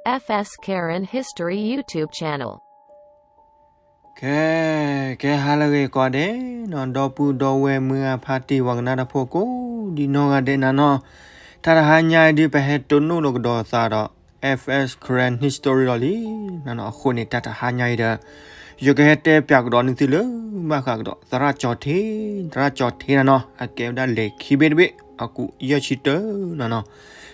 F S Karen History YouTube channel. ကဲ ကဲဟါလၢအဂ့ၤကိးဂၤဒဲးနီၤ ဒီပုၢ်ဒီဝဲၢ်မုၢ်ဂၤဖါတံၢ်ပှၤကနၣ်တၢ်ဖိကိးဒံနီၢ်ဂၤဒဲးနၤနီၤ, တၢ်တဟါညါအံၤဒုး ပဟဲတိၢ်နီၣ်လိာ်ကဒီးသးဒီး F S Karen History လီၤလံနၤနီၤ. အဃိန့ၣ် တၢ်တဟါညါအံၤဒီး ယကဟဲတဲပၠးကဒီးန့ၢ်သုလၢ ဘၣ်ဃးကဒီး သရၣ်ကၠီၤထ့, သရၣ်ကၠီၤထ့နၤနီၤ အကဲဝဲဒၣ်လံာ်ခံဘ့ၣ်တဘ့ၣ် အကူးယဲၢ်ဆံတၢနၤနီၤ.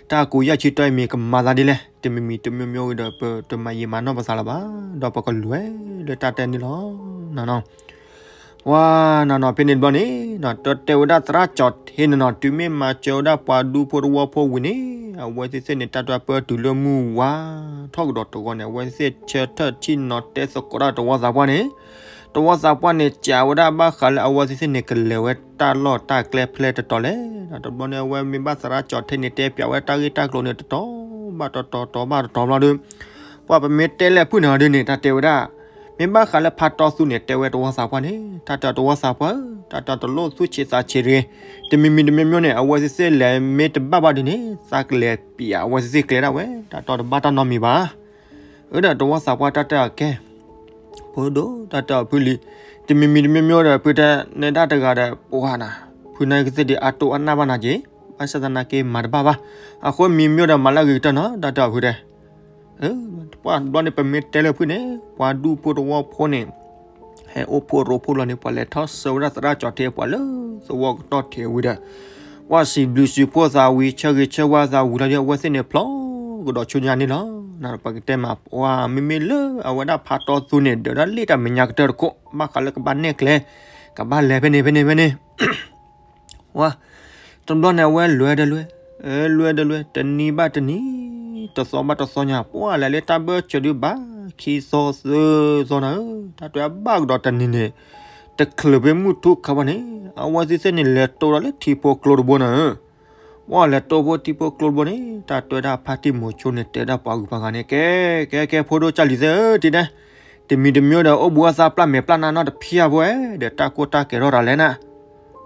တၢ်အကူးယဲၢ်ဆံတၢအံၤမ့ၢ်ကမၤသးဒ်လဲၣ် တမံၤမံၤတမံၤမံၤဒီး ပတမၤယံာ်မၤနီၢ်ပသးလၢၤဘၣ်, ဒီးပကလဲၤလၢတၢ်တဲန့ၣ်လီၤနၤနီၤ. ပှၤနၤနီၤ ဖဲန့ၣ်တဘျီန့ၣ် တၢ်တဲဝဲဒၣ်သရၣ်ကၠီၤထ့နၤနီၤ တုၤမ့ၢ်မၤစၢၤဝဲဒၣ်ပှၤဒူဖိတဝီဖိဝံၤန့ၣ် အဝဲသ့ၣ်သ့ၣ်န့ၣ် တၢ်တပၢၢ်တုၤလၢမုၢ်ဝါထီၣ်ကဒီးတဂီၤန့ၣ် အဝဲသ့ၣ်ဆၢထၢၣ်ထံၣ်နီၤတဲသကိးတၢ်တဝီသးပှၢ်န့ၣ်, တဝီသးပှၢ်န့ၣ် စံးဝဲဒၣ်ဘၣ်ဃးလၢအဝဲသ့ၣ်သ့ၣ်န့ၣ် ကလဲၤဝဲတၢ်လီၢ်တၢ်ကျဲဖဲလဲၣ်တတီၤလဲၣ်. တဘျီန့ၣ် အဝဲမ့ၢ်ဘၣ်သရၣ်ကၠီၤထ့န့ၣ် တဲပၠးဝဲတၢ်ဂ့ၢ်တၢ်ကျိၤန့ၣ် တတီၤဘၣ်တတီၤ တတီၤဘၣ်တတီၤဘျီဒီး ပှၤပမ့ၢ်တဲလဲၣ်ဖုၣ်န့ၣ်ဒ်န့ၣ် တၢ်တဲဝဲဒၣ် မ့ၢ်ဘၣ်ဃးလၢဖါတီသူန့ၣ် တဲဝဲတဝီသးပှၢ်န့ၣ် တၢ်တဲတဝီသးပှၢ်ဧၢ, တၢ်တဲတလိၣ်သူၣ်ဆံးသးဆံးတဂ့ၤ, တမံၤမံၤတမံၤမံၤန့ၣ် အဝဲသ့ၣ်သ့ၣ်လဲၤမ့ၢ်တဘၣ်ဘၣ်ဒ်န့ၣ် သးကလဲၤပၠးအဝဲသ့ၣ်သ့ၣ်ကျဲဒၣ်ဝဲ တၢ်တဲတဘၣ်တၢ်နီတမံၤဘၣ်. အၢ ဒီးတဝီသးပှၢ်တၢ်တဲအီၤကဲ ဖိဒိၣ် တၢ်တဲအီၤဖုလံ, တမံၤမံၤတမံၤမံၤဒီး ဖုတဲနဲဒၣ်တဂၤဒီး ပှၤနၤ ဖုန့ၣ်ကသ့ၣ်ဒံးအတိၢ်အနၢ်ဘၣ်နၤက့ၤ, ဘၣ်ဆၣ်သနာ်က့မၤတဘၣ်ဘၣ်, အဃိမံၤမံၤဒီးမၤလၢအဂ့ၤကတၢၢ်နီၤ တၢ်တဲအီၤဖုတဲ ပှၤဘျီန့ၣ် ပမ့ၢ်တဲလၢဖုၣ်န့ၣ် ပှၤဒူဖိတဝီဖိန့ၣ် ဟဲအိၣ်ဖှိၣ်ရိဖှိၣ်လီၤန့ၣ် ပှၤလဲၤထီၣ်ဆှၢဝဲဒၣ်သရၣ်ကၠီၤထ့ပှၤလၢသဝီကတီၢ်ထံးဝံၤဒီး ပှၤစံးဘျုးစံးဖှိၣ်သးဝံၤ ဆၢဂ့ၤဆၢဝါသးဝံၤလီၤဒီး အဝဲသ့ၣ်န့ၣ်ဖျီကဒီးဆူညါန့ၣ်လီၤ. နပကတဲမး ပှၤမ့မ့ၢ်လၢအဝဲဒၣ်ဖါတီသူန့ၣ် ဒၢးဒၣ်လ့ၣ်တၢ်မဲာ်ညါကတၢၢ်တခိၣ် ဘၣ်ဃးလၢကဘၣ်နဲၣ်ကျဲ ကဘၣ်လဲၤဖဲန့ၣ်ဖဲန့ၣ်ဖဲန့ၣ် ဝါ, တဘျီန့ၣ် အဝဲလဲၤဒီးလဲၤ, လဲၤဒီးလဲၤ, တနံၤဘၣ်တနံၤ, တသီဘၣ်တသီညါ, ပှၤလဲၤလၢတၢ်ဘၢၣ်စၢၤဒုးဘၣ်, ခံသီသၢသီနၤဧၢ, တၢ်တဲဘၣ်ကဒီးတနံၤန့ၣ်, တချုးဖဲမုၢ်ထူၣ်ခါဘၣ်န့ၣ်, အဝဲသ့ၣ်သ့ၣ်န့ၣ်လဲၤတိၢ်ဒီးလၢထံဖိကျိတဘိနၤဧၢ. ပှၤလဲၤတိၢ်ဖိထံဖိကျိတဘိန့ၣ်, တၢ်တဲဝဲဒၣ်ဖါတံၢ်မိၤဆိန့ၣ် တဲဒၣ်ပှၤဂုၤပှၤဂၤန့ၣ်, ကဲ, ကဲ, ကဲ, ဖိဒိၣ်ကၢ်လံၤသ့ၣ်ဧၢ, တံၤဒဲ, တမံၤတမံၤဒီး အိၣ်ဘှံးအသးပျၢ်မဲာ်ပျၢ်နါနီတဖံးဧါဖိဧဲ, ဒီးတၢ်ကိၢ်တၢ်ကဲၤထီၣ်တၢ်လဲၣ်နၤ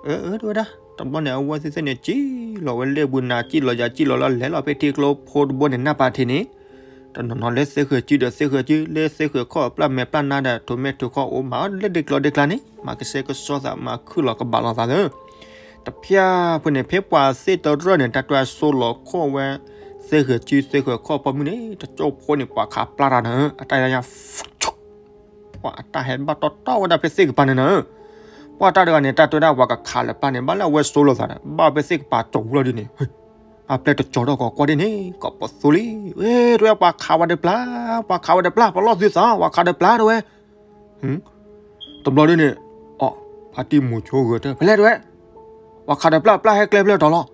အၢ အၢ တဲဝဲဒၣ်, တဘျီန့ၣ် အဝဲသ့ၣ်သ့ၣ်န့ၣ် ကံၣ်လီၤဝဲလ့ၣ်ဘှံးနၤ ကံၣ်လီၤယၤကံၣ်လီၤလီၤ လဲၤလီၤဖဲထံကျိဖိတဘိန့ၣ် နၢ်ပၢၢ်ထံးန့ၣ်, တနီၤနီၤလၢသ့ၣ်ဃၢၤစုဒီးသ့ၣ်ဃၢၤစု လၢသ့ၣ်ဃၢၤခီၣ်ပျၢ်မဲာ်ပျၢ်နါဒီး ထိးမဲာ်ထိးခီၣ်အိၣ်မးလၢဒ့ကျီဒ့ကျါန့ၣ် မၤကဆှဲကဆှီသး မၤခုၣ်လီၤကဘၣ်လီၤသးသၢ တဖၣ်ဖိန့ၣ် ဖဲပှၤသ့ၣ်တရၢၣ်န့ၣ် တၢ်တွဲအစိလီၤခီၣ်ဝဲ သ့ၣ်ဃၢၤစုသ့ၣ်ဃၢၤခီၣ်ဖီမုၢ်န့ၣ် တကၠိၢ်ဖိန့ၣ် ပှၤခးပျၢ်တၢ်နၤဧၢ, အတၢ်ညါ ပှၤအတၢ်ဟဲဘၣ်တီတီဝဲဒၣ်ဖဲသ့ၣ်ကပၤန့ၣ်နၤဧၢ, ပှၤတၢ်တဂၤန့ၣ် တၢ်တဲဝဲဒၣ်ပှၤကခးလၢပျၢ်န့ၣ် ဘၣ်လၢအဝဲစိလီၤသးဒီး ဘၣ်ဖဲသ့ၣ်ကပၤကၠီၤဝူလီၤဒ်န့ၣ်, အပျဲၢ်တကၠီၤထီၣ်ကီးကွၢ်ဒ်န့ၣ် ကိးပသူလံ, ဝဲ တဲဝဲပှၤခးဝဲဒီးပျၢ်, ပှၤခးဝဲဒီးပျၢ် ပလီၢ်သုသး ပှၤခးဒီးပျၢ်တဲဝဲ တဘျီဒ်န့ၣ်, အိ ဖါတံၢ်မိၤဆိဂဲၤတၢၢ် ဖဲလဲၣ်တဲဝဲ, ပှၤခးဒီးပျၢ် ပျၢ်ဟဲကျဲဖဲလဲၣ်တီၤလီၤ,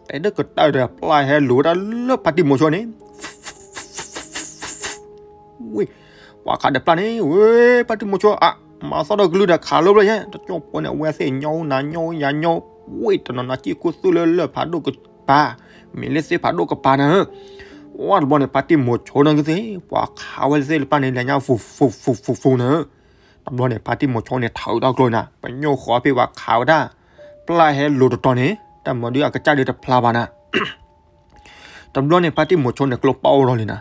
တဲဒၣ်ကတၢၢ်ဒီး ပျၢ်ဟဲလိၤဝဲဒၣ်လၢဖါတံၢ်မိၤဆိန့ၣ် ဝ့ၢ်, ပှၤခးဒီးပျၢ်န့ၣ် ဝ့ၢ် ဖါတံၢ်မိၤဆိ အါ မၤသီၣ်ဒီးကလုၢ်ဒီးခးလိဘျီယဲ တကၠိၢ်ဖိန့ၣ် အဝဲသ့ၣ်ညီနၤညီယၤညီ, ဝ့ၢ် တနီၤနီၤကံၣ်ခူသူၣ်လၢလၢၢ်ဖးဒိၣ်ကပၤ, မ့ၢ်လၢသ့ၣ်ဖးဒိၣ်ကပၤနၤဧၢ, ဝဲတဘျီန့ၣ် ဖါတံၢ်မိၤဆိန့ၣ်ကသ့ၣ် ပှၤခးဝဲသ့ၣ်လၢပျၢ်န့ၣ် လဲၤညါ ဖူဖူဖူဖူနၤဧၢ, တဘျီန့ၣ် ဖါတံၢ်မိၤဆိန့ၣ် ထးအုးထီၣ်ကျိနၤ ပညိၣ်ဃီဖဲပှၤခးဝဲဒၣ် ပျၢ်ဟဲလိၤတတီၤန့ၣ် တၢ်မၤဒုးအကစၢ်ဒုးတဖျါဘၣ်နၤ တဘျီန့ၣ် ဖါတံၢ်မိၤဆိန့ၣ် ကျိပအိၣ်ထီၣ်လံနၤ,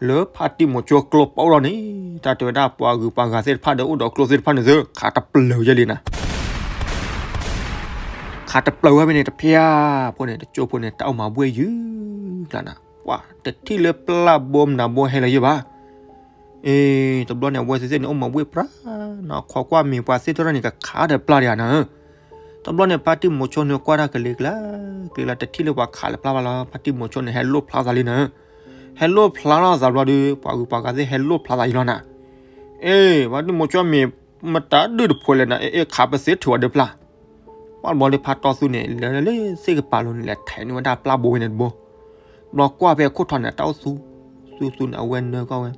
လၢဖါတံၢ်မိၤဆိကျိပအိၣ်ထီၣ်န့ၣ် တၢ်တဲဝဲဒၣ်ပှၤဂုၤပှၤဂၤသ့ၣ်တဖၣ်ဒီး အိၣ်ဒီးကျိသ့ၣ်တဖၣ်န့ၣ်သု ခးတပျၢၤယဲလံနၤ, ခးတပျၢၤဝဲဖဲန့ၣ် တဖၣ်ဖိန့ၣ် တကၠိၢ်ဖိန့ၣ် တၢ်အိၣ်မၤဘှ့ၣ်ယုၢ်ကျါနၤ, ပှၤတထံၣ်လၢပျၢ်ဘိမနၤဘိဟဲလၢၤယဲဘၣ် အ့ တဘျီန့ၣ် အဝဲသ့ၣ်သ့ၣ်န့ၣ် အိၣ်မၤဘှ့ၣ်ပြးနၤ ခိးကွၢ်မ့ၢ်ပှၤသ့ၣ်တဖၣ်န့ၣ် ကခးဒီးပျၢ်ဒံးဧါနၤဧၢ, တဘျီန့ၣ် ဖါတံၢ်မိၤဆိန့ၣ် ကွၢ်တၢ်ကလံၤကျါ ကလံၤကျါ တထံၣ်လၢပှၤခးလၢပျၢ်ဘၣ်လီၤ ဖါတံၢ်မိၤဆိန့ၣ် ဟဲလိၣ်ဖျါသးလံနၤဧၢ, ဟဲလိၣ်ဖျါလီၤသးဘျီဒီး ပှၤဂုၤပှၤဂၤသ့ၣ် ဟဲလိၣ်ဖျါသးယံၤလီၤနၤ, အ့ ဖါတံၢ်မိၤဆိမ့ၢ် မတၤဒုၣ်တဖိးလဲၣ်နၤ အ့ အ့ ခးပသ့ထုးအီၤဒီးပျၢ် ပှၤတဘျီဒီး ဖါတီသူန့ၣ် လဲၤလၢသ့ၣ်ကပၤလိၤန့ၣ် လဲၤထဲးန့ၢ်ဝဲဒၣ်ပျၢ်ဘိဝဲန့ၣ်တဘိ ဘျီကွၢ်ဖဲခိၣ်ထီၣ်န့ၣ် တၢ်အိၣ်သူ သူသူန့ၣ် အဝဲနၢကွၢ်ဝဲ,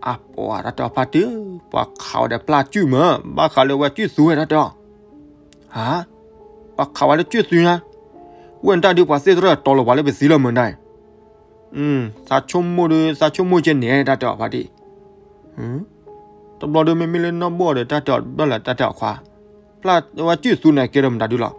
အပှၤတၢ်တဲအီၤဖါတံၢ်, ပှၤခးဝဲဒီးပျၢ်စုၣ်မး, ဘၣ်ဃးလၢဝဲစုၣ်သူဝဲတၢ်တဲအီၤ, ဟါ, ပှၤခးဝဲလၢစုၣ်သူညါ, ဝဲၢ်နတၢ်ဒုးပှၤသ့ၣ်တရၢၣ်တီလီၤပှၤလၢပသံလၢမုၢ်ဒၣ်အံၤ သးဆိကမိၣ်ဒုး သးဆိကမိၣ်ကဲန့ၣ် တၢ်တဲအီၤဖါတံၢ်, တဘျီဒုးမ့မ့ၢ်လၢနီၢ်ဘိၣ်ဒီး တၢ်တဲအီၤဘျီလၢတၢ်တဲအီၤခွါ, ပျၢ်ဝဲစုၣ်သူန့ၣ်ကဲဒီးမတၤဒုးလီၤ,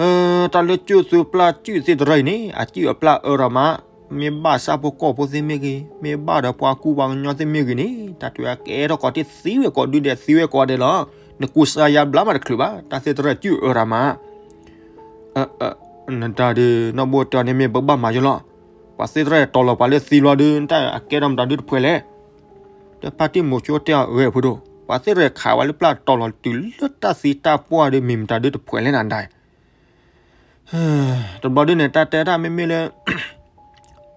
တၢ်လၢကၠူၣ်သူပျၢ်ကၠူၣ်သ့ၣ်တရၢအံၤန့ၣ် အကၠူၣ်အပျၢ်အၢဒီးမး, မ့ၢ်ဘၣ်ဆၣ်ဖိကီၢ်ဖိသ့ၣ်မ့ၢ်ဂ့ၤ, မ့ၢ်ဘၣ်ဒီးပှၤကူပှၤကညီသ့ၣ်မ့ၢ်ဂ့ၤန့ၣ် တၢ်တဲအကဲထီၣ်ကိးတ့ၢ်သံဝဲကိးဒုဒဲးသံဝဲကိးဒဲးလီၤ. နကူစါယါဘျါမးတချုးဘၣ်, တၢ်သ့ၣ်တရၢကၠူၣ်အၢဒီးမး နတၢ်ဒုး နီၢ်ဘိတဲအီၤန့ၣ်မ့ၢ်ပကဘၣ်မၤယိလီၤ. ပှၤသ့ၣ်တရၢတီၤလီၤပှၤလၢသံလီၤဒုး တၢ်အကဲထီၣ်မတၤဒုတဖှဲးလဲၣ်. ဒီးဖါတံၢ်မိၤဆိတဲအီၤ အၢ ဖိဒိၣ်, ပှၤသ့ၣ်တရၢခးဝဲလၢပျၢ်တီၤလီၤတုၤလၢတၢ်သံတၢ်ပှၢ်ဒုး မ့ၢ်မတၤဒုတဖှဲးလဲၣ်နဒၣ်. တဘျီဒုန့ၣ် တၢ်တဲတၢ်မ့မ့ၢ်လၢ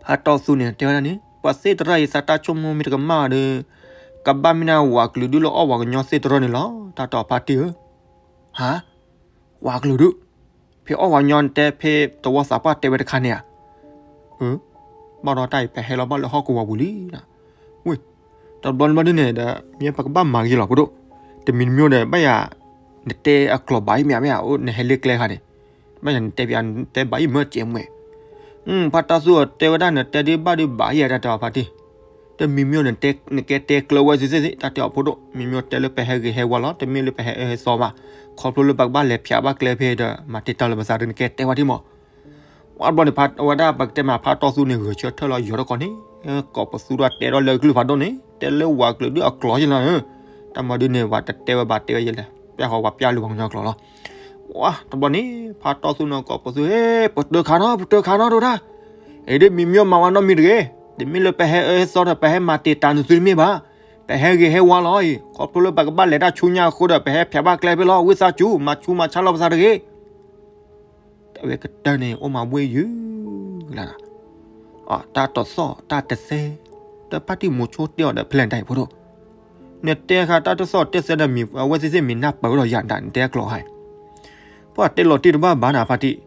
ဖါတီသူန့ၣ် တဲဝဲဒၣ်န့ၣ် ပှၤသ့ၣ်တရၢအံၤသးတၢ်ဆိကမိၣ်မ့ၢ်တကမၣ်ဒီး ကဘၣ်မ့ၢ်ဒၣ်ဝးကလုာ်ဒုလၢအီၣ်ဝးကညီသ့ၣ်တရၢန့ၣ်လီၤ. တၢ်တဲအီၤဖါတံၢ်ဧၢ, ဟါ, ဝးကလုာ်ဒု, ဖဲအီၣ်ဝးကညီတဲ ဖဲသဝီသးပှၢ်တဲဝဲတခါန့ၣ်ဧါ. အၢ, ဘၣ်ဒီးတၢ်အံၤပဟဲလီၤဘၣ်လၢဟီၣ်ကဝီၤပူၤလံ. ဝ့ၢ်, တဘျီတဘျီဒုန့ၣ်ဒီး မ့ၢ်ပကဘၣ်မၤဂ့ၤလီၤ ဖိဒိၣ်, တမံၤတမံၤဒီး ဘၣ်ယၤ နတဲအကျိာ်ဘၣ်အံၤမ့ၢ်မ့ၢ်ဧါ, နဟဲလၢကျဲခါန့ၣ် ဘၣ်ယၤနတဲပျး နတဲဘၣ်အံၤမ့ၢ်ကဲမွဲၢ်. ဖါတီသူအတဲဝဲဒၣ် နတဲဒုဘၣ်ဒုဘၣ်ယဲ တၢ်တဲအီၤဖါတံၢ်, တမံၤမံၤန့ၣ် နကဲတဲကျၢၤဝဲသ့ၣ်သ့ၣ် တၢ်တဲအီၤဖိဒိၣ်, မံၤမံၤတဲလၢပဟဲဂ့ၤဟဲဝါလီၤ, တမ့ၢ်လၢပဟဲအၢဟဲသီဘၣ်, ခီဖျိလၢပကဘၣ်လဲၤဖျးဘၣ်ကျဲဖဲဒီး မၤတ့ၢ်တၢ်လၢပသးဒီး နကဲတဲဝဲဒၣ်မး. ဝံၤဘျီန့ၣ် ဖါ အဝဲဒၣ်ပကတဲမး ဖါတီသူန့ၣ် ဂဲၤဆၢထၢၣ်လီၤယီၤထီၣ်ကီးန့ၣ်, ကိးပသူဒီးတဲဒီးလၢကလုၢ်ဖးဒိၣ်န့ၣ် တဲလၢဝးကလုာ်ဒုအကျိာ်ယဲလီၤ. တၢ်မၤဒုန့ၣ် ပှၤတတဲဝဲဘၣ်တဲဝဲယဲလဲၣ်, ပျၢ်ဃီၤပှၤပျၢ်လၢပှၤကညီကျိာ်လီၤ. ဝံၤ တဘျီန့ၣ် ဖါတီသူန့ၣ် ကိးပသူ ဟ့ၣ် ပတၢၤခးနီၤ ပတၢၤခးနီၤ တဝဲဒၣ်, အံၤဒ်မံၤမံၤမၤဝဲနီတမံၤတဂ့ၤ, တမ့ၢ်လၢပဟဲအၢဟဲသီဒီး ပဟဲမၤတ့ၢ်တၢ်နသုတမ့ၢ်ဘၣ်, ပဟဲဂ့ၤဟဲဝါလီၤအံၤ, ခီဖျိလၢပကဘၣ်လဲၤတၢ်ဆူညါအဃိဒီး ပဟဲဖျးဘၣ်ကျဲဖဲလီၤ, ဝံသးစူၤ မၤဆူးမၤဆါလီၤပသးတဂ့ၤ. တဝဲကတၢၢ်န့ၣ် အိၣ်မၤဝ့ၢ်ယုၢ်လၢ်, တၢ်တသီၣ်တၢ်တသဲ, ဒီးဖါတံၢ်မိၤဆိတဲအီၤဒီး ဖဲလဲၣ်တၢ်အံၤဖိဒိၣ်, နတဲဃာ်တၢ်တသီၣ်တၢ်သဲဒီးမံၤ အဝဲသ့ၣ်သ့ၣ်မ့ၢ်နၢ်ပၢၢ်ဝဲဒီးယၤဒၣ် နတဲအကျိာ်ဟါအံၤ, ပှၤတဲလီၤတံၢ်တဘၣ်ဘၣ်နၤဖါတံၢ်,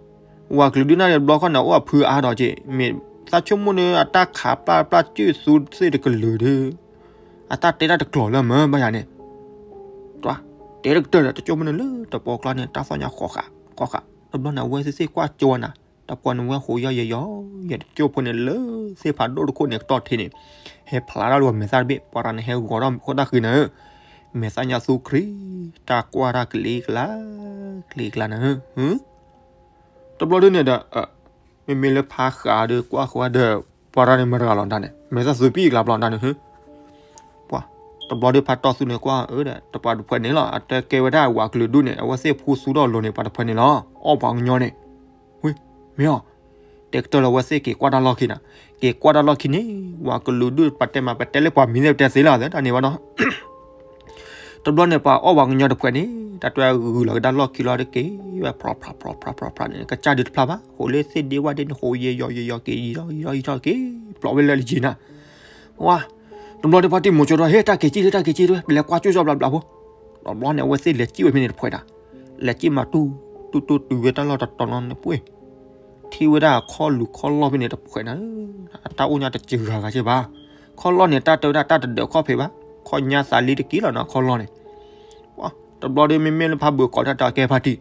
ဝးကလုာ်ဒုနၢ်ဘျီခီန့ၣ် အိၣ်အဖုအါဒီးက့ၤ မ့ၢ်သးဆိကမိၣ်န့ၣ် အတၢ်ခးပျၢ်ပျၢ်ကၠူၣ်သူသ့ၣ်တကလုာ်ဒီး အတၢ်တဲတၢ်တကျိာ်လၢမၢဘၣ်ယၤန့ၣ်, တဲတကတၢၢ်ဒီး တကၠိၢ်ဖိန့ၣ်လၢတပီကျါန့ၣ် တၢ်သီၣ်ညါဃီဃာ်ဃီဃာ်, တဘျီန့ၣ် အဝဲသ့ၣ်သ့ၣ်ကွၢ်ကၠိဝဲနၤ, တပီန့ၣ်ဝဲဟိးယီၢ်ယီၢ်ယီၢ်, တကၠိၢ်ဖိန့ၣ်လၢသ့ၣ်ဖးဒိၣ်တခိၣ်န့ၣ် ကတီၢ်ထံးန့ၣ်, ဟဲဖျါတၢ်လၢပှၤမဲာ်သၣ်တဘ့ၣ် ပှၤတၢ်န့ၣ်ဟဲဂီၤထီၣ်ခိၣ်တၢ်ဃံနၤဧၢ, မဲာ်သၣ်ညါသူခရံာ်, တၢ်ကွၢ်တၢ်ကလံၤကျါ, ကလံၤကျါနၤဧၢ, တဘျီဒုန့ၣ်ဒီး မ့မ့ၢ်လၢဖးဃာ်ဒီးကွၢ်ဃီဒီး ပှၤတၢ်န့ၣ်မတၤတဂၤလီၤတၢ်န့ၣ် မဲာ်သၣ်သူပံၣ်ကျါဘျီတၢ်န့ၣ်, ပှၤ, တဘျီဒုဖါတီသူန့ၣ်ကွၢ်အၢဒီး တပှၤတဖှဲးန့ၣ်လီၤ အတဲကဲဝဲဒၣ်ဝးကလုာ်ဒုန့ၣ် အဝဲသ့ၣ်ဖူသူဒီးလိၤန့ၣ် ပှၤတဖှဲးန့ၣ်လီၤ အီၣ်ပှၤကညီန့ၣ်, ဝ့ၢ်, မ့ၢ်အီၤ, တဲကတၢၢ်လီၤဝဲသ့ၣ်က့ၤကွၢ်တၢ်လီၢ်ခံနၤ, က့ၤကွၢ်တၢ်လီၢ်ခံန့ၣ်, ဝးကလုာ်ဒုပတဲမး ပတဲလၢပှၤမံၤသ့ၣ်ပတဲသ့လီၤ တၢ်န့ၣ်ဘၣ်နီၤ တဘျီန့ၣ် ပှၤအီၣ်ပှၤကညီတဖှဲးန့ၣ် တၢ်တွဲဂုာ်လီၤကဒါလီၢ်ခံလီၤတက့ၢ်, ဝဲဖျီဖျီဖျီဖျီဖျီဖျီန့ၣ် ကစၢ်ဒုတဖျါဘၣ်, ဃိးလၢသ့ၣ်ဒ့ဝၣ်ဒ့န့ၣ် ဃိးယဲယီၤယဲယီၤက့ၤယံာ်ထီၣ်ယံာ်ထီၣ်ယံာ်ထီၣ်က့ၤ, ပျီဝဲလၢလၢယံၤနၤ, ဝါ, တဘျီဒုဖါတံၢ်မိၤဆိဒီး ဟ့ၣ်တၢ်က့ၤကံၣ်လၢတၢ်က့ၤကံၣ်တဝဲ ပလဲၤကွၢ်ကၠိၣ်ကၠီဘျးဘျးဖိ, တဘျီန့ၣ် အဝဲသ့ၣ်လဲၤကံၣ်ဝဲဖဲန့ၣ်တဖှဲးနၤ, လဲၤကံၣ်မၤတူၢ်, တူၢ်တူၢ်တုၤဝဲတၢ်လီၢ်တတီၤလီၤန့ၣ်ပှ့ၤ ထံၣ်ဝဲဒၣ်အခီၣ်လူၤခီၣ်လီၢ်ဖဲန့ၣ်တဖှဲးနၤ, အတၢ်အိၣ်ညါတစှၤဂၤဂၤက့ၤဘၣ်, ခီၣ်လီၢ်န့ၣ် တၢ်တဲဝဲဒၣ်တၢ်တဒၢးခီၣ်ဖံးဘၣ်, ခီၣ်ညါသးလံတက့ၢ်လီၤနီၤ ခီၣ်လီၢ်န့ၣ်, တဘျီဒုမ့မ့ၢ်လၢဖါဘုးကိးတၢ်တၢ်ကဲဖါတံၢ်,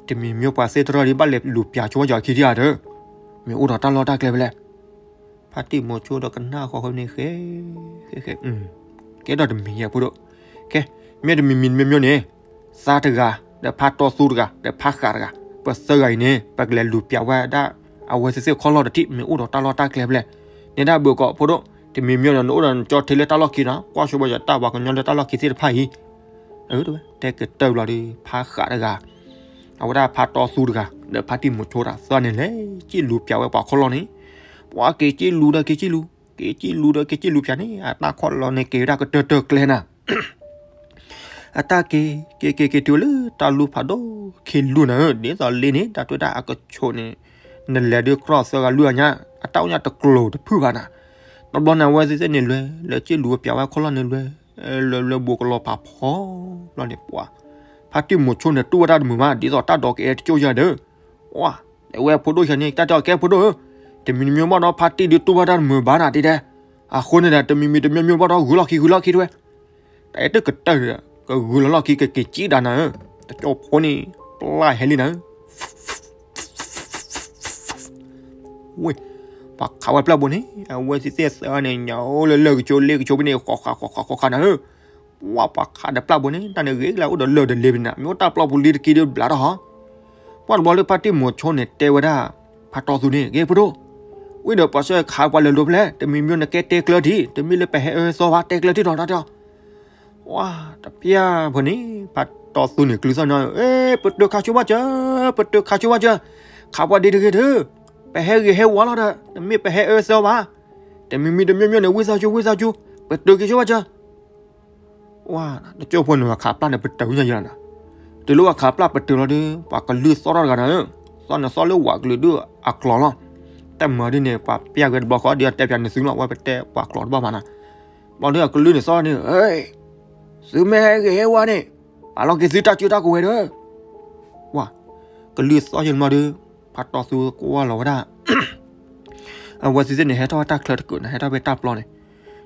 တမံၤမံၤပှၤသ့ၣ်တရၢဒ်ဘၣ်လဲၤလူၤပၠးဆိဝဲယီၤခံထံၣ်ဧါဒီး, မ့ၢ်အိၣ်ဒီးတၢ်လီၢ်တၢ်ကျဲဖဲလဲၣ် ဖါတံၢ်မိၤဆိဒီးကနၣ်ဃီဃီန့ၣ်ဃဲ, ဃဲဃဲ, ကဲဒီးတမံၤယဲၢ်ဖိဒိၣ်, ကဲ, မ့ၢ်တမံၤမံၤတမံၤမံၤန့ၣ်, သါတဂၤ, ဒီးဖါတီသူတဂၤ, ဒီးဖါဃးတဂၤ, ပသၢဂၤအံၤန့ၣ် ပကလဲၤလူၤပၠးဝဲဒၣ်, အဝဲသ့ၣ်သ့ၣ်ခီၣ်လီၢ်တထံၣ် မ့ၢ်အိၣ်ဒီးတၢ်လီၢ်တၢ်ကျဲဖဲလဲၣ်, န့ၣ်ဒၣ်ဘုးကိးဖိဒိၣ်, တမံၤမံၤဒီးနအိၣ်ဒီးနကၠီထံလၢတၢ်လီၢ်ခံနီၤ ကွၢ်ဆိဝဲယီၤတၢ်ပှၤကညီလၢတၢ်လီၢ်ခံသ့ၣ်တဖၣ်အံၤ, တဲကတၢၢ်ဘျီဒီး ဖါဃးတဂၤ အဝဲဒၣ်ဖါတီသူတဂၤ ဒီးဖါတံၢ်မိၤဆိတဂၤ သၢဂၤန့ၣ်လဲၤကံၣ်လူၤပၠးဝဲပှၤခီၣ်လီၢ်န့ၣ်, ပှၤက့ၤကံၣ်လူၤဒီးက့ၤကံၣ်လူၤ, က့ၤကံၣ်လူၤဒီးက့ၤကံၣ်လူၤပၠးန့ၣ် အတၢ်ခီၣ်လီၢ်န့ၣ်က့ၤဝဲဒၣ်ကတၢၢ်တၢၢ်ကျဲနၤ, အတၢ်က့ၤ, က့ၤက့ၤက့ၤတုၤလၢတၢ်လူၤဖးဒိၣ်ခံလူၤနၤဧၢ, ဒ်သိးလ့န့ၣ် တၢ်တွဲဒၣ်အကဆိးန့ၣ်, နလဲၤဒုးကြီၢ်သၢဂၤလွံၢ်ဂၤညါ, အတၢ်အိၣ်ညါတကျိၤတဖုၣ်ဘၣ်နၤ, တဘျီန့ၣ် အဝဲသ့ၣ်သ့ၣ်န့ၣ်လွဲ, လဲၤကံၣ်လူၤပၠးဝဲခီၣ်လီၢ်န့ၣ်လွဲ, လွဲလွဲဘူးကလီၤဖးဖီ, ဘျီန့ၣ်ပှၤ, ဖါတံၢ်မိၤဆိန့ၣ်တူၢ်ဝဲတၢ်တမုာ်မး ဒ်သိးတၢ်ဒိးကအဲၣ်တကၠိၢ်ယၤဒီး, ဝါ, အဝဲဖိဒိၣ်ယၤန့ၣ် တၢ်တဲအီၤကဲဖိဒိၣ်ဧၢ, တမံၤတမံၤဘၣ်ဒီး ဖါတံၢ်ဒုးတူၢ်ဝဲတၢ်တမုာ်ဘၣ်နၤတဲဒဲ, အဃိန့ၣ်ဒီး တမံၤမံၤတမံၤမံၤဘၣ်ဒီး ဂုာ်လီၢ်ခံ ဂုာ်လီၢ်ခံတဝဲ တၢ်အဲၣ်တကတၢၢ်ဒီး ကဂုာ်လီၢ်လီၢ်ခံ ကက့ၤကံၣ်ဒၣ်နၤဧၢ, တကၠိဖိန့ၣ် ပျၢ်ဟဲလံနၤဧၢ, ဝ့ၢ်, ပှၤခးဝဲပျၢ်ဘိန့ၣ် အဝဲသ့ၣ်သ့ၣ်သၢဂၤန့ၣ် ညါအိၣ်လၢလၢၢ်ကဆိးလ့ကဆိးဖဲန့ၣ် ဃီဃးဃီဃးဃီဃးဃးနၤဧၢ, ပှၤ, ပှၤခးဒီးပျၢ်ဘိန့ၣ် တၢ်န့ၣ်ဂ့ၤကလၢ်အိၣ်ဒီးလၢၢ်ဒီးလ့ဖဲန့ၣ် မ့ၢ်အိၣ်တၢ်ပျီပူၤလံတက့ၢ်ဒီးဘျးထီၣ်ဟီ ပှၢ်တဘျီလၢဖါတံၢ်မူၤဆိန့ၣ်တဲဝဲဒၣ် ဖါတီသူန့ၣ် ဂ့ၤဖိဒိၣ်, ဝံၤဒီးပှၤဆှၢခးပှၤလဲၤလိၤဖဲလဲၣ်, တမံၤမံၤနကဲတဲကျၢၤထံး, တမ့ၢ်လၢပဟဲအၢသီဘၣ်, တဲကျၢၤထံးဒီးတၢ်တဲအီၤ. ဝါ တပျၢ်ဖိန့ၣ် ဖါတီသူန့ၣ် ကျုးသီၣ်နီၤ, ပတုာ်ခးဆိဘၣ်စၢၤ, ပတုာ်ခးဆိဘၣ်စၢၤ, ခးပှၤဒ်တဂ့ၤဒုး, ပဟဲဂ့ၤဟဲဝါလီၤဒီး တမ့ၢ်ပဟဲအၢသီဘၣ်, တမံၤမံၤတမံၤမံၤန့ၣ် ဝံသးစူၤ ဝံသးစူၤ, ပတုာ်က့ၤဆိဘၣ်စၢၤ. ဝါ တကၠိဖိန့ၣ် ခးပျၢ်န့ၣ် ပတုာ်ညါယဲလီၤနီၤ. တုၤလၢဝဲခးပျၢ်ပတုာ်လီၤဒီး ပှၤကလုၢ်သီၣ်ထီၣ်တဂၤနီၤ, သီၣ်န့ၣ်သီၣ်လၢဝးကလုာ်ဒုးအကျိၤလီၤ. တၢ်မၤဒ်န့ၣ် ပှၤပျၢ်ဂ့ၤတဘျီဃီ ဒ်အတဲပျးန့ၣ်သုလီၤ, ဝဲပတဲပှၤကျိၤတဘၣ်ဘၣ်နီၤ. ဘျီဒုးအကလုၢ်န့ၣ်သီၣ်န့ၣ်, သုမ့ၢ်ဟဲဂ့ၤဟဲဝါန့ၣ် ပာ်လီၤက့ၤသုတၢ်စုတၢ်ကဝဲၤဒီး, ဝါ, ကလုၢ်သီၣ်ယဲန့ၣ်ဘျီဒုး ဖါတီသူကွၢ်လီၤဝဲဒၣ် အဝဲသ့ၣ်န့ၣ် ဟဲထီၣ်ဝဲတၢ်ချၢတကုာ်န့ၣ် ဟဲထီၣ်ဖဲတၢ်ပျီန့ၣ်,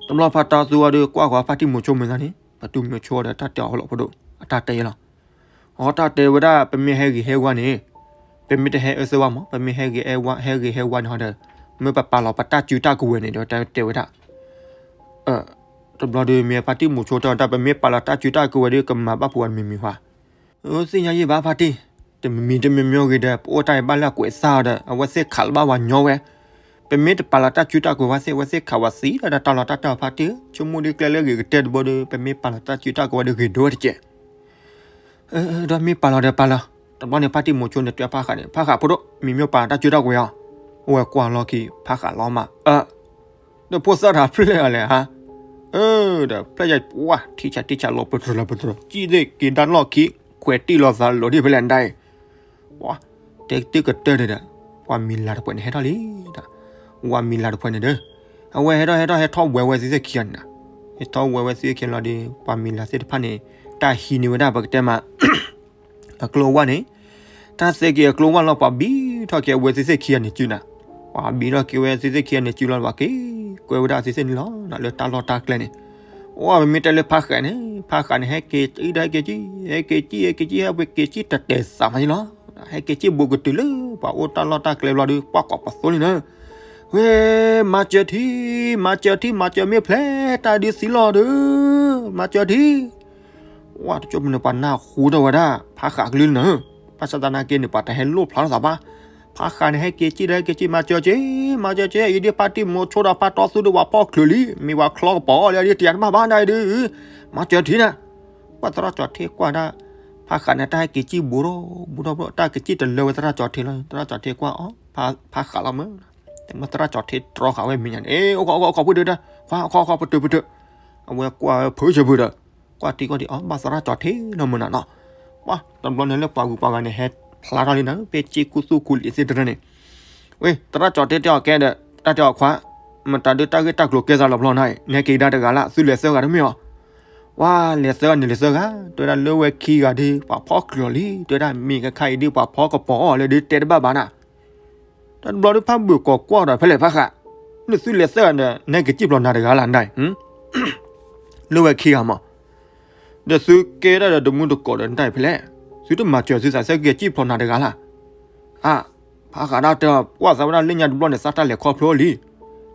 တဘျီဖါတီသူအီၤဒီးကွၢ်ဃီၤဖါတံၢ်မူၤဆိမုၢ်ဂၤန့ၣ်, ဖါတံၢ်မူၤဆိဒီးတၢ်တဲအီၤလီၤဖိဒိၣ်, အတၢ်တဲယဲလီၤ. အတၢ်တဲဝဲဒၣ် ပမ့ၢ်ဟဲဂ့ၤဟဲဝါန့ၣ်, ပမ့ၢ်တဟဲအၢသီဘၣ်မး, ပမ့ၢ်ဟဲဂ့ၤဟဲဝါ, ဟဲဂ့ၤဟဲဝါန့ၣ်ဟီဒီး, မ့ၢ်ပပာ်လီၤပတၢ်စုတၢ်ကဝဲၤန့ၣ်ဒီး တဲဝဲဒၣ် တဘျီဒီးမ့ၢ်ဖါတံၢ်မူၤဆိတဲအီၤတၢ် ပမ့ၢ်ပာ်လီၤတၢ်စုတၢ်ကဝဲၤဒီး ကမၤဘၣ်ပှၤတမံၤမံၤဧါ. သ့ၣ်ညါယဲၢ်ဘၣ်ဖါတံၢ်, တမံၤမံၤတမံၤမံၤဂ့ၤဒီး ပအိၣ်တၢ်အံၤဘၣ်လၢအကွဲးစၢ်အီၤဒီး အဝဲသ့ၣ်ခးလၢၤဘၣ်ပှၤညီဝဲ, ပမ့ၢ်တပာ်လီၤတၢ်စုတၢ်ကဝဲၤဝဲသ့ၣ် အဝဲသ့ၣ်ခးဝဲသံဒီးတၢ်လီၤတၢ်တၢ်ဖါတံၢ်, ဆိကမိၣ်ဒ်ကျဲလၢဂ့ၤကတၢၢ်တဘိဒီး ပမ့ၢ်ပာ်လီၤတၢ်စုတၢ်ကဝဲၤဒီးဂ့ၤဒိၣ်ဝဲတက့ၢ်. ဒီးမ့ၢ်ပာ်လီၤဒီးပာ်လီၤ. တဘျီန့ၣ်ဖါတံၢ်မူၤဆိန့ၣ်တဲဖါဃးန့ၣ်, ဖါဃးဖိဒိၣ် မံၤမ့ၢ်ပာ်တၢ်စုတၢ်ကဝဲၤအီၤ, အဝဲကွၢ်လီၢ်ခံ ဖါဃးလီၤမး, အၢ, ဒီးဖိသၣ်တၢ်ဖျၢၣ်အီၤလဲၣ်ဧါ, အၢ, ဒီးဖျၢၣ်ယါပှၢ် ထံဆးထံဆးလီၤပတြၢၤလီၤပတြၢၤ စံၣ်သ့ၣ်က့ၤဒၣ်လီၢ်ခံ, ခွဲးတံၢ်လီၤသးလီၤဒ်ဖဲလဲၣ်နဒၣ်အံၤ, ပှၢ်, တဲတ့ၢ်ကတၢၢ်န့ၣ်ဒီး, ပှၤမံၤလၤတဖှဲးန့ၣ်ဟဲထီၣ်လံ, ပှၤမံၤလၤတဖှဲးန့ၣ်ဒီး, အဝဲဟဲထီၣ်ဟဲထီၣ်ဟဲထီၣ်ဝဲဝဲသ့ၣ်သ့ၣ်ခံဂၤန့ၣ်, ဟဲထီၣ်ဝဲဝဲသ့ၣ်သ့ၣ်ခံဂၤလီၤဒီး ပှၤမံၤလၤသ့ၣ်တဖၣ်န့ၣ်, တၢ်ဟံးန့ၢ်ဝဲဒၣ်ပကတဲမး အကျိအဝၢ်န့ၣ်, တၢ်သ့က့ၤအကျိအဝၢ်လီၤ ပှၤဘံထီၣ်က့ၤအဝဲသ့ၣ်သ့ၣ်ခံဂၤန့ၣ်စုနၤ, ပှၤဘံထီၣ်က့ၤဝဲသ့ၣ်သ့ၣ်ခံဂၤန့ၣ်စုလီၤ ပှၤက့ၤကွဲဝဲဒၣ်သ့ၣ်သ့ၣ်န့ၣ်လီၤ လၢတၢ်လီၢ်တၢ်ကျဲန့ၣ်, အိၣ်ပမ့ၢ်တဲလၢဖါဃးန့ၣ်, ဖါဃးန့ၣ် ဟဲက့ၤအံၤဒီးဟဲက့ၤကံၣ်, ဟဲက့ၤကံၣ် ဟဲက့ၤကံၣ် ဟဲက့ၤကံၣ်တတဲာ်သးမးန့ၣ်လီၤ, ဟဲက့ၤကံၣ်ဘူးကတုၤလၢ ပှၤအိၣ်တၢ်လီၢ်တၢ်ကျဲဘျီဒီး ပှၤကွၢ်ပှၤသိလံနၤ ဝဲ, မၤစၢၤထံ, မၤစၢၤထံ, မၤစၢၤမ့ၢ်ဖျဲးတၢ်ဒုးသံလီၤဒီး, မၤစၢၤထံ, ဝဲတကၠိဖိန့ၣ် ပှၤနၢ်ဟူထီၣ်ဝဲဒၣ် ဖါဃးကလုၢ်လံနၤ, ဘၣ်ဆၣ်သနာ်က့န့ၣ် ပှၤတဟဲလိၣ်ဖျါထီၣ်သးဘၣ်, ဖါဃးန့ၣ် ဟဲက့ၤကံၣ်ဒီးဟဲက့ၤကံၣ် မၤစၢၤက့ၤ, မၤစၢၤက့ၤ, အံၤဒ်ဖါတံၢ်မူၤဆိဒီးဖါတီသူဒီးပှၤဖီၣ်ချုးလံ, မ့ၢ်ပှၤချီကပီၤအီၤလၢအဒ်တယၤတဘၣ်ဘၣ်နဒုး, မၤစၢၤထံနၤ ပှၤသရၣ်ကၠီၤထံကွၢ်ဒၣ်, ဖါဃးန့ၣ် တၢ်ဟဲက့ၤကံၣ်ဘူးထီၣ်ဘူးထီၣ်ဘူးထီၣ် တၢ်ကစံၣ်တလၢဝဲသရၣ်ကၠီၤထံလီၤ, သရၣ်ကၠီၤထံကွၢ်အီၤ, ဖါဃးလီၤမး, တမ့ၢ်သရၣ်ကၠီၤထံတြီဃာ်ဝဲမဲာ်ညါန့ၣ်, အိၣ်ခိးအိၣ်ခိးအိၣ်ခိး ပတုာ်တၢ်, ခွါအိၣ်ခိးအိၣ်ခိး ပတုာ်ပတုာ်, အဝဲကွၢ်ဝဲဖုးစၢၤဖုးဒီး, ကွၢ်တံၢ်ကွၢ်တံၢ်အီၤ ဘၣ်သရၣ်ကၠီၤထံလီၤမးနၤနီၤ, ပှၤတဘျီန့ၣ်လၢပှၤဂုၤပှၤဂၤန့ၣ် ဟဲဖျါထီၣ်လံနၤ ဖဲစ့ကူသူၣ်ကူလံၤသ့ၣ်တဖၣ်န့ၣ်, ဝဲ သရၣ်ကၠီၤထံတဲအီၤကဲဒီး တၢ်တဲအီၤခွါ, မတၤဒုးတၢ်ဂ့ၢ်တၢ်ကျိၤကဲသးလီၤဖျီနၤအံၤ နဟဲက့ၤကဒါတဂၤလၢ် သုလဲၤသၢဂၤတမ့ၢ်အီၤ, ဝဲလဲၤသၢဂၤန့ၣ်လဲၤသၢဂၤ, တဲဝဲဒၣ်လၢဝဲခံဂၤဒုး ပှၤဖီၣ်ချုးအီၤလံ, တဲဝဲဒၣ်မ့ၢ်ကခါအံၤဒုး ပှၤဖီၣ်ကပီၤအီၤလၢဒုးတဲတဘၣ်ဘၣ်နၤ တဘျီဒုးဖးဘုၣ်ကိးကွၢ်ဒီး ဖဲလဲၣ်ဖါဃး, နသုလဲၤသၢဂၤဒီး နဟဲက့ၤစံၣ်ဖျိးနၤတဂၤလၢ်နဒၣ်အံၤ, လၢဝဲခံဂၤမး, ဒီးသုကဲဒၣ်ဒီးတမူတကိးဒီးနတၢ်အံၤဖဲလဲၣ်, သုတမၤစၢၤသုသးစၢ်က့ၤစံၣ်ဖျိးနၤတဂၤလၢ်, အါ, ဖါဃးဒၣ်တဲအီၤ ကွၢ်သးဝဲဒၣ်လၢညါတဘျီန့ၣ် သးတၢ်လဲၤခီဖျိလံ,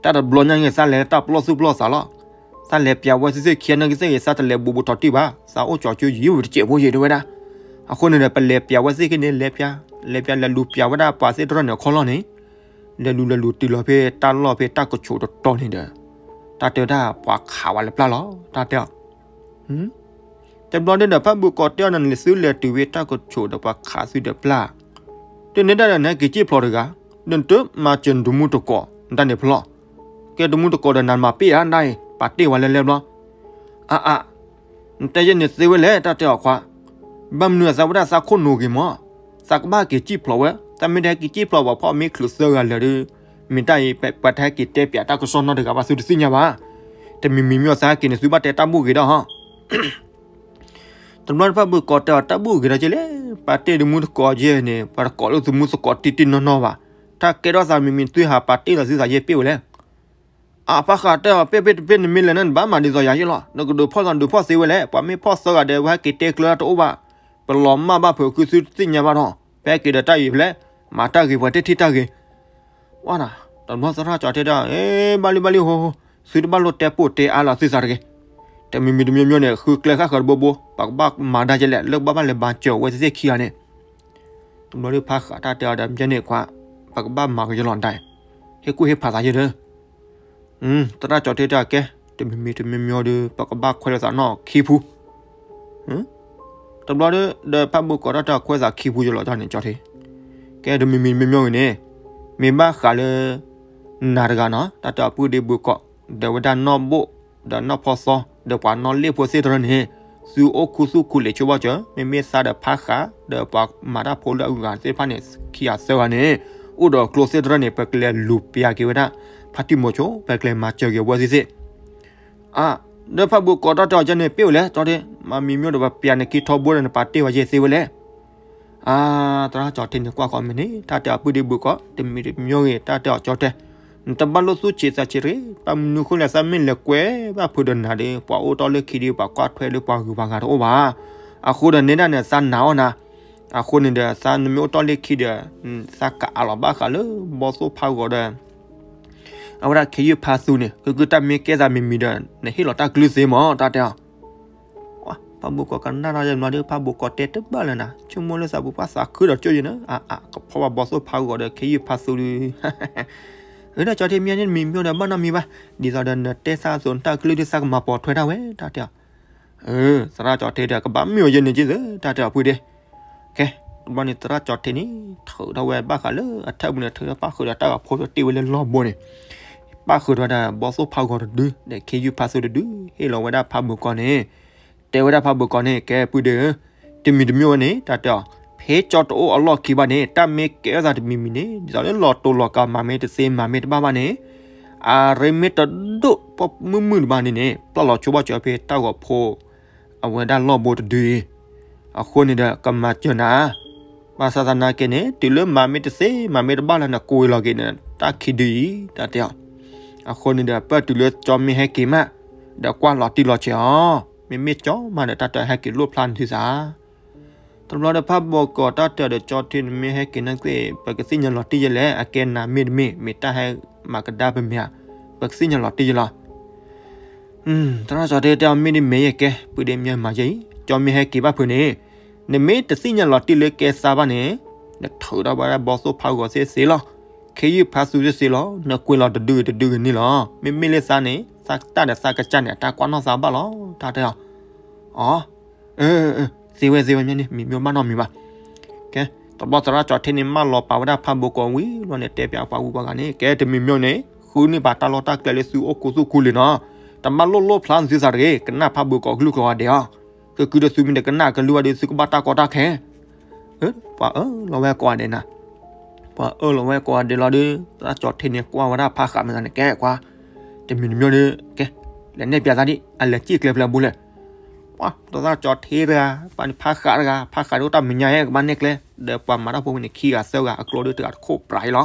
တၢ်တဘျီညါန့ၣ် သးလဲၤတၢ်ပလီၢ်သူၣ်ပလီၢ်သးလီၤ, သးလဲၤပျးဝဲသ့ၣ်သ့ၣ်ခံဂၤန့ၣ်ကသ့ၣ်ဂ့ၤ သးတလဲၤဘူးဘူးထီၣ်တံၢ်ဘၣ်, သးအိၣ်ကၠီၤကၠိယံၤဝဲတစဲးဖိယံၤတဲဝဲဒၣ်, အဃိန့ၣ်ဒီး ပလဲၤပျးဝဲသ့ၣ်ခံန့ၣ် လဲၤပျး, လဲၤပျးလဲၤလူၤပျးဝဲဒၣ်ပှၤသ့ၣ်တဖၣ်န့ၣ်အခီၣ်လီၢ်န့ၣ်, လဲၤလူၤလဲၤလူၤတုၤလီၤဖဲတၢ်လီၢ်ဖဲတၢ်ကဆိးတတီၤန့ၣ်ဒီး, တၢ်တဲဝဲဒၣ်ပှၤခးဝဲလၢပျၢ်လီၤ, တၢ်တဲအီၤ တဘျီန့ၣ်ဒီး ဖးဘုၣ်ကိးတဲအီၤန့ၣ် သုလဲၤတုၤဝဲတၢ်ကဆိးဒီးပှၤခးသုဒီးပျၢ်, တန့ၢ်ဒၣ်ဒီးနဟဲက့ၤစံၣ်ဖျိးတဂၤ, ဒီးနတမၤစၢၤနတမူတကိး နတၢ်န့ၣ်ဖျီၣ်, ကဲတမူတကိးဒီးနမၤပ့ၢ်ဧါနဒၣ်အံၤ ပာ်တ့ၢ်ဝဲလဲၤလဲၤဘျီ, အါအါ, နတဲယဲန့ၣ်သ့ဝဲလဲၣ် တၢ်တဲအီၤခွါ, ဘၣ်မနုၤအသးဝဲဒၣ်သးခိၣ်နူာ်ဂ့ၤမး, သးကဘၣ်က့ၤစံၣ်ဖျိးဝဲ, သးမ့ၢ်တဟဲက့ၤစံၣ်ဖျိးပှၤဖီၣ်မ့ၢ်ချုးသၢဂၤလၢာ်ဒီး, မ့ၢ်တၢ်အံၤ ပှၤတဟဲက့ၤတဲပျးတၢ်ကစီၣ်နီတဂၤဘၣ် သုတသ့ၣ်ညါဘၣ်, တမံၤမံၤမ့ၢ်အီၤသးဟဲက့ၤန့ၣ် သုဘၣ်တဲတၢ်ဘူၣ်ဂ့ၤဒီးဟီ တဘျီတဖၣ်ဘုၣ်ကိးတဲအီၤ တၢ်ဘူၣ်ဂ့ၤဒီးက့လဲၣ်, ပာ်တ့ၢ်တမူတကိးကဲန့ၣ် ပှၤတကိးလၢသုမူသကိးတံၢ်တံၢ်နီၢ်နီၢ်ဘၣ်, တၢ်ကဲထီၣ်သးမံၤမံၤသုဟးပာ်တ့ၢ်လီၤသုသးယဲၢ်ပ့ၢ်ဝဲလဲၣ်. အဖးဃးတဲအီၤ ပ့ၢ်ပ့ၢ်တပ့ၢ်နမ့ၢ်လဲၤန့ၣ် နဘၣ်မၤဒ်သိးယၤယ့ၣ်လီၤ, နကဒုးဖီၣ်သးဒုးဖီၣ်သ့ဝဲလဲၣ်, ပှၤမ့ၢ်ဖီၣ်သၢဂၤဒီး ပှၤဟဲက့ၤတဲကျၢၤတအိၣ်ဘၣ်, ပလီၤမၢ်ဘၣ်ဖုးခုသုတသ့ၣ်ညါဘၣ်ဒီး, ပဟဲက့ၤဒီးတၢ်အံၤဖဲလဲၣ်, မၤတၢ်ဂ့ၤပှၤတထံၣ်တၢ်ဂ့ၤ ဝဲဒၣ်, တဘျီသရၣ်ကၠီၤထံတဲအီၤ ဘၣ်လံဘၣ်လံဟိဟိ, သုတဘၣ်လိၣ်တဲပိာ်တဲအါလီၤသုသးတဂ့ၤ, တမံၤမံၤတမံၤမံၤန့ၣ် ဃုကျဲဃၣ်ဃၢၤတဘိဘိ, ပကဘၣ်မၤဒၣ်ကဲလဲၣ် လၢကဘၣ်ဘၣ်လဲၤမၤစၢၤဝဲသ့ၣ်သ့ၣ်ခံဂၤန့ၣ်, တဘျီဒီးဖးဃးတၢ်တဲအီၤဒီး မ့ၢ်န့ၣ်ခွါ, ပကဘၣ်မၤကယီလီၤဒၣ်, ဟ့ၣ်ကူၣ်ဟ့ၣ်ဖးသးယဲၢ်ဒီး, သရၣ်ကၠီၤထ့တဲအကဲ, တမံၤမံၤတမံၤမံၤဒီး ပကဘၣ်ခွဲးလိာ်သးနီၢ်ခံဖူ တဘျီဒီး ဒီးဖးဘိကိးတၢ်တဲအီၤခွဲးသးခံဖူယလီၤတၢ်န့ၣ်ကၠီၤထ့, ကဲတမံၤမံၤတမံၤမံၤဂ့ၤန့ၣ်, မ့ၢ်ဘၣ်ဃးလၢ နၤတဂၤနီၤ တၢ်တဲအီၤပုၢ်ဒ့ဘုကိး, ဒီးဝဲဒၣ်နီၢ်ဘိၣ်, ဒီးနီၢ်ဖီသီ, ဒီးပှၤနီၢ်လ့ၣ်ဖိသ့ၣ်တဖၣ်န့ၣ်, သုအိၣ်ခူသူၣ်ခူလံာ်ဆိဘၣ်စၢၤ, မ့မ့ၢ်သးဒီးဖးဃး, ဒီးပှၤမၤတၢ်ဖိလၢအဂၤသ့ၣ်တဖၣ်န့ၣ် ခံဂၤသၢဂၤန့ၣ်, အိၣ်ဒီးကျိသ့ၣ်တဖၣ်န့ၣ် ပကလဲၤလူၤပျးက့ၤဝဲဒၣ်, ဖါတံၢ်မိၤဆိ ပကလဲၤမၤစၢၤက့ၤအဝဲသ့ၣ်သ့ၣ် အ, ဒီးဖးဘိကိးတၢ်တဲအီၤကဲန့ၣ် ပ့ၢ်ဝဲလဲၣ် ကၠီၤထ့, မၤမံၤမံၤဒီးပပျးနခံထီဘိဒီးနပာ်တ့ၢ်ဝဲယဲၢ်သ့ဝဲလဲၣ်. အါ, သရၣ်ကၠီၤထ့န့ၣ်ကွၢ်ဃီမ့ၢ်န့ၣ် တၢ်တဲအီၤပုၢ်ဒ့ဘုကိး, တမံၤတမံၤဂ့ၤ တၢ်တဲအီၤကၠီၤထ့, နတဘၣ်လိၣ်သူၣ်ဆံးသးဆံးတဂ့ၤ, ဘၣ်မနုၤဃိလဲၣ် သးမ့ၢ်လဲၤကွဲဘၣ်ဖုးဒီးနၤဒီး ပှၤအိၣ်တီၢ်လၢခံဒီး ပှၤကွၢ်ထွဲလၢပှၤဂုၤပှၤဂၤတအိၣ်ဘၣ်. အဃိဒီးန့ၣ်ဒၣ်န့ၣ် သးနာ်အီၣ်နၤ, အဃိန့ၣ်ဒီး သးနမ့ၢ်အိၣ်တီၢ်လၢခံဒီး, သးကအးလီၤဘၣ်ဃးလၢဘီသိၣ်ဖးဂီၤဒီး အဝဲဒၣ်ခ့ယုၢ်ဖးသူန့ၣ် ကုကုတၢ်မ့ၢ်ကဲသးမံၤမံၤဒီး နဟ့ၣ်လီၤတၢ်ကလုၢ်သ့မၢ် တၢ်တဲအီၤ. ဖးဘိကိးကနၣ်ထီၣ်ယဲၢ်မီၤဒီး ဖးဘိကိးတဲတဘၣ်လၢၤနၤ, ဆိကမိၣ်လၢသးပူၤပှၢ်သးခုဒီးကၠိယဲၢ်န့ၣ်, အါအါ ကဖီဘၣ်ဘီသိၣ်ဖးဂီၤဒီးခ့ယုၢ်ဖးသူဒီး, အၢဒၣ်ကၠီၤထ့မ့ၢ်န့ၣ်မံၤမံၤဒီးဘၣ်နီတမံၤဘၣ်, ဒ်သိးဒီးနတဲသးအသိးနတၢ်ကလုၢ်ဒ်သးကမၤပိာ်ထွဲဒၣ်ဝဲ တၢ်တဲအီၤ. သရၣ်ကၠီၤထ့ဒီး ကဘၣ်မ့ၢ်ဝဲယဲၢ်န့ၣ်က့သ့ တၢ်တဲအီၤဖုဒ့ ကဲ, တဘျီန့ၣ် သရၣ်ကၠီၤထ့န့ၣ် ထုးထီၣ်ဝဲဘၣ်ဃးလၢအထၢၣ်ပူၤန့ၣ် ထုးထီၣ်ပၣ်ဃုာ်ဒီးတၢ်ဂီၤဖိဒီးတ့ၢ်ဝဲလၢလီၢ်ဘိန့ၣ်, ပၣ်ဃုာ်ဒီးဝဲဒၣ်ဘီသိၣ်ဖးဂီၤတဒု ဒီးခ့ယုၢ်ဖးသူတဒု ဟ့ၣ်လီၤဝဲဒၣ်ဖးဘိကိးန့ၣ်, တဲဝဲဒၣ်ဖးဘိကိးန့ၣ် ကဲပုၢ်ဒ့ဧၢ, တမံၤတမံၤဝဲန့ၣ် တၢ်တဲအီၤ, ဖဲကၠီတအိၣ်အလီၢ်ခံဘၣ်န့ၣ် တၢ်မ့ၢ်ကဲထီၣ်သးတမံၤမံၤန့ၣ် ဒ်သိးလၢလီၤတိၤလီၤကး မၤမ့ၢ်တသ့မၤမ့ၢ်တဘၣ်ဘၣ်န့ၣ် အရ့မ့ၢ်တဒိၣ်ပှၢ်မုၢ်မုၢ်တဘၣ်န့ၣ်န့ၣ် ပျၢ်လီၤဆိဘၣ်စၢၤဖဲတၢ်ဂီၤဖိ အဝဲဒၣ်လီၢ်ဘိတဒုအံၤ, အဃိန့ၣ်ဒီး ကမၤစၢၤနၤ, ဘၣ်ဆၣ်သနာ်က့န့ၣ် တုၤလၢမၤမ့ၢ်တသ့ မၤမ့ၢ်တဘၣ်လၢနကွံာ်လီၤက့ၤန့ၣ် တၢ်ခံဒုအံၤ တၢ်တဲအီၤ, အဃိန့ၣ်ဒီး ပၢၢ်တုၤလၢကၠီမ့ၢ်ဟဲက့ၤမး, ဒီးကွၢ်လီၤတံၢ်လီၤဆဲးအီၤ, မ့မ့ၢ်ကၠီမးဒီး တၢ်တဲအီၤဟဲက့ၤလိၣ်ဖျါနသုသး တဘျီဒီးဖးဘိကိးတၢ်တဲအီၤဒီး ကၠီထ့န့ၣ်မ့ၢ်ဟဲက့ၤနာ်က့ ပကသ့ၣ်ညါလီၤတံၢ်ယဲၢ်လဲၣ်, အကဲနၤမ့ၢ်တမ့ၢ် မ့ၢ်တၢ်ဟဲမၤကဒါပမ့ၢ်ဧါ, ပကသ့ၣ်ညါလီၤတံၢ်ယဲၢ်လီၤ. သရၣ်ကၠီၤထ့တဲအီၤ မ့ၢ်တမ့ၢ်ယဲၢ်ကဲ ပုၢ်ဒ့မ့ၢ်မၤယဲၢ်အံၤ, ကၠီမ့ၢ်ဟဲက့ၤဘၣ်ဖုးန့ၣ်, နမ့ၢ်တသ့ၣ်ညါလီၤတံၢ်လၢကဲသးဘၣ်န့ၣ်, နထုးထီၣ်ဝဲဒၣ်ဘီသိၣ်ဖးဂီၤသ့ၣ်သ့လီၤ, ခ့ယုၢ်ဖးသူသ့ၣ်သ့လီၤ, နကွံာ်လီၤတဒုဂ့ၤတဒုဂ့ၤန့ၣ်လီၤ. မ့မ့ၢ်လၢသးန့ၣ် သးတၢ်ဒီးသးကစၢ်န့ၣ် အတၢ်ကွၢ်နီၢ်သးဘၣ်လီၤ တၢ်တဲအီၤ. အ သ့ဝဲသ့ဝဲမ့ၢ်န့ၣ် မံၤမ့ၢ်ဘၣ်နီတမံၤဘၣ်. ကဲ, တဘျီသရၣ်ကၠီၤထ့န့ၣ် မၢလီၤပာ်ဝဲဒၣ်ဖးဘိကိးဝံၤလီၤန့ၣ် တဲပၠးပှၤဂုၤပှၤဂၤန့ၣ် ကဲတမံၤမ့ၢ်န့ၣ် ဃုန့ၢ်ဘၣ်တၢ်လီၢ်တၢ်ကျဲလၢသုအိၣ်ခူသူၣ်ခူလံာ်နီၤ, တဘၣ်လိၣ်လိၣ်ဖျါသုသးတဂ့ၤ, ကနၣ်ဖးဘိကိးကလုၢ်ကျိာ်ဂၤဒဲးအီၤ, ကကုဒီးသုမ့ၢ်တကနၣ်ကလုၢ်ဘၣ်ဒီး သုကဘၣ်တၢ်ကီတၢ်ခဲ ပှၤအၢၣ်လီၤဝဲကိးဂၤဒဲးနၤ, ပှၤအၢၣ်လီၤဝဲကိးဂၤဒဲးလီၤဒီး သရၣ်ကၠီၤထ့န့ၣ် ကွၢ်ဝဲဒၣ်ဖးဃးမ့ၢ်သးန့ၣ် ကဲကွၢ်, တမံၤတမံၤဒီး ကဲ, လဲၤနဲၣ်ပၠးသးဒ် အလဲၤစံၣ်ကျဲဖျဲးဘိလဲၣ်. ပှၤသရၣ်ကၠီၤထ့တဂၤ, ပှၤန့ၣ်ဖးဃးတဂၤ, ဖးဃးဒ်အိၣ်တၢ်မဲာ်ညါဟဲကဘၣ်နဲၣ်ကျဲ, ဒီးပှၤမၤတၢ်ဖိန့ၣ် ခံဂၤသၢဂၤအကျိဒီးတဂၤတခိၣ်ပြးအံၤလီၤ.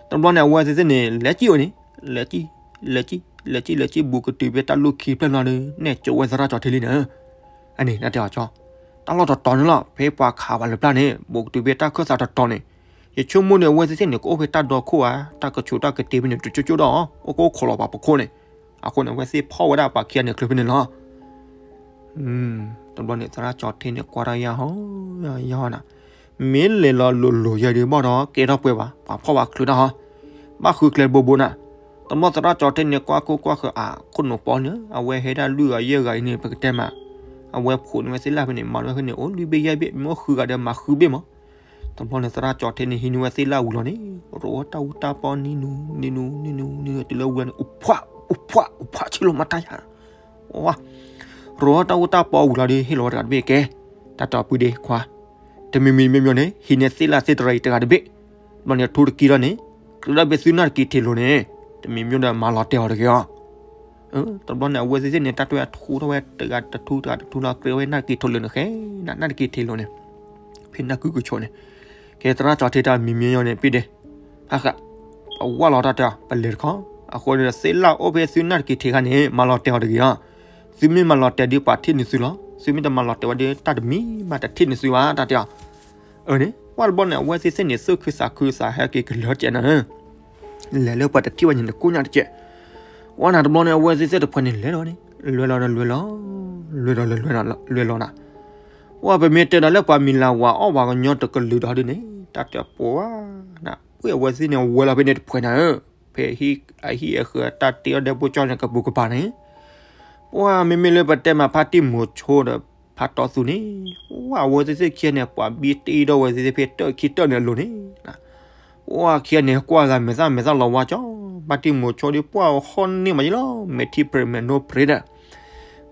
တဘျီန့ၣ် အဝဲသ့ၣ်သ့ၣ်န့ၣ် လဲၤစံၣ်ဝဲန့ၣ်, လဲၤစံၣ်, လဲၤစံၣ်, လဲၤစံၣ်, လဲၤစံၣ်ဘူးကတုၤဖဲတၢ်လူၢ်ခံဖျၢၣ်လီၤဒီး နဲၣ်ကၠိဝဲသရၣ်ကၠီၤထ့လံန့ၣ် အန့ၣ် နတဲအီၤကၠီ, တၢ်လီၢ်တတီၤန့ၣ်လီၤ, ဖဲပှၤခးဝဲလၢပျၢ်န့ၣ် ဘူးကတုၤဖဲတၢ်ခၢၣ်သးတတီၤန့ၣ်, ယဆိကမိၣ်န့ၣ် အဝဲသ့ၣ်သ့ၣ်န့ၣ် ကအိၣ်ဖဲတၢ်ဒီခိၣ်ဧါ, တၢ်ကဆိးတၢ်ကတ့ဖဲန့ၣ် တကၠိကၠိဒီး အိၣ်ကအိၣ်ခိးလီၤပှၤပခိၣ်န့ၣ်, အဃိန့ၣ် အဝဲသ့ၣ်ဖီၣ်ဝဲဒၣ်ပှၤခံဂၤန့ၣ် ချၢဖဲန့ၣ်လီၤ. တဘျီန့ၣ် သရၣ်ကၠီၤထ့န့ၣ် ကွၢ်တၢ်ယၢ်ဟီ, ယၢ်ဟီနၤ, မ့ၢ်လဲၤလီၤလိၤလိၤယဲၢ်ဒုးဘၣ်ဒီး ကဲထီၣ်ပှဲၤဘၣ်, ပှၤဖီၣ်ဝဲချုးတၢ်ဟီ, ဘၣ်ဃုကျဲဘိဘိနၤ. တဘျီသရၣ်ကၠီၤထ့န့ၣ် ကွၢ်ခိၣ်ကွၢ်ဃၢၤအခိၣ်နူာ်ပီန့ၣ် အဝဲဟဲဒၣ်လွံၢ်ဂၤယဲၢ်ဂၤအံၤန့ၣ် ပကတဲမး, အဝဲဖိးန့ၢ်ဝဲသ့ၣ်လၣ်ဖဲန့ၣ် မၤဝဲဖဲန့ၣ် အိၣ်လွံၢ်ဘ့ၣ်ယဲၢ်ဘ့ၣ် မ့ၢ်အိၣ်ဃုဂၤဒီးမၤဃုဘ့ၣ်မး. တဘျီန့ၣ် သရၣ်ကၠီၤထ့န့ၣ် ဟံးန့ၢ်ဝဲသ့ၣ်လၣ်ဝံၤလီၤန့ၣ် ရိးဝဲတၢ်အူတၢ်ပီနံၤနူၤ နံၤနူၤ နံၤနူၤ နံၤနူၤ တုၤလၢဝံၤလီၤန့ၣ် အိၣ်ဖှၣ် အိၣ်ဖှၣ် အိၣ်ဖှၣ် ဆ့လိာ်မၤတၢ်ယၤ, ဝါ, ရိးဝဲတၢ်အူတၢ်ပီဝံၤလီၤဒီး ဟ့ၣ်လီၤဝဲတဂၤတဘ့ၣ်ကဲ, တၢ်တဲအီၤပုၢ်ဒ့ခွါ, တမံၤမံၤမ့ၢ်မ့ၢ်န့ၣ် ဟံးန့ၢ်သ့ၣ်လၣ်သ့ၣ်တရံးတဂၤတဘ့ၣ်, တဘျီန့ၣ် ထူတကံထီၣ်န့ၣ် ကြၢးဒၣ်ဖဲသုနၢ်တက့ၤထံးလိၤန့ၣ်, တမံၤမ့ၢ်ဒီးမၤလီၤတဲာ်အီၤတဂ့ၤအီၤ. တဘျီန့ၣ် အဝဲသ့ၣ်သ့ၣ်န့ၣ် တၢ်တွဲအထူထီၣ်ဝဲတဂၤတထူတဂၤတထူလီၤ ကြၢးဝဲနၢ်တက့ၤထံးလိၤန့ၣ်ဃဲ, နၢ်တက့ၤထံးလိၤန့ၣ်, ဖဲနၢ်ကုကဆိးန့ၣ်, ကဲသရၣ်ကၠီၤထ့တၢ်မံၤမ့ၢ်ညီန့ၣ် ပုၢ်ဒ့, ဖးဃး, ပဝၢ်လီၤတၢ်တဲအီၤ ပလဲၤတခီ, အဃိန့ၣ်ဒီး သ့ၣ်လၣ်အိၣ်ဖဲသုနၢ်တက့ၤထံးခါန့ၣ် မၤလီၤတဲာ်အီၤတဂ့ၤအီၤ, သုမ့ၢ်မၤလီၤတဲာ်ဒီးပှၤထံၣ်န့ၢ်သုလီၤ, သုမ့ၢ်တမၤလီၤတဲာ်ဝဲဒီး တၢ်တမံၤမးတထံၣ်န့ၢ်သုဘၣ် တၢ်တဲအီၤ. အန့ၣ် ဝဲတဘျီန့ၣ် အဝဲသ့ၣ်သ့ၣ်န့ၣ် သူၣ်ခုသးခုသးဟဲက့ၤကလၢာ်ကဲနၤ, လဲၤလၢပှၤတထံၣ်ဝဲန့ၣ်တကိၢ်ညါတကဲး, ဝဲနၤတဘျီန့ၣ် အဝဲသ့ၣ်သ့ၣ်တဖၣ်န့ၣ်လဲၤလီၤန့ၣ် လဲၤလီၤဒီးလဲၤလီၤ, လဲၤလီၤဒီးလဲၤလီၤနၤ, ပှၢ်ပမ့ၢ်တဲဒီးလၢပှၤမံၤလၤဝၤအီၣ်ပှၤကညီတကလုာ်ဒီးဒ်န့ၣ် တၢ်တဲပှၢ်နၤ ဝ့ၢ်အဝဲသ့ၣ်န့ၣ်ဝဲလီၤဖဲန့ၣ်တဖှဲးနၤဧၢ, ဖဲအဟံၣ်အဟံၣ်အဃၢၤတၢ်တ့အီၣ်ဒဲးဘိကၠီန့ၣ်ကပူၤကပၤန့ၣ်, ပှၢ်မ့မ့ၢ်လၢပတဲမးဖါတံၢ်မိၤဆိဒီးဖါတီသူန့ၣ်, ပှၢ်အဝဲသ့ၣ်သ့ၣ်ခံဂၤန့ၣ် ပှၤဘံတ့ဒီးဝဲသ့ၣ်သ့ၣ်ဖဲတၢၢ်ခံတၢၢ်န့ၣ်အလိၤန့ၣ် ပှၢ်ခံဂၤန့ၣ် ကွၢ်ဂၤမဲာ်သၣ်မဲာ်သၣ်လီၤဝါကၠီ, ဖါတံၢ်မိၤဆိဒီးပှၢ်ဟီၣ်န့ၢ်မးယလီၤ မဲာ်ထံပြ့မဲာ်နိပြ့ဒီး,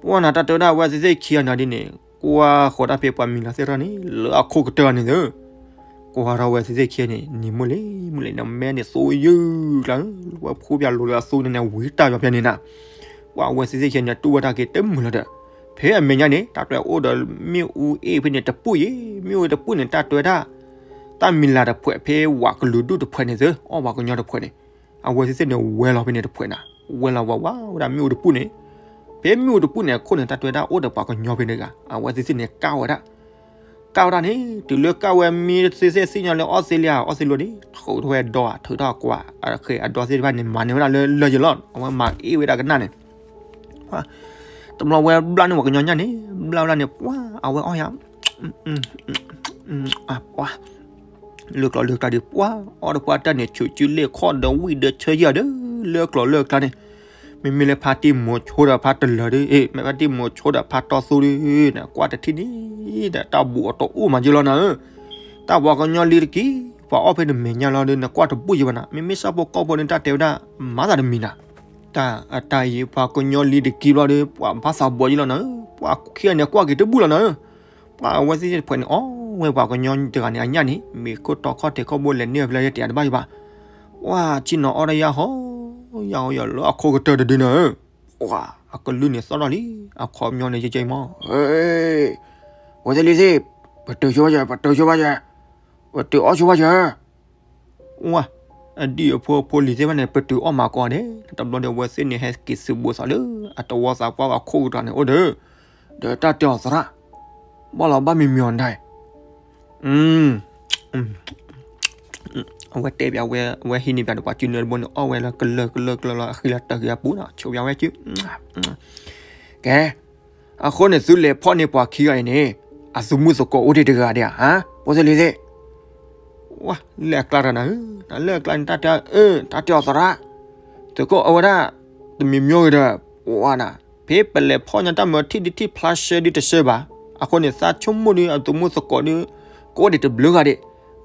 ပှၢ်နၤတၢ်တဲဝဲဒၣ်အဝဲသ့ၣ်သ့ၣ်ခံဂၤန့ၣ်ဒ်န့ၣ်, ကွၢ်ဃီၤတၢ်ဖဲပှၤမံၤလၤသ့ၣ်တဖၣ်န့ၣ် လၢအခိၣ်ကတၢၢ်န့ၣ်သၢ, ကွၢ်ထီၣ်ဝဲသ့ၣ်သ့ၣ်ခံဂၤန့ၣ် နံၤမုၢ်လံမုၢ်လံ နမဲန့ၣ်သိယုၢ်ကျါ, ဝဲဖိပၠးလိၤလၢအသိန့ၣ်န့ၣ် ဝံၤတၢ်ယီၤဖဲန့ၣ်နၤ, ပှၢ်အဝဲသ့ၣ်သ့ၣ်ခံဂၤန့ၣ် တူၢ်ဝဲတၢ်က့ၤတမုာ်လီၤဒီး, ဖဲအမဲာ်ညါန့ၣ် တၢ်တဲအိၣ်ဒီးမ့ၣ်အူအ့ၣ်ဖဲန့ၣ်တပူၣ်ယဲ, မ့ၣ်အူတပူၣ်န့ၣ် တၢ်တဲဝဲဒၣ် တၢ်မံၤလၤတဖှဲးဖဲဝးကလုာ်ဒူၣ်တဖှဲးန့ၣ်သၢ အီၣ်ပှၤကညီတဖှဲးန့ၣ်, အဝဲသ့ၣ်သ့ၣ်န့ၣ်ဝဲလီၤဖဲန့ၣ်တဖှဲးနၤ, ဝဲလီၤဝးဝးဝဲဒၣ်မ့ၣ်အူတပူၣ်န့ၣ်, ဖဲမ့ၣ်အူတပူၣ်န့ၣ်အခိၣ်န့ၣ် တၢ်တဲဝဲဒၣ်အိၣ်ဒီးပှၤကညီဖဲန့ၣ်တဂၤ, အဝဲသ့ၣ်သ့ၣ်န့ၣ်ကၢ်ဝဲဒၣ် ကၢ်ဝဲဒၣ်န့ၣ် တုၤလၢကၢ်ဝဲမ့ၢ်သ့ၣ်သ့ၣ်သ့ၣ်ညါလၢအီစထြ့လယါ အီစထြ့လယါန့ၣ် ထုးထီၣ်ဝဲအဒီး ထုးထီၣ်ကွၢ် အဒီသ့ၣ်တဖၣ်န့ၣ် မၤန့ၢ်ဝဲဒၣ်လၢလၢယလီၤ အဝဲမၤအ့ၣ်ဝဲဒၣ်ကနၣ်န့ၣ်, တဘျီဝဲဘျၣ်န့ၢ်ပှၤကညီညၣ်န့ၣ် ဘျၣ်ဝဲဒၣ်န့ၣ် ပှၢ်အဝဲအီၣ်ယၤ ပှၢ် လၢကျိၤလၢကျါဒီး ပှၢ်အီၣ်ဒီးပှၢ်တၢ်န့ၣ် ဆူးစုလ့ၣ်ခီၣ်ဒီးဝံၣ်ဒီးဆၢယၢ်ဒီး လၢကျိၤလၢကျါန့ၣ်, မ့မ့ၢ်လၢဖါတံၢ်မိၤဆိဒီးဖါတလၢၤဒီး မ့ၢ်ဖါတံၢ်မိၤဆိဒီးဖါတီသူဒီး နကွၢ်တထံၣ်န့ၣ် ဒီးတၢ်ဘူးအတအိၣ်မးက့လီၤနၤဧၢ, တၢ်ပှၤကညီလံတက့ၢ် ပှၤအီၣ်ဖဲနမဲာ်ညါလီၤဒီး နကွၢ်တဘူးယံၤဘၣ်နၤ မ့မ့ၢ်ဆၣ်ဖိကီၢ်ဖိန့ၣ် တၢ်တဲဝဲဒၣ် မၤသးတမံၤနၤ, တၢ်အတၢ်အံၤ ပှၤကညီလံတက့ၢ်ဘျီဒီး ပှၤဘၣ်သးဘီယံၤလီၤနၤဧၢ, ပှၤခံဂၤန့ၣ် ကွၢ်က့ၤတဘူးလီၤနၤဧၢ, ပှၢ်အဝဲသ့ၣ်တဖှဲးန့ၣ် အီၣ်ဝဲပှၤကညီတဂၤန့ၣ် အညၣ်န့ၣ် မ့ၢ်ခိၣ်တီခီၣ်ထံးခီၣ်ဘိလဲၤန့ၢ်အဖျၢၣ်ယဲၢ်တယၤတဘၣ်ယဘၣ်, ပှၢ်ဆ့ၣ်နီၤအီၣ်တၢ်ယါဟီ ယါဟီယၤလၢအခိၣ်ကတၢၢ်တဒုနၤဧၢ, ပှၢ်အကလုၢ်န့ၣ်သီၣ်ထီၣ်လံ အခီပညီန့ၣ် ကဲကဲမီၢ်, ဝဲသ့ၣ်လံသ့ၣ်, ပတုၤဆိဘၣ်ယၤ ပတုၤဆိဘၣ်ယၤ, ပတုၤအီၣ်ဆိဘၣ်ယၤ ဝါ, အဒံၣ်အဖိအဖိလံၤသ့ၣ်တဖၣ်န့ၣ် ပတုၤအီၣ်မၤကီးဒဲး, တဘျီဒီးအဝဲသ့ၣ်န့ၣ် ဟဲက့ၤသုးဘူးသးလၢ အတဝီသးပှၢ်ဝဲအခိၣ်ကတၢၢ်န့ၣ်အိၣ်ဒီး, ဒီးတၢ်တဲအီၤသရၣ်, ဘၣ်လီၤဘၣ်မံၤမံၤအီၤဒၣ်, အဝဲတဲပၠးဝဲ အဝဲဟံးန့ၢ်ပၠးဒီးပှၤစုနၢတဘိန့ၣ် အီၣ်ဝဲလၢကလၢကလၢကလၢလီၤ အဃံလၤတၢ်ဂ့ၤအပူၤနီၤ ဆိပၠးဝဲစု ကဲ, အဃိန့ၣ် သုလဲၤဖီၣ်န့ၢ်ပှၤခံဂၤအံၤန့ၣ် အသုးမုၢ်သကိးအိၣ်ဒံးတဂၤဒံးဧါ, ဖိသ့ၣ်လံၤသ့ၣ်, ဝါ, လၢအကျါတဂၤနၤဧၢ, လၢအကျါန့ၣ် တၢ်တဲအီၤသရၣ်, သုးခိၣ်အဝဲဒၣ် တမံၤမံၤဂ့ၤဒီး, ဝါနၤ, ဖဲပလဲၤဖီၣ်ညါတၢ်မၤထံၣ်ဒုးထံၣ်ဖျါရှဲဒုးတရှဲဘၣ်, အဃိန့ၣ် သးဆိကမိၣ်ဒီးအသုးမုၢ်သကိးဒီး ကအိၣ်ဒံးတဘျုးဂၤဒံး,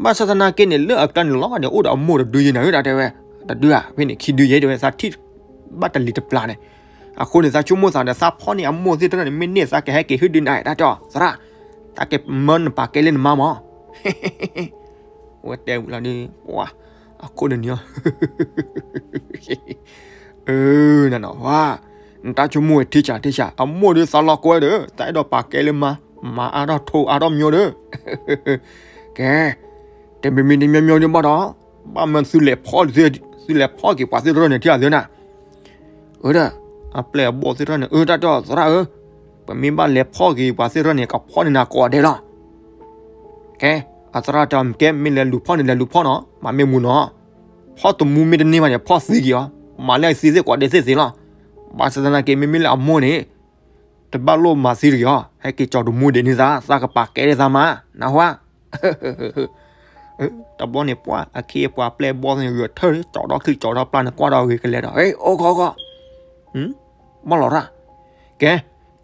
ဘၣ်ဆၣ်သနာ်က့န့ၣ် လၢအကျါန့ၣ်လီၤဂာ်န့ၣ် အိၣ်ဒီးအမိၢ်တဒုယဲနၤဧၢ တၢ်တဲဝဲ, တဒုဧါ, ဖဲန့ၣ်ခံဒုယဲတဲဝဲ သးထံၣ် ဘၣ်တလံၤတပျၢ်န့ၣ်, အဃိန့ၣ် သးဆိကမိၣ်သးဒီး သးဖီၣ်န့ၢ်အမိၢ်သ့ၣ်တဖၣ်န့ၣ် မ့ၢ်န့ၢ်သးကဟဲက့ၤဟုၣ်ဒုးနၤ တၢ်တဲအီၤသရၣ်, သးကမၢနပာ်ကဲလၢနမါမး ဝဲတဲဝံၤလီၤဒီး ပှၤ အခိၣ်န့ၣ်န့ၣ်, အၢ နနီၤ ဝါ, နတၢ်ဆိကမိၣ်ဝဲထံဆးထံဆး အမိၢ်ဒီးသးလီၤကဝဲဒီး သးအဲၣ်ဒိးပာ်ကဲလၢမါ, မၤအါထီၣ်ထိးအါထီၣ်မညီဒီး, ကဲ, တမံၤမံၤတမံၤမံၤဒုးဘၣ်ဒီး, ဘၣ်မၤသုလဲၤဖီၣ်, သုလဲၤဖီၣ်က့ၤပှၤသ့ၣ်တဖၣ်န့ၣ် ထံၣ်အသ့နၤ အၢဒီး, အပျဲၢ်အဘီၣ်သ့ၣ်တဖၣ်န့ၣ် အၢ တၢ်တဲအီၤသရၣ်ဧၢ, ပမ့ၢ်ဘၣ်လဲၤဖီၣ်က့ၤပှၤသ့ၣ်တဖၣ်န့ၣ် ကဖီၣ်န့ၢ်နၤကိးဂၤဒဲးလီၤ. ကဲ, အသရၣ်တဲအီၤ ကဲ မ့ၢ်လဲၤလူၤဖီၣ်န့ၣ် လဲၤလူၤဖီၣ်နီၤ, မၤမ့ၢ်မူနီၤ, ဖီၣ်တမူမ့ၢ်တန့ၢ်ဘၣ်န့ၣ် ဖီၣ်သံက့ၤအီၤ, မၤလၢအသံသ့ၣ်ကိးဂၤဒဲးသ့ၣ်သ့ၣ်လီၤ. ဘၣ်ဆၣ်သနာ်က့ မ့မ့ၢ်လၢအမိၢ်န့ၣ် တဘၣ်လိၣ်မၤသံတဂ့ၤအီၤ, ဟဲက့ၤကၠီၤတမူဒံးန့ၢ်သး, သးကပာ်ကဲဒၣ်သးမါ, နၢ်ဟူဧါ. တဘျီန့ၣ် ပှၢ် အခ့အပှၤပျဲၢ်ဘီၣ်သ့ၣ်န့ၣ် ဂဲၤထၢၣ် ကၠီၤထီၣ်ချံကၠီၤထီၣ်ပျၢ်န့ၣ် ကွၢ်ဒီးဂ့ၤကလဲာ်ဒီး ဟဲ အိၣ်ခီခီ, ဘၣ်လီၤရၣ်. ကဲ,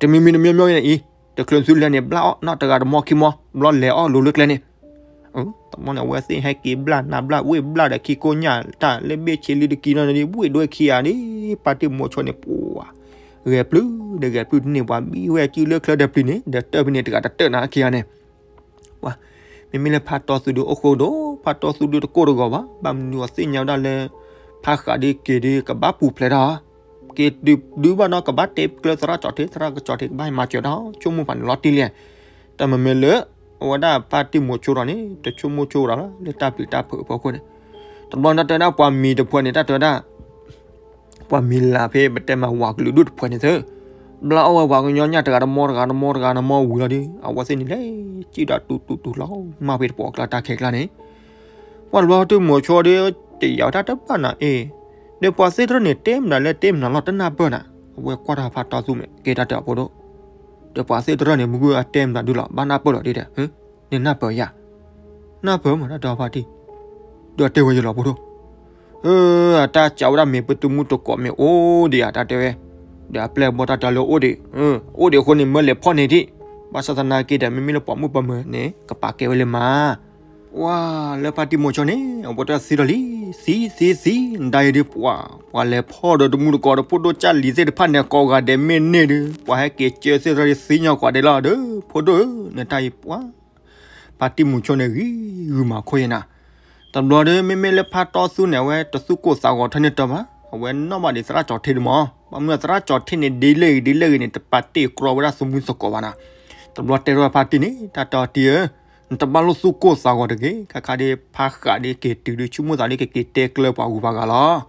တမံၤမံၤတမံၤမံၤန့ၣ်အံၤ, တချုးသုလဲၤန့ၣ် ဘျၣ်အီၣ်နီၢ်တဂၤတမီခံမီ, ဘျီလဲၤအီၣ်လိၤလၢကျဲန့ၣ် တဘျီန့ၣ် အဝဲသ့ၣ်ဟဲက့ၤဘျၣ်နၤဘျၣ် ဝ့ၢ်ဘျၣ်ဒီးခံကိးညၣ်တၢ်လၢဘ့ၣ်ဆ့လံတကံနီၤန့ၣ် ဝ့ၢ်ဒွဲခံဂၤန့ၣ် ပၢ်တံၢ်မိၤဆိန့ၣ် ပှၤ ဂဲၤပျုၢ်ဒီးဂဲၤပျုၢ်တန့ၢ် ပှၤဘံၣ်ဝဲစုလၢချၢဒီးပျံၤန့ၣ် ဒီးတၢၢ်ဖဲန့ၣ်တဂၤတတၢၢ်နၤခံဂၤန့ၣ် ပှၤ မ့မ့ၢ်လၢဖါတီသူဒုးအိၣ်ဃိဒီး ဖါတီသူဒုးတကိၢ်တဂီၤဘၣ် ဘၣ်မနုၤအသ့ၣ်ညါဝဲဒၣ်လၢ ဖါဃးဒုးက့ၤဒုးကဘၣ်ပူၤဖျဲးတၢ် က့ၤဒုးဒုးဘၣ်နီၤ ကဘၣ်တဲကျၢၤသရၣ်ကၠီၣ်ထံ သရၣ်ကၠီၣ်ထံ ကဘၣ်ဟဲမၤစၢၤတၢ် ဆိကမိၣ်ဖးန့ၣ်လီၤတံၢ်လံ တၢ်မ့မ့ၢ်လၢ အဝဲဒၣ်ဖါတံၢ်မိၤဆိဒီးန့ၣ် တဆိကမိၣ်ဆိဒီးလၢတၢ်ပျံၤတၢ်ဖုးအဖီခိၣ်န့ၣ် တဘျီန့ၣ်တၢ်တဲဝဲဒၣ်ပှၤမံၤတဖုန့ၣ် တၢ်တဲဝဲဒၣ် ပှၤမံၤလၢ်ဖဲပတဲမးဝၤကလုာ်ဒူၣ်တဖုန့ၣ်သ့ ဘျါအီၣ်ဝဲပှၤကညီညၣ်တဂၤတမီတဂၤတမီတဂၤတမီဝံၤလီၤဒီး အဝဲသ့ၣ်န့ၣ်လဲၤစံၣ်ဒီးတူတူတူလီၤမၢ်ဖဲတပှီၢ်ကျါတၢ်ခဲကျါန့ၣ် ပှၤတဘျီတံၢ်မိၤဆိဒီး တယာ်ဝဲတၢ်တဘၣ်နၤအ့ၣ် ဒီးပှၤသ့ၣ်တဖၣ်န့ၣ် တဲမနုၤလဲၣ်တဲမနုၤလီၤတနၢ်ပၢၢ်နၤ အဝဲကွၢ်တၢ်ဖါတီသူမဲာ်ကဲတၢ်တဲအဖိဒိၣ် ဒီးပှၤသ့ၣ်တရၢၢ်န့ၣ် မုၢ်ဂုၢ်အတဲမတၤဒုလီၤ ဘၣ်နၢ်ပၢၢ်လီၤဒ်ဒီး, နနၢ်ပၢၢ်ယၤ, နၢ်ပၢၢ်မး တၢ်တဲဖါတံၢ်, ဒီးတဲဝဲယလီၤဖိဒိၣ်, အတၢ်စးဝဲဒၣ်မ့ၢ်ပတမူတကိးမ့ၢ်အိၣ်ဒံးဧါ တၢ်တဲဝဲ, ဒီးအပျဲၢ်အဘီၣ်တၢ်တဲလၢအိၣ်ဒံး, အိၣ်ဒံးအဃိန့ၣ် မၢလဲၤဖီၣ်န့ၢ်ဒံး, ဘၣ်ဆၣ်သနာ်က့ဒီး မ့မ့ၢ်လၢပှၤမုၣ်ပှၤမၢၤန့ၣ် ကပာ်ကဲဝဲလၢမး ပှၤလၢဖါတံၢ်မိၤဆိန့ၣ် အဝဲတၢ်သံဒီးလံ, သံသံသံ, နဒၣ်အံၤဒ်ပှၤ, ပှၤလဲၤဖီၣ်ဒီးတမူတကိးဒီးဖိဒိၣ်ကၢ်လံၤသ့ၣ်တဖၣ်န့ၣ် ကိးဂၤဒဲးမ့ၢ်န့ၢ်ဒုး ပှၤဟဲက့ၤကၢသ့ၣ်တဖၣ်ဒ်သံညီကွၢ်ဒဲးလီၤဒီး ဖိဒိၣ်ဧၢ, နတၢ်အံၤပှၤ, ဖါတံၢ်မိၤဆိန့ၣ်ဂံၤဂုာ်မၤခိၣ်ယဲနၤ, တဘျီဒီး မ့မ့ၢ်လၢဖါတီသူန့ၣ် အဝဲတသူၣ်ကိၢ်သးဂီၤထဲန့ၣ်တၢ်ဘၣ်, အဝဲနီၣ်ဘၣ်ဒံးသရၣ်ကၠီၤထ့ဒုးမး, ဘၣ်မနုၤသရၣ်ကၠီၤထ့န့ၣ် ဒ်လဲၣ်ဂ့ၤဒ်လဲၣ်ဂ့ၤန့ၣ် တပာ်တ့ၢ်ကြီဝဲဒၣ်သမူသကိးဘၣ်နၤ, တဘျီတဲထီၣ်ဖါတံၢ်န့ၣ် တၢ်တဲအီၤတံၢ်ဧၢ နတဘၣ်လိၣ်သူၣ်ကိၢ်သးဂီၤတဂ့ၤ, ခါခါဒ်ဖါဃးဒ်က့ၤတုၤဒုး ဆိကမိၣ်သးဒ်ကက့ၤတဲကျၢၤပှၤဂုၤပှၤဂၤလီၤ.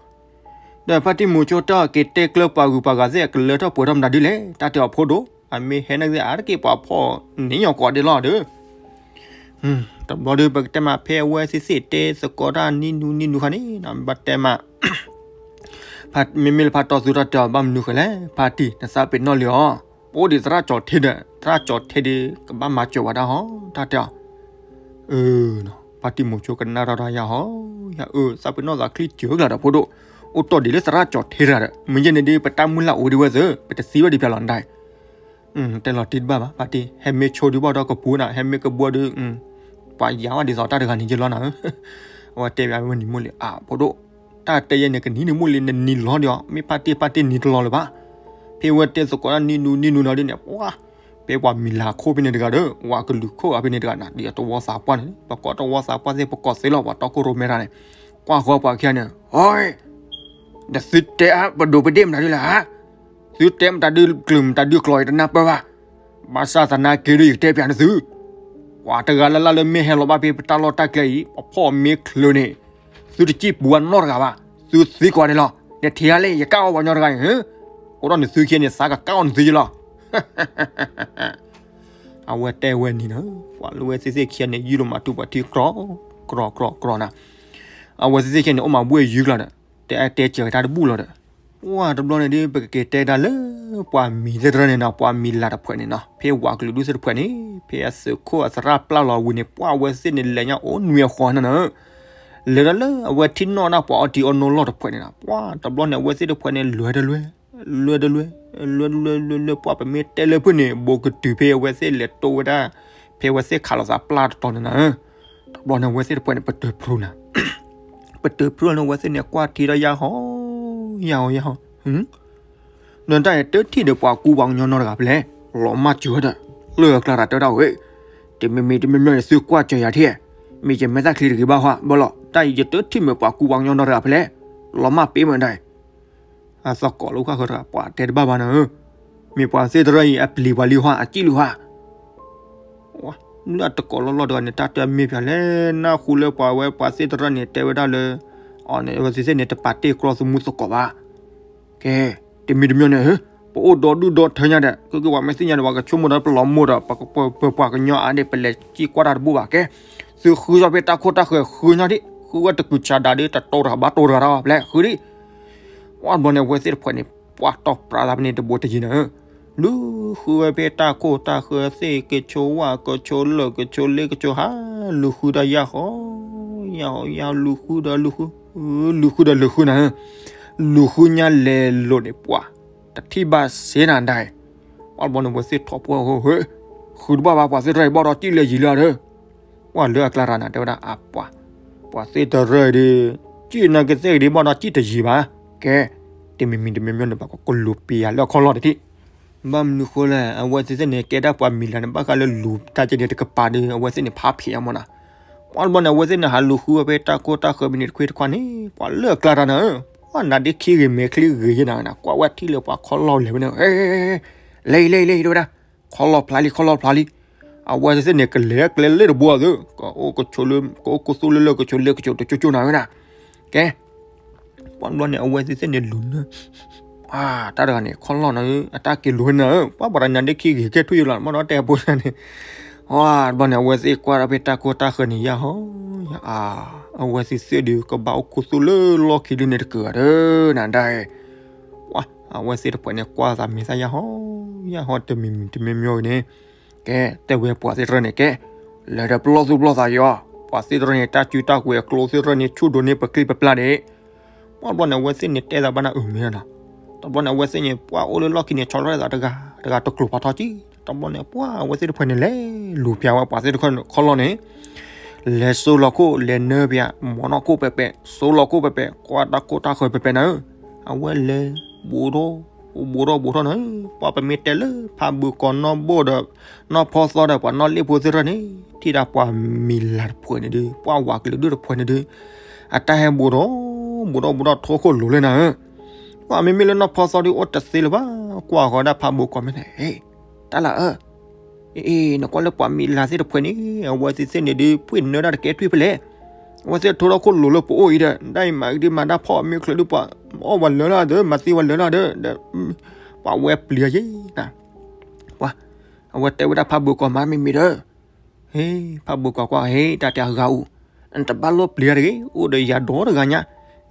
ဒီးဖါတံၢ်မိၤဆိတၢ်က့ၤတဲကျၢၤပှၤဂုၤပှၤဂၤသ့ၣ် အကလၢထီၣ်ပှဲၤထီၣ်မတၤဒ်လဲၣ်, တၢ်တဲအီၤဖိဒိၣ်, အမ့ၢ်ဟဲန့ၣ်သ့ၣ် အါတက့ၢ်ပှၤဖီၣ်န့ၢ်ညီကွၢ်ဒဲးလီၤဒီး တဘျီဒီး ပကတဲမး ဖဲအဝဲသ့ၣ်သ့ၣ်တဲသကိးတၢ်နံၤနူနံၤနူခါန့ၣ် ဘၣ်တဲမး မ့မ့ၢ်လၢဖါတီသူတၢ်တဲအီၤ ဘၣ်မနုၤဃိလဲၣ်, ဖါတံၢ် နသးပ့ၤနီၣ်လံအီၤ, ပအိၣ်ဒံးသရၣ်ကၠီၤထ့ဒီး သရၣ်ကၠီၤထ့ဒီး ကဘၣ်မၤစၢၤဝဲဒၣ်ဟီ တၢ်တဲအီၤ ဖါတံၢ်မိၤဆိကနၣ်ထီၣ်တၢ်ယါဟီ, ယါအၢ သးပ့ၤနီၣ်သးချံစၢၤကလၤဒီးဖိဒိၣ်, အိၣ်တီၢ်ဒံးလၢသရၣ်ကၠီၤထ့တဂၤဒီး မ့ၢ်ယဲန့ၣ်ဒ် ပတၢ်မုၢ်လၢ်အိၣ်ဒံးဝဲသ့ၣ် ပတသံဘၣ်ဒံးဖျါလီၤနတၢ် တဲလီၤတံၢ်တဘၣ်ဘၣ် ဖါတံၢ်, ဟဲမ့ၢ်ဆိဒုးဘၣ်ဒီးကပူၤနၤ, ဟဲမ့ၢ်ကဘှီဒုး ပှၤယါဝဲဒ်သိးတၢ်တဂၤန့ၣ်ယလီၤနၤဧၢ, အဝဲတဲဘၣ်ဝဲနံၤမိၢ်လံ အဖိဒိၣ်, တၢ်တဲယဲန့ၣ် ကနံၤနံၤမိၢ်လံ နနံၤလီၤဒီး မ့ၢ်ဖါတံၢ်ဖါတံၢ်နံၤတလီၤလၢၤဘၣ်, ဖဲဝဲတဲသကိးတၢ်နံၤနူနံၤနူနီၤဒ်န့ၣ် ပှၤ ဖဲပှၤမံၤလၤခိၣ်ဖဲန့ၣ်တဂၤဒီး ဝၤကလုာ်ခိၣ်ဂၤဖဲန့ၣ်တဂၤနၤ ဒ်အတဝီသးပှၢ်န့ၣ် ပကိးတဝီသးပှၢ်သ့ၣ် ပကိးသ့လီၤ ပှၤတီခိၣ်ရိၣ်မဲတၢ်န့ၣ်, ကွၢ်ဃီပှၤခံဂၤန့ၣ် ဟီ ဒီးသုတဲအါပဒိၣ်ပဒ့ၣ်မတၤဒုလဲၣ်ဧါ, သုတဲမတၤဒုကျုၤမတၤဒုကျိၤအံၤတနၢ်ပၢၢ်ဘၣ်, ဘၣ်ဆၣ်သနာ်က့ဒီး ယကတဲပျးန့ၢ်သု, ပှၤတဂၤလၢ်လၢ်လၢမ့ၢ်ဟဲလီၤဘၣ်ဖဲပတၢ်လီၢ်တၢ်ကျဲအံၤ ပဖီၣ်မ့ၢ်ချုးန့ၣ် သုတစံၣ်ပူၤဝဲနီတဂၤဘၣ်, သုသံကွၢ်န့ၣ်လီၤ, နထံၣ်ဧါလဲၣ် ယကၣ်အီၣ်ပှၤကညီတဂၤန့ၣ်, အိၣ်ဒီးနသုခံဂၤန့ၣ် သးကကၣ်အီၣ်နသုယလီၤ အဝဲတဲဝဲနံၤနၤ, ပှၤလၢဝဲသ့ၣ်သ့ၣ်ခံဂၤန့ၣ် ယုၢ်လီၤမၤတူၢ်ပှၤထံကြီကြီကြီနၤ, အဝဲသ့ၣ်သ့ၣ်ခံဂၤန့ၣ် အိၣ်မၤဘှ့ၣ်ယုၢ်ကျီၤဒီး တဲတဲစၢၤတၢ်တဘူၣ်လီၤဒီး, ပှၤတဘျီန့ၣ်ဒ် ပကက့ၤတဲဒၣ်လၢ ပှၤမံၤသ့ၣ်တရၢၣ်န့ၣ်နီၤ, ပှၤမံၤလၤတဖှဲးန့ၣ်နီၤ, ဖဲဝၤကလုာ်ဒူၣ်သ့ၣ်တဖှဲးန့ၣ် ဖဲအသုးခိၣ်အသရၣ်ပျၢ်လီၤဝံၤန့ၣ် ပှၤအဝဲသ့ၣ်န့ၣ် လဲၤညါအိၣ်နွံအဃီနၤနၤ, လဲၤဒၣ်လၢအဝဲထံၣ်နီၣ်ဒၣ်ပှၤအီထံအီနိလီၢ်တဖှဲးန့ၣ်နီၤ, ပှၤတဘျီန့ၣ် အဝဲသ့ၣ်တဖှဲးန့ၣ် လဲၤတလဲၤ လဲၤတလဲၤ လဲၤတလဲၤလဲၤလဲၤ ပှၤပမ့ၢ်တဲလၢဖုၣ်န့ၣ် ဘူးကတုၤဖဲအဝဲသ့ၣ်လဲၤတိဝဲဒၣ် ဖဲအဝဲသ့ၣ်ခးလိာ်သးပျၢ်တတီၤန့ၣ်နၤ, တဘျီန့ၣ် အဝဲသ့ၣ်တဖှဲးန့ၣ် ပတုာ်ဖျိနၤ, ပတုာ်ဖျိန့ၣ် အဝဲသ့ၣ်န့ၣ် ကွၢ်ထံဒီးယါဟီ ယါဟီ ယါဟီ, ဒီးတၢ်အံၤတထံၣ်ဒီးပှၤကူပှၤကညီနီတဂၤဖဲလဲၣ်, လီၤမၢ်စၢၤဝဲဒီး လၢအကျါတၢ်တဲဝဲဒၣ်ဝဲ, တမံၤမံၤတမံၤမံၤန့ၣ် သုကွၢ်စၢၤယၤထံၣ်, မ့ၢ်ယမဲာ်သၣ်ချံတဂ့ၤဘၣ်ဟီ ဘၣ်လီၤ, တၢ်အံၤယတထံၣ်မ့ၢ်ပှၤကူပှၤကညီနီတဂၤဖဲလဲၣ်, လီၤမၢ်ပ့ၤမးဒၣ် အသကိးလၢဃၣ်ဃၢၤတဂၤ ပှၤတဲတဘၣ်ဘၣ်နၤဧၢ, မ့ၢ်ပှၤသ့ၣ်တရၢၣ်အံၤ အပျံၤပှၤလံဟါ အစံၣ်လံဟါ, လၢအတကိးလီၢ်လီၢ်တဂၤန့ၣ် တၢ်တဲမ့ၢ်ဖျါလဲၣ်, နၢ်ဟူလၢပှၤဝဲပှၤသ့ၣ်တရၢၣ်န့ၣ် တဲဝဲဒၣ်လၢ အဝဲသ့ၣ်သ့ၣ်န့ၣ် တပာ်တ့ၢ်ကြီသမူသကိးဘၣ်, ကဲ, တမံၤတမံၤန့ၣ် ပအိၣ်ဒီဒူၣ်ဒီထၢညါဒီး ကဲကဲပှၤမ့ၢ်သ့ၣ်ညါဒီး ပှၤကဆိကမိၣ်ဒီးပလီၤမိၢ်ဒီး ပပှၤကညီအါန့ၣ် ပလဲၤစံၣ်ကွၢ်တၢ်တဘူၣ်ဘၣ်ကဲ, သုဃုထီၣ်ဖဲတၢ်ခိၣ်တၢ်ဃၢၤဃုညါဒံး, ဃုဝဲတကုာ်ဆးဒးဒီး တတိၤတဂၤဘၣ်တိၤတဂၤဒီး ပလဲၤဃုဒံး, ပှၤဘျီန့ၣ် အဝဲသ့ၣ်တဖှဲးန့ၣ် ပှၤတီၢ်ပြးသးဖဲန့ၣ်တဘိတယံၤနၤဧၢ, လူၤဃုဝဲဖဲတၢ်ခိၣ်တၢ်ဃၢၤသ့ၣ် ကဆိဝၣ်ကဆိလၢာ်ကဆိလ့ကဆိဟါ, လူၤဃုဒီးယါဃီ, ယါဃီယါ လူၤဃုဒီးလူၤဃု, လူၤဃုဒီးလူၤဃုနၤဧၢ, လူၤဃုညါလဲၤလိာ်န့ၣ်ပှၤ, တထံၣ်ဘၣ်စ့နၤဒၣ်, ပှၤဘျီန့ၣ် အဝဲသ့ၣ်ထီၣ်ပှၢ်ဟိဟ့, ဃုတဘၣ်ဘၣ် ပှၤသ့ၣ်တရၢၣ်အံၤဘၣ်ဒီးစံၣ်လၢယံၤလၢဒီး ပှၤလၢအကျါတဂၤန့ၣ် တဲဝဲဒၣ်အပှၤ, ပှၤသ့ၣ်တရၢၣ်အံၤဒီး စံၣ်နာ်က့သ့ၣ်ကဒံးဘၣ်ဒီးစံၣ်တယံၤဘၣ်, ကဲ, တမံၤမံၤတမံၤမံၤန့ၣ် ပှၤကလူၤပံၤယၤလၢအခီၣ်လီၢ်တထံၣ်, ဘၣ်မနုၤဃိလဲၣ် အဝဲသ့ၣ်သ့ၣ်န့ၣ် ကဲဒၣ်ပှၤမံၤလၤန့ၣ် ဘၣ်ဃးလၢလူၤတၢ်ကဲန့ၣ်တကပၤဒီး အဝဲသ့ၣ်န့ၣ်ဖးဖံးအမ့ၢ်နၤ, ပှၤဘျီန့ၣ် အဝဲသ့ၣ်န့ၣ် ဟးလူၤဃုဝဲဖဲတၢ်ခိၣ်တၢ်ဃၢၤဖဲန့ၣ်တခွ့တခွါန့ၣ် ပှၤလၢအကျါတဂၤန့ၣ်ဧၢ, ပှၤနါဒ့ခံဂ့ၤမဲာ်ချံဂ့ၤယဲနၤ ကွၢ်ဝဲထံၣ်လၢပှၤခီၣ်လီၢ်လဲၤဝဲန့ၣ် လဲၤအံၤ လဲၤအံၤ လဲၤအံၤ တဲဝဲဒၣ်, ခီၣ်လီၢ်ဖျါလံ ခီၣ်လီၢ်ဖျါလံ, အဝဲသ့ၣ်န့ၣ် ကလဲၤကျဲလၢတဘိအသိး ကအိၣ်ကဆိလၢ ကအိၣ်ကသိၣ်လၢလၢကဆိလ့ကဆိတကၠိကၠိနၤဝဲဒၣ်, ကဲ, ပှၤဘျီန့ၣ် အဝဲသ့ၣ်သ့ၣ်န့ၣ်လူၤနၢ တၢ်တဂၤန့ၣ် ခီၣ်လီၢ်နၤဧၢ အတၢ်က့ၤလူၤဝဲနၤဧၢ ပှၤပှၤတနါဒ့ခံဂ့ၤကဲထွံၣ်ယလီၤ မ့ၢ်ဒီးတဲအဖိန့ၣ်, ပှၤဘျီန့ၣ် အဝဲသ့ၣ်ကွၢ်ဒီးဖဲတၢ်ခိၣ်တၢ်ဃၢၤန့ၣ် ယါဟီ, ယါအါ, အဝဲသ့ၣ်သ့ၣ်ဒီး ကဘၣ်အိၣ်ခူသူၣ်လၢလီၢ်ခံဒုန့ၣ်တကၢၤဒီး နၤဒၣ်, ပှၤ အဝဲသ့ၣ်တဖှဲးန့ၣ် ကွၢ်သးမ့ၢ်သးယါဟီ ယဟီတမံၤမံၤတမံၤမံၤန့ၣ်, ကဲ, တဲဝဲပှၤသ့ၣ်တဖၣ်န့ၣ် ကဲ, လဲၤဒီးပလီၢ်သူၣ်ပလီၢ်သးယီၤ, ပှၤသ့ၣ်တဖၣ်န့ၣ် တၢ်စုတၢ်ကွဲၤအကျိသ့ၣ်တဖၣ်န့ၣ် ဆူၣ်ဒိးန့ၢ်ပကျ့ပပျၢ်န့ၣ်, ပှၤဘျီန့ၣ် အဝဲသ့ၣ်န့ၣ်တဲသးဘၣ်နၤအုၣ်မ့ၢ်နီၤ, တဘျီန့ၣ် အဝဲသ့ၣ်န့ၣ် ပှၤအိၣ်လၢလီၢ်ခံန့ၣ် ဆီလီၤသးတဂၤတဂၤတကျိၤဖးထီကံ, တဘျီန့ၣ် ပှၤအဝဲသ့ၣ်တဖၣ်န့ၣ် လဲၤလူၤပျၢ်ဝဲပှၤသ့ၣ်တဖၣ်ခီလီၢ်န့ၣ် လဲၤစိလီၤခိၣ် လဲၤနၢပျၢ် မီၤနီၢ်ခိၣ်ပဲၤပဲး စိလီၤခိၣ်ပဲၤပဲး ကွၢ်တၢ်ခိၣ်တၢ်ဃၢၤပဲၤပဲးနၤဧၢ, အဝဲလဲၤ ဘူးထီၣ် ဘူးထီၣ်ဘူးထီၣ်နၤဧၢ, ပှၤပမ့ၢ်တဲလၢဖးဘုးကီၤနီၢ်ဘိၣ်ဒီး နီၢ်ဖီသီဒီးပှၤနီၢ်လ့ၣ်ဖိသ့ၣ်တဖၣ်န့ၣ် ထံၣ်ဒၣ်ပှၤမံၤလၤတဖုန့ၣ်ဒုး ပှၤဝးကလုာ်ဒိၣ်တဖုန့ၣ်ဒုး အတၢ်ဟဲဘူးထီၣ် ဘူးထီၣ်ဘူးထီၣ်ထိၣ်ခိၣ်လိၤလၢနၤဧၢ, ပှၤမ့မ့ၢ်လၢနီၢ်ဖီသီဒုးအိၣ်တသ့လၢၤဘၣ်, ကွၢ်ဃီၤဒၣ်ဖးဘုးကီၤမ့ၢ်န့ၣ်, တၢ်လၢအၢ အ့ နကွၢ်လၢပှၤမံၤလၤသ့ၣ်တဖုန့ၣ် အဝဲသ့ၣ်သ့ၣ်န့ၣ်ဒုး ဖှ့ၣ်နၢတၢ်တကဲထွံၣ်ဖဲလဲၣ်, အဝဲသ့ၣ်ထိၣ်ထီၣ်ခိၣ်လိၤလၢပအိၣ်အံၤဒီး ဒ်အံၤမၤကဒံမၤတၢ်ဖီၣ်မ့ၢ်ချုးဒုး ပှၤအီၣ်ဝဲလၢာ်လၢာ်ဒီး မၤသံဝဲလၢာ်လၢာ်ဒီး ပှၤဝဲပျံၤယဲၢ်နၤ, ပှၤ အဝဲတဲဝဲဒၣ်ဖးဘုးကီၤမးမ့မ့ၢ်ဒီး ဟ့ ဖးဘုးကီၤကွၢ် ဟ့ တၢ်တဲအဂၤအိၣ်, နတဘၣ်လိၣ်ပျံၤတဂ့ၤ အိၣ်ဒီးယၤဒီတဂၤညါ,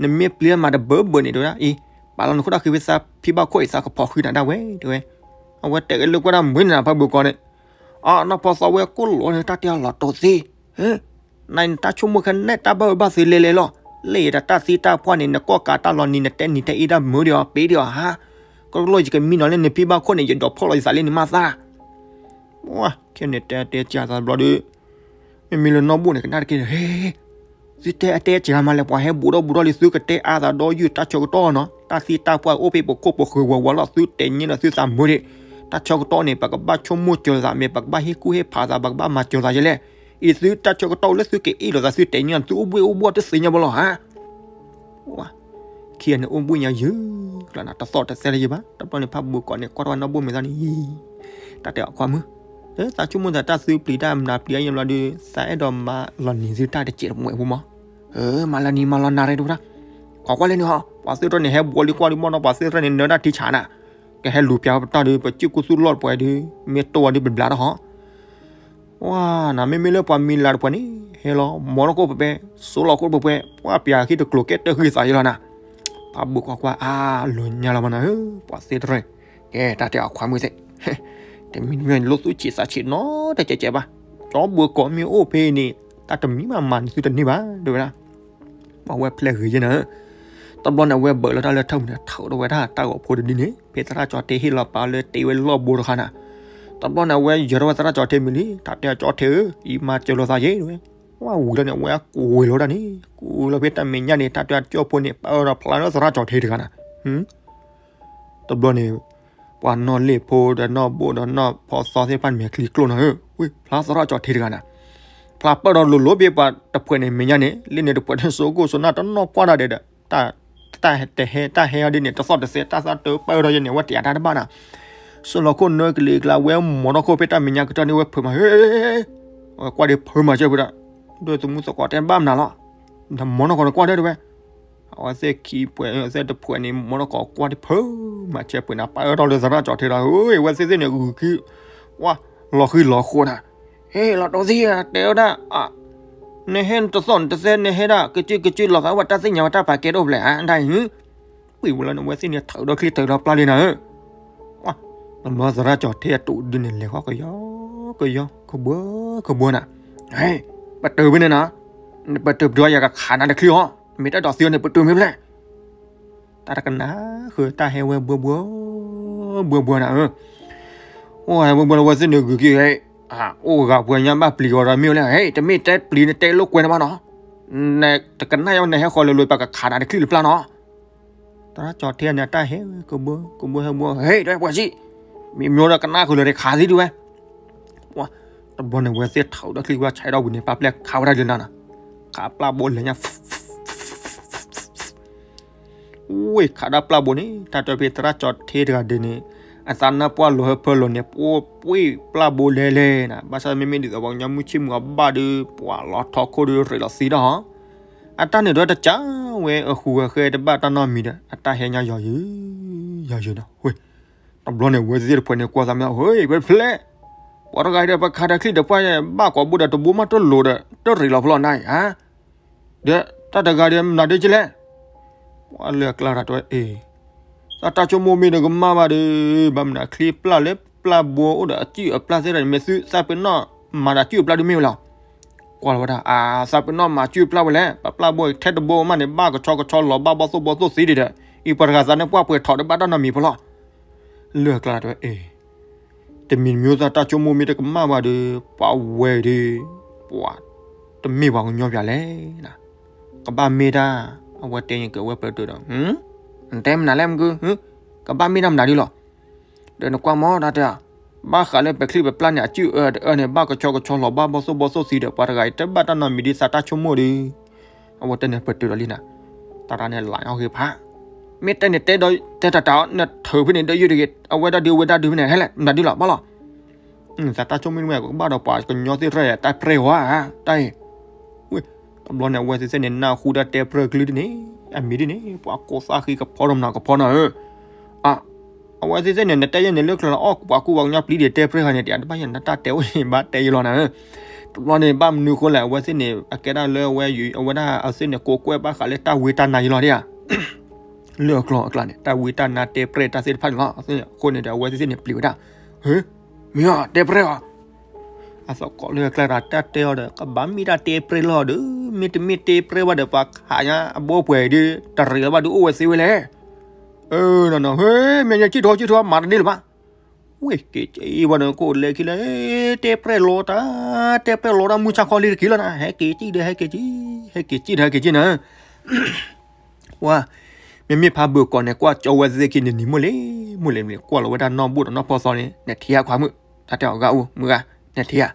နမ့ၢ်ပျံၤမၤတဘၢဘၢန့ၣ် တဲဝဲဒၣ်အံၤ, ပာ်လီၤနခိၣ်တၢ်ဃံဖဲသးဖံဘၣ်ခိၣ်အံၤ သးကဖီၣ်ဃံနၤဒၣ်ဝဲ တဲဝဲ, အဝဲတဲက့ၤလၢကွၢ်ဒၣ်မုာ်န့ၣ်နၤ ဖးဘုးကီၤန့ၣ်, အနီၢ်ဖီသီဝဲကိၣ်လီၤန့ၣ် တၢ်တဲအလီၤတိၤသ့, နတၢ်ဆိကမိၣ်ခဲန့ၣ် တၢ်ဘၣ်ဝဲဘၣ်သ့လဲၤလဲၤလီၤ, လၢယတၢ်သံတၢ်ပှၢ်န့ၣ် နကိးကးတၢ်လီၤနံၤ နတဲနံၤတဲအ့တၢ်မုာ်ဒံးအီၤ ပ့ၤဒံးအီၤဟါ, ကရၢလီၤယကမံနီၤလၢနဖံဘၣ်ခိၣ်န့ၣ် ယဒိးဖီၣ်လီၤယသးလၢနမၤသး ပှၤ ခဲန့ၣ်တဲတဲကးသးဘျီဒီး, မ့မ့ၢ်လၢနီၢ်ဘိၣ်န့ၣ် ကနၣ်တက့ၢ်န့ၣ် ဟ့ သုတဲအတဲကးမးလဲၣ် ပှၤဟဲဘူးထီၣ်ဘူးထီၣ်လံ သုကတဲအါသးဒီးယုၢ်တၢ်ဆၢကတီၢ်နီၤ, တၢ်သံတၢ်ပှၢ်အိၣ်ဖဲပခိၣ်ပဃၢၤဝးဝးလီၤ သုတဲညါဒီးသုသးမုာ်ဒံး, တၢ်ဆၢကတီၢ်န့ၣ် ပကဘၣ်ဆိကမိၣ်စၢၤသးမ့ၢ် ပကဘၣ်ဟ့ၣ်ကူၣ်ဟ့ၣ်ဖးသး ပကဘၣ်မၤစၢၤသးယဲလဲၣ်, အံၤသုတၢ်ဆၢကတီၢ်လၢသုကအ့ၣ်လိာ်သး သုတဲညါ သုအိၣ်ဘှ့ၣ်အိၣ်ဘှီၣ်တသ့ညါဘၣ်လီၤဧါ ခံဂၤန့ၣ်အိၣ်ဘှံးညါယုၤ, ကျါနၤတသီၣ်တသဲလၢၤယဘၣ်, တဘျီန့ၣ် ဖးဘိးကီးန့ၣ် ကွၢ်ထီၣ်ဝဲနီၢ်ဘိၣ်မဲာ်သၣ်န့ၣ်, တၢ်တဲအီၤခွါမုၣ်, သးဆိကမိၣ်သးတၢ်သုပျံၤတၢ်မနုၤပျံၤအါယဲဘျီဒီး သးအဲၣ်ဒိးမၤလီၤနံၤသုတၢ်တစဲးတမှဲးဖိမး, မၤလီၤနံၤမၤလီၤနၤရဲတဝဲဒၣ်, ခိးကွၢ်လၢန့ၣ်ဟီ, ပှၤသ့ၣ်တဖၣ်န့ၣ် ဟဲဘှီလံကွၢ်လံဘီၣ်နီၤ ပှၤသ့ၣ်တဖၣ်န့ၣ် နၢတၢ်ထံဆးနၤ, ကဟဲလူၤပျၢ်ဝဲပတၢ်ဒီး ပစုၣ်ကူၣ်သူၣ်လီၢ်တပှဲၤဒီး မ့ၢ်တိၢ်ဝဲဒီးပဘျါထီၣ်ဟီ ဝါ နမ့မ့ၢ်လၢပှၤမံၤလၤတပှဲၤန့ၣ် ဟဲလီၤ မီၤနီၢ်ခိၣ်ပှဲၤပှဲၤ စိလီၤခိၣ်တပှဲၤပှဲၤ ပှၤပျၢ်ဃံတကျိၤကဲတၢၢ်ဃံသးယဲလီၤနၤ, ဖးဘိးကွၢ်ကွၢ် အါ လီၤညါလီၤမးနၤဧၢ, ပှၤသ့ၣ်တဖၣ်, ကဲ တၢ်တဲအီၤခွါမုၣ်သ့ၣ်, တမံၤတမံၤန့ၣ် လိၣ်သူၣ်ဆံးသးဆံးနီတကဲးကဲးဘၣ်, ကၠီဘိးကီးမ့ၢ်အိၣ်ဖဲအံၤန့ၣ် တၢ်တမံၤမးမၤန့ၢ်သုတန့ၢ်ဘၣ် တဲဝဲဒၣ် ပှၤဝဲဖျဲးဂ့ၤယဲနၤဧၢ, တဘျီန့ၣ် အဝဲဘၢၣ်လီၤတၢ်လၢထၢၣ်မုၢ်န့ၣ် ထုးထီၣ်ဝဲဒၣ်တၢ်ဂီၤဖိတဒုန့ၣ် ဖဲသရၣ်ကၠီထ့ဟ့ၣ်လီၤပာ်လၢတ့ဝဲလီၢ်ဘိတခါနၤ, တဘျီန့ၣ် အဝဲယၢၤထီၣ်ဝဲသရၣ်ကၠီထ့မံၤလံ, တၢ်တဲကၠီထ့ဧၢ, အံၤမၤစၢၤလိာ်သးယဲဝဲ, ဝဲဝံၤလီၤန့ၣ် အဝဲကူးဝဲလီၤဒၣ်န့ၣ် ကူးလီၤဖဲတၢ်မဲာ်ညါန့ၣ် တၢ်တဲကၠီဖိန့ၣ် ပာ်အၢထီၣ်ဖျါလၢသရၣ်ကၠီထ့တဂၤနၤ တဘျီန့ၣ် ပှၤနီၢ်လ့ၣ်ဖိဒီးနီၢ်ဘိၣ်ဒီးနီၢ်ဖီသီသ့ၣ်တဖၣ်န့ၣ်မဲာ်ချံကျိၣ်နၤဧၢ, ဝံၤဖျါသရၣ်ကၠီထ့တဂၤနၤ, ဖျါပၢၢ်ထီၣ်လိၤလိၤဖဲပှၤတဖုန့ၣ်မဲာ်ညါန့ၣ် လၢန့ၣ်တဖုန့ၣ် စိကိၣ်စိနၢ်တနီၢ်ကွၢ်တၢ်ဒီး တၢ်ဟဲတဟဲတၢ်ဟဲအီၤဒ်န့ၣ် တသီၣ်တသဲ တၢ်သၣ်တပၢၢ်ထီၣ်ယဲန့ၣ် အဝဲတယာ်တၢ်တဘၣ်နၤ, စိလီၤခိၣ်နၢကလံၤကျါ ဝဲမီၤနီၢ်ခိၣ်ဖဲတၢ်မဲာ်ညါကတၢၢ်န့ၣ် ဝဲဖုးမး ဟ့ ဝဲကွၢ်ဒံးဖုးမးစၢၤဖုးဒၣ်, ဒီးသမူသကိးတဲဘၣ်မနုၤလီၤ, မီၤနီၢ်ခိၣ်န့ၣ်ကွၢ်ဒံးတဝဲ အဝဲသ့ၣ်ခံပှဲၤသ့ၣ်တဖုန့ၣ် မီၤနီၢ်ခိၣ်ကွၢ်ဒံးဖုးမးစၢၤဖုးနၤ ပာ်အၢထီၣ်လၢသရၣ်ကၠီထ့ဒီး အဝဲသ့ၣ်သ့ၣ်န့ၣ်ဂုာ်ခံ ဝါ လီၤဃံလီၤဃိနၤ, ဟ့ၣ်လီၤတိၤသံ တဲဝဲဒၣ် နဟဲနတသီၣ်နတသဲနဟဲဒၣ် ကစုကစုလီၤဃာ်ဝဲတၢ်သ့ၣ်ညါဝဲတၢ်ပာ်ကဲတအိၣ်ဖျဲၣ် အါဒၣ်အံၤ ပှံၤဝဲလီၤန့ၣ် အဝဲသ့ၣ်န့ၣ်ထုးဒီးချံထုးဒီးပျၢ်လံနၤဧၢ, ဝါ တဘျီသရၣ်ကၠီထ့အတူးဒုန့ၣ် လဲၤဃီကယီကယီ ကဘှၢကဘှၢနၤ, ဟဲ ပတုာ်ဖဲန့ၣ်နၤ, ပတုာ်ပတုာ်ယကခးနၤတချံအီၤ, မ့ၢ်တၢ်ဒိးသံအီၤန့ၣ် ပတုာ်မ့ၢ်ဖျဲၣ် တၢ်တကနၣ်ဃုာ်တၢ်ဟဲဝဲဘှၢဘှၢ ဘှၢဘှၢနၤဧၢ, အိၣ်ဟဲဘှၢဘှၢလၢဝဲသ့ၣ်န့ၣ်ဂုာ်က့ၤဟဲ, အိၣ်ဂၤပှဲၤညါဘၣ်ပျံၤဂီၤဒီးမ့ၢ်လဲၣ် ဟဲ တမ့ၢ်တဲပျံၤနတဲလိာ်ကွဲနဘၣ်နီၤ, နတကနၣ်ယဝဲနဟဲဃီၤလၢၤလၢၤ ပကခးနၤတချံတဖျါနီၤ သရၣ်ကၠီထ့န့ၣ် အတၢ်ဟဲဝဲကဘှၢကဘှၢဟဲဘှၢ ဟဲ တဲပှၤစံး, မ့ၢ်မ့ၢ်ဒီးကနၣ်ဃုာ်လၢၤဒီးခးသံဒုးဝဲ, ပှၤ တဘျီန့ၣ် ဝဲသ့ၣ်ထုးဒီးချံကွၢ် ဆဲးဒီးဝံၤန့ၣ် ပာ်ပျဲၢ်ခးဝဲဒၣ်လၢနၤနီၤ, ခးပျၢ်ဘိလဲၤညါ ဝ့ၢ်ခးဒၣ်ပျၢ်ဘိန့ၣ် တၢ်တဲဖဲသရၣ်ကၠီထ့တဂၤဒ်န့ၣ် အသးနၢ်ပှၢ်လိာ်ဟၢဖၢလိာ်န့ၣ် ပှ့ၤပျၢ်ဘိလဲၤလဲၤနၤ, ဘၣ်ဆၣ်မ့မ့ၢ်ဒ်သိးပှၤကညီမုၢ်ဆ့ၣ်မုၢ်အဘၣ်ဒီး ပှၤလီၤထီခိၣ်ဒီးရ့းလီၤသံဒီးဟီ, အတၢ်န့ၣ်ဒီးတကးဝဲအဃူအဃဲတဘၣ်တၢ်နီတမံၤဒီး အတၢ်ဟဲညါယီၤယုာ် ယီၤယုာ်နီၤ, ဝ့ၢ် တဘျီန့ၣ် ဝဲသ့ၣ်တဖုန့ၣ် ကွၢ်သးမ့ၢ် ဟ့ၣ် ဝဲဖျဲး ပှၤတဂၤဒီး ပခးတချံတဖၣ် ဘၣ်ကိးဘိဒီးတဘိမးတလိၤဒီး တရ့းလီၤဖဲလီၤနၤဧါ, ဒီးတၢ်တဂၤဒီးမနုၤဒ်လဲၣ်, ပှၤလၢအကျါတၢ်တဲအံၤ, တၢ်ဆိကမိၣ်မ့ၢ်တကမၣ်ဘၣ်ဒီး ဘၣ်မနုၤချံပျၢ်လၢ ပျၢ်ဘိအိၣ်ဒီးအစုၣ်အပျၢ်သ့ၣ်ဒီးန့ၣ် မ့ၢ်သုသးပ့ၤနီၣ်မၤဒီးအစုၣ်အပျၢ်ဒုးမ့ၢ်ဝဲလဲၣ်. ကွၢ်လီၤဝဲဒၣ် အသးပ့ၤနီၣ်မၤစုၣ်အပျၢ်ဝဲလဲၣ်, ပပျၢ်ဘိထဲတဘိမးန့ၣ် ဘၣ်ကဆီကဆီလီၤဘၣ်ဘီၣ်သိၣ်ဘီၣ်သိၣ်သံဒံးဒီး အံၤပှၤတဂၤသးန့ၣ်ပှၢ်ပှဲၤထီၣ်ဒီးဘၣ်တၢ်နီတမံၤဖိလီၤ. လၢအကျါတဲဝဲ အ့ တမံၤတမံၤသးတၢ်ဆိကမိၣ်မ့ၢ်တကမၣ်ဘၣ်ဒီး ပှၤဝဲဒီး ပှၤတမ့ၢ်ပှၤကညီပၠးလဲၣ်. ကဘၣ်မ့ၢ်တၢ် အဝဲတဲန့ၣ်က့ၤဝဲပျၢၤတၢၤဒီး နတဲမနုၤလဲၣ်မကု, ကဘၣ်မ့ၢ်တၢ်မနုၤဒ်လီၤ. ဒီးနကွၢ်မ့ၢ်တၢ်တဲ ဘၣ်ဃးလၢပချံပပျၢ်န့ၣ် အစုၣ်အၢတအၢန့ၣ် ဘၣ်ကဆီကဆီလီၤဘၣ်ဘီၣ်သိၣ်ဘီၣ်သိၣ်သံဒီး ပှၤတဂၤအံၤတဘၣ်တၢ်နီတမံၤဒ်သးတၢ်ဆိကမိၣ်ဒီး အဝဲတဲန့ၣ်ပျၢၤတၢၤဒီးလံနၤ, တၢ်တၢ်န့ၣ်လၢအီၤဂ့ၤဖး မ့ၢ်တဲန့ၣ်တဲဒီးတဲတၢ်တၢ်အီၤ နထုးဖဲန့ၣ်ဒီးယုၢ်တဂ့ၤ အဝဲဒၣ်ဒုးဝဲဒၣ်ဒုးဖဲန့ၣ် ဟဲလဲၣ် မနုၤဒ်လီၤဘၣ်လီၤ. သးတၢ်ဆိကမိၣ်မ့ၢ်ကဘၣ်ဒီးပှၤကညီသ့ၣ်တဖၣ်အံၤ တၢ်ပြဲၢ်ဝဲ တၢ်အံၤ ဝဲ တဘျီန့ၣ် အဝဲသ့ၣ်သ့ၣ်န့ၣ် နၢ်ဟူဒၣ်တဲပြဲၢ်ကလုၢ်ဒ်န့ၣ် အမံၤဒ်န့ၣ် ပှၤကိးသၣ်ဃံကဖီထီၣ်မနုၤကဖီနၤဧၢ, အ အဝဲသ့ၣ်သ့ၣ်န့ၣ် နတဲယဲန့ၣ်လၢချၢလီၤ အီၣ်ပှၤကူပှၤကညီပျံၤဒံးတဲပြဲၢ်ဃီန့ၣ် တဘၣ်ယဲန့ၣ် နတၢ်တဲအိၣ်န့ၣ် ဘၣ်တဲယဲလီၤနၤဧၢ, တဘျီန့ၣ် ဘၣ်မနုၤဃိလဲၣ် အဝဲသ့ၣ်န့ၣ် အကဲဒၣ်လၢအဝဲ အဝဲဒၣ်အဝဲသ့ၣ်န့ၣ် ကိးကွဲၢ်ဘၣ်ဃးလၢတၢ်ဝံတၢ်နါယဲလီၤဒ်ဧါ လၢအကျိၤအကျဲန့ၣ် တၢ်ဝံတၢ်နါတဲပြဲၢ်တၢ်သ့ၣ်တဖၣ်န့ၣ်လီၤ. အဃိန့ၣ်ဒီး အဝဲသ့ၣ်သ့ၣ်န့ၣ်ပျံၤဝဲဒၣ်, ဟ့, မ့ၢ်အီၤတဲပြဲၢ်အီၤ, အသကိးလၢအကျဲတၢ်တဲအီၤဒီး ကဘၣ်မ့ၢ်တၢ်တဲပြဲၢ်လီၤဒီး မ့တမ့ၢ်တဲပြဲၢ်ဘၣ်ဒီး ပှၤခးညါအဘိပှဲၤဒီး တရံးလၢၤဘၣ်ဒီးအိၣ်ဝဲသ့ဝဲလဲၣ်. အၢ နီၢ်နီၢ် ဟ့ မ့ၢ်ယဲ ကံၣ်ထိကံၣ်ထိ မၤတန့ၢ်လၢၤဘၣ် ဝ့ၢ်က့ၤကံၣ်ဝဲဒီး ကအိၣ်လဲၤခံလၢ တဲပြဲၢ်လီၤတၢ်, တဲပြဲၢ်လီၤတၢ် မုၢ်ဆါခီလံတက့ၢ်လီၤနၤ, ဟဲက့ၤကံၣ်ဒီး ဟဲက့ၤကံၣ်, ဟဲက့ၤကံၣ်ဒီး ဟဲက့ၤကံၣ်နၤ, ဝါ, မ့မ့ၢ်ဖးဘၢၣ်ကီးန့ၣ် ကွၢ်ကၠီဝဲသ့ၣ်ခံန့ၣ် နံၤမိၢ်လံ, မိၢ်လံန့ၣ် ကွၢ်လီၤဝဲဒၣ်နီၢ်ဘိၣ်ဒီးနီၢ်ဖီသီန့ၣ် နထံၣ်ဧါခွါမုၣ်, တၢ်တဲအီၤဂၤအိၣ်မုၢ်ဂၤ, နထံၣ်ဧါ,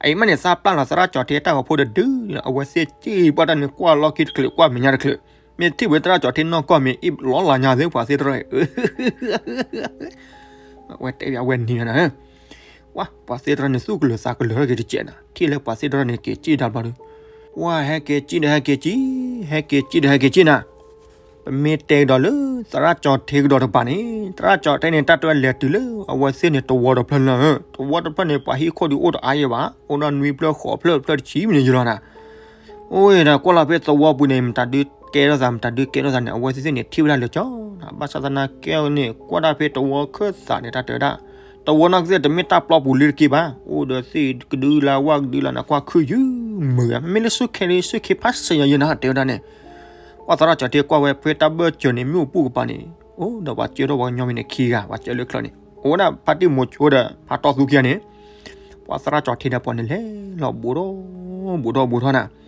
အအံၤမးန့ၣ် သးပျၢ်လီၤသရၣ်ကၠီၤထ့တၢ်ဂီၤဖိတဒု, အဝဲသ့ၣ်က့ၤပှၢ်တၢ်န့ၣ် ကွၢ်လီၢ်ခံတချုး ကွၢ်မဲာ်ညါတချုး, မ့ၢ်ထံၣ်ဝဲသရၣ်ကၠီၤထ့နီၢ်ကီၢ်မ့ၢ်အ့ၣ်လီၤလၢညါသ့ၣ် ပှၤသ့ၣ်တဖၣ် အဝဲတဲဝဲအဝဲနံၤနၤ, ဝါ, ပှၤသ့ၣ်တဖၣ်န့ၣ် သူၣ်ကလၢၤသးကလၢၤထီၣ်က့ၤတကဲးနၤ, ထံၣ်လၢပှၤသ့ၣ်တဖၣ်န့ၣ် က့ၤကံၣ်တၢ်ဘျီဒီး, ဝါ, ဟဲက့ၤကံၣ်ဒီး ဟဲက့ၤကံၣ်, ဟဲက့ၤကံၣ်ဒီး ဟဲက့ၤကံၣ်နၤ, ပမ့ၢ်တဲကဒီးလၢ သရၣ်ကၠီၤထ့ကဒီးတကပၤန့ၣ် သရၣ်ကၠီၤထ့န့ၣ် တၢ်တဲလဲၤတုၤလၢ အဝဲသ့ၣ်န့ၣ် သဝီတဖျၢၣ်လၢ, သဝီတဖျၢၣ်န့ၣ် ပှၤဟံၣ်ခိၣ်ဒုးအိၣ်တအါယဲဘၣ်, အိၣ်ဒီးနွံဖျၢၣ်ဃိးဖျၢၣ်ဖျၢၣ်တဆံမံၤန့ၣ်ယလီၤနၤ အိၣ်ဒီးကွၢ်လီၤဖဲသဝီပူၤန့ၣ် မတၤဒုးကဲထီၣ်သး မတၤဒုးကဲထီၣ်သးန့ၣ် အဝဲသ့ၣ်သ့ၣ်န့ၣ် ထံၣ်ဝဲဒၣ်လၢာ်ကၠီနၤ, ဘၣ်ဆၣ်သနာ်က့န့ၣ် ကွၢ်ဒၣ်ဖဲသဝီခၢၣ်သးန့ၣ် တၢ်တဲဝဲဒၣ်, သဝီနီၢ်ကစၢ်တမ့ၢ်တၢ်ပျီပူၤလၢတက့ၢ်ဘၣ်, အိၣ်ဒီးသ့ၣ်ကဒုလၢဝၣ်ကဒုလၢနကွၢ်ခုၣ်ယုၢ်မုာ်ဧါ, မ့မ့ၢ်လၢဆူၣ်ခဲလၢဆူၣ်ခဲဖးစဲးယၤယဲနၤ တဲဝဲဒၣ်န့ၣ်, ကွၢ်သရၣ်ကၠီၤထ့ကွၢ်ဝဲ ဖဲတၢ်ဘၢၣ်စၢၤန့ၣ် မ့ၣ်အူပူၤကပၤန့ၣ်, အိၣ်ဒီးပှၤစၢထီၣ်ပှၤကညီမ့ၢ်န့ၣ်ခံဂၤ ပှၤစၢလၢချၢန့ၣ် အိၣ်ဝဲဒၣ်ဖါတံၢ်မိၤဆိဒီး ဖါတီသူခံဂၤန့ၣ် ပှၤသရၣ်ကၠီၤထ့ဒီးပှၤန့ၣ်လဲၤလီၤ ဘူးထီၣ်ဘူးထီၣ်ဘူးထီၣ်နၤ,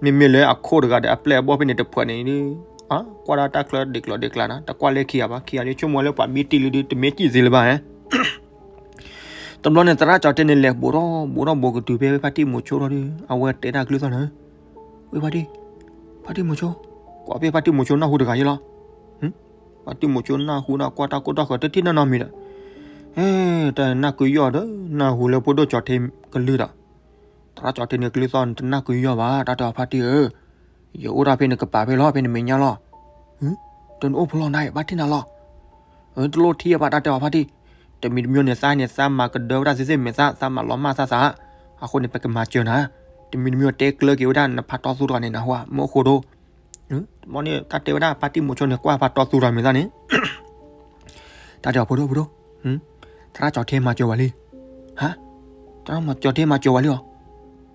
မ့မ့ၢ်လၢအခိၣ်တဂၤဒီးအပျဲၢ်အဘီၣ်ဖဲန့ၣ်တဖုန့ၣ်, ကွၢ်ဒၣ်တၢ်ချၢဒ့ကျီးဒ့ကျါနၤ တကွၢ်လၢခံဂၤဘၣ် ခံဂၤန့ၣ် ဆိကမိၣ်လၢပှၤဘံတံၢ်လံဒီး တမ့ၢ်စံၣ်သ့လၢၤဘၣ်ဧါ, တဘျီန့ၣ် သရၣ်ကၠီၤထ့န့ၣ် လဲၤဘူးထီၣ်ဘူးထီၣ်ဘူးကတုၤဖဲဖါတံၢ်မိၤဆိထီၣ်ဒီး အဝဲတဲတၢ်ကလုၢ်သီၣ်နၤ, ဝ့ၢ်ဖါတံၢ်, ဖါတံၢ်မိၤဆိ, ကွၢ်ဖဲဖါတံၢ်မိၤဆိနၢ်ဟူတဂၤယဲလီၤ ဖါတံၢ်မိၤဆိနၢ်ဟူဒီးကွၢ်တၢ်ကိၢ်တၢ်ဃီၤ တထံၣ်နီတမံၤဒီး, ဟဲ, တၢ်နၢ်ကုယီၢ်ဒီး နၢ်ဟူလၢဖိဒိၣ်ကၠီၤထ့ကလုၢ်ဒီး, သရၣ်ကၠီၤထ့န့ၣ်ကလုၢ်သီၣ်န့ၣ် တနၢ်ကုယီၢ်ဘၣ် တၢ်တဲအီၤဖါတံၢ်ဧၢ, ယအိၣ်ဒၣ်ဖဲနကပၤဖဲလီၤ ဖဲနမဲာ်ညါလီၤ, တနအိၣ်ဖိလီၤနၤ ဘၣ်ထံၣ်နၤလီၤ, တလိၣ်ထံၣ်ဘၣ် တၢ်တဲအီၤဖါတံၢ်, တမံၤတမံၤန့ၣ် သးန့ၣ် သးမၤကဒၢဝဲဒၣ်သ့ၣ်သ့ၣ်မဲာ်သၣ် သးမၤလီၤမၢ်သးသး, အဃိန့ၣ် ပကမၤစၢၤနၤ, တမံၤတမံၤတဲကျၢၤက့ၤဝဲဒၣ်နဖါတီသူတဂၤန့ၣ် နၢ်ဟူဧါ မ့ၢ်အိၣ်ဃိဒီး တဘျီန့ၣ် တၢ်တဲဝဲဒၣ် ဖါတံၢ်မိၤဆိန့ၣ် ကွၢ်ဖါတီသူတဂၤမဲာ်သၣ်န့ၣ်, တၢ်တဲအီၤဖိဒိၣ်ဖိဒိၣ်, သရၣ်ကၠီၤထ့မၤစၢၤဝဲလံ, ဟါ, သရၣ်ကၠီၤထ့မၤစၢၤဝဲလံလီၤ,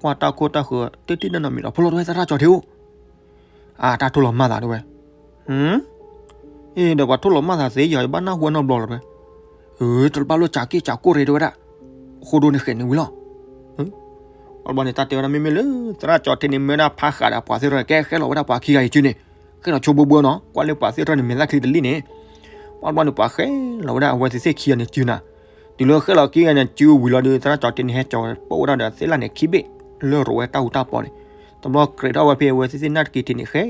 ကွၢ်တၢ်ခိၣ်တၢ်ဃၢၤ တထံၣ်နီတမံၤဒီး ဖိလီၤတဝဲ သရၣ်ကၠီၤထ့အိၣ် အတၢ်ထိၣ်လီၤမၢ်သးတဝဲ, အ့ ဒီးပှၤထိၣ်လီၤမၢ်သးသ့ယီၤ ယဘၣ်နၢ်ဟူနီတဘျီလီၤတဝဲ, အၢ တဘၣ်လိၣ်စးက့ၣ်စးကိၣ်ရ့တဝဲဒၣ်, အဃိဒိၣ်န့ၣ်ဃဲးန့ၣ်ဝံၤလီၤ, အဘျီန့ၣ် တၢ်တဲဝဲဒၣ် မ့မ့ၢ်လၢ သရၣ်ကၠီၤထ့န့ၣ် မ့ၢ်ဝဲဒၣ်ဖးဃးဒီးပှၤသ့ၣ်တဖၣ်န့ၣ် ကဲဃဲလီၤဝဲဒၣ်ပှၤခံဂၤအံၤစုန့ၣ်, ဃဲလီၤဆိဘိဘိနီၤ ကွၢ်လၢပှၤသ့ၣ်တဖၣ်န့ၣ် မဲာ်သၣ်ချံတလံၣ်န့ၣ်, အဘျီန့ၣ် ပှၤဃဲလီၤဝဲဒၣ်အဝဲသ့ၣ်သ့ၣ်ခံဂၤန့ၣ်စုနၤ, တုၤလၢဃဲလီၤခံဂၤန့ၣ်စုဝံၤလီၤဒီး သရၣ်ကၠီၤထ့န့ၣ် ဟဲကၠီၤပိၣ်ဝဲဒၣ်ဒီးသ့ၣ်လၣ်န့ၣ်ခံဘ့ၣ်, လၢရိးဝဲတၢ်ဟူတၢ်ပီန့ၣ်, တဘျီကြဲးထီၣ်ဝဲဖဲအဝဲသ့ၣ်သ့ၣ်နၢ်တက့ၤထံးန့ၣ်ဃဲ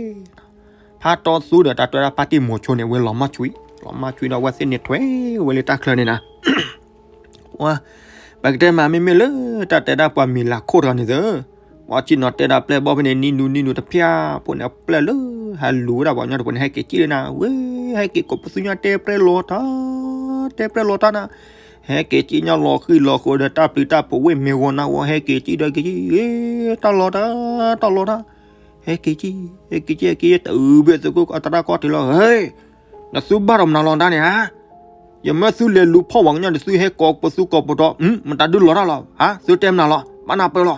ဖါတီသူဒီးတၢ်တဲဝဲဒၣ်ဖါတံၢ်မိၤဆိန့ၣ် ဝဲလီၤမၢ်ကွံာ်, လီၤမၢ်ကွံာ်ဒီးအဝဲသ့ၣ်န့ၣ်ထွဲဝဲလၢတၢ်ချၢန့ၣ်နၤ, ပကတဲမးမ့မ့ၢ်လၢတၢ်တဲဒၣ်ပှၤမံၤလၤခိၣ်တဂၤန့ၣ်သၢ, ပှၤစံၣ်နီၤတဲဒၣ်ပျဲၢ်ဘီၣ်ဖဲန့ၣ် နံၤနူနံၤနူတဖၠၣ်ဖိန့ၣ် အပျဲၢ်လၢ ဟဲလူၤဝဲဒၣ်ပှၤကညီတပူၤန့ၣ် ဟဲက့ၤစံၣ်လၢနၤ, ဝဲ ဟဲက့ၤကိးပသူညါတဲပြဲၢ်လီၤတၢ်, တဲပြဲၢ်လီၤတၢ်နၤ, ဟဲက့ၤစံၣ်ညီလီၤဃံၤလီၤဃိၤဒီးတၢ်ပျံၤတၢ်ဖုးဝ့ၢ်မ့ၢ်ဂီၤနၤဝဲ ဟဲက့ၤစံၣ်ဒီးက့ၤစံၣ်, တၢ်လီၤတၢ်, တၢ်လီၤတၢ်, ဟဲက့ၤစံၣ်, ဟဲက့ၤစံၣ် ဟဲက့ၤစံၣ် ဟဲက့ၤတအုးဘ့ၣ်သုးခိၣ်အတရၣ်ကီၢ်ထံးလီၤ, ဟဲ, နသူဘၣ်ဒီးမနုၤလီၤတၢ်န့ၣ်ဧါ, ယမၢသုလဲၤလူၤဖီၣ်ပှၤကညီဒီး သုဟဲကိးပသူကိးပတီၤ, မတၤဒုးလီၤတၢ်လီၤ, ဟါ, သုတဲမနုၤလီၤ, ဘၣ်နၢ်ပၢၢ်လီၤ.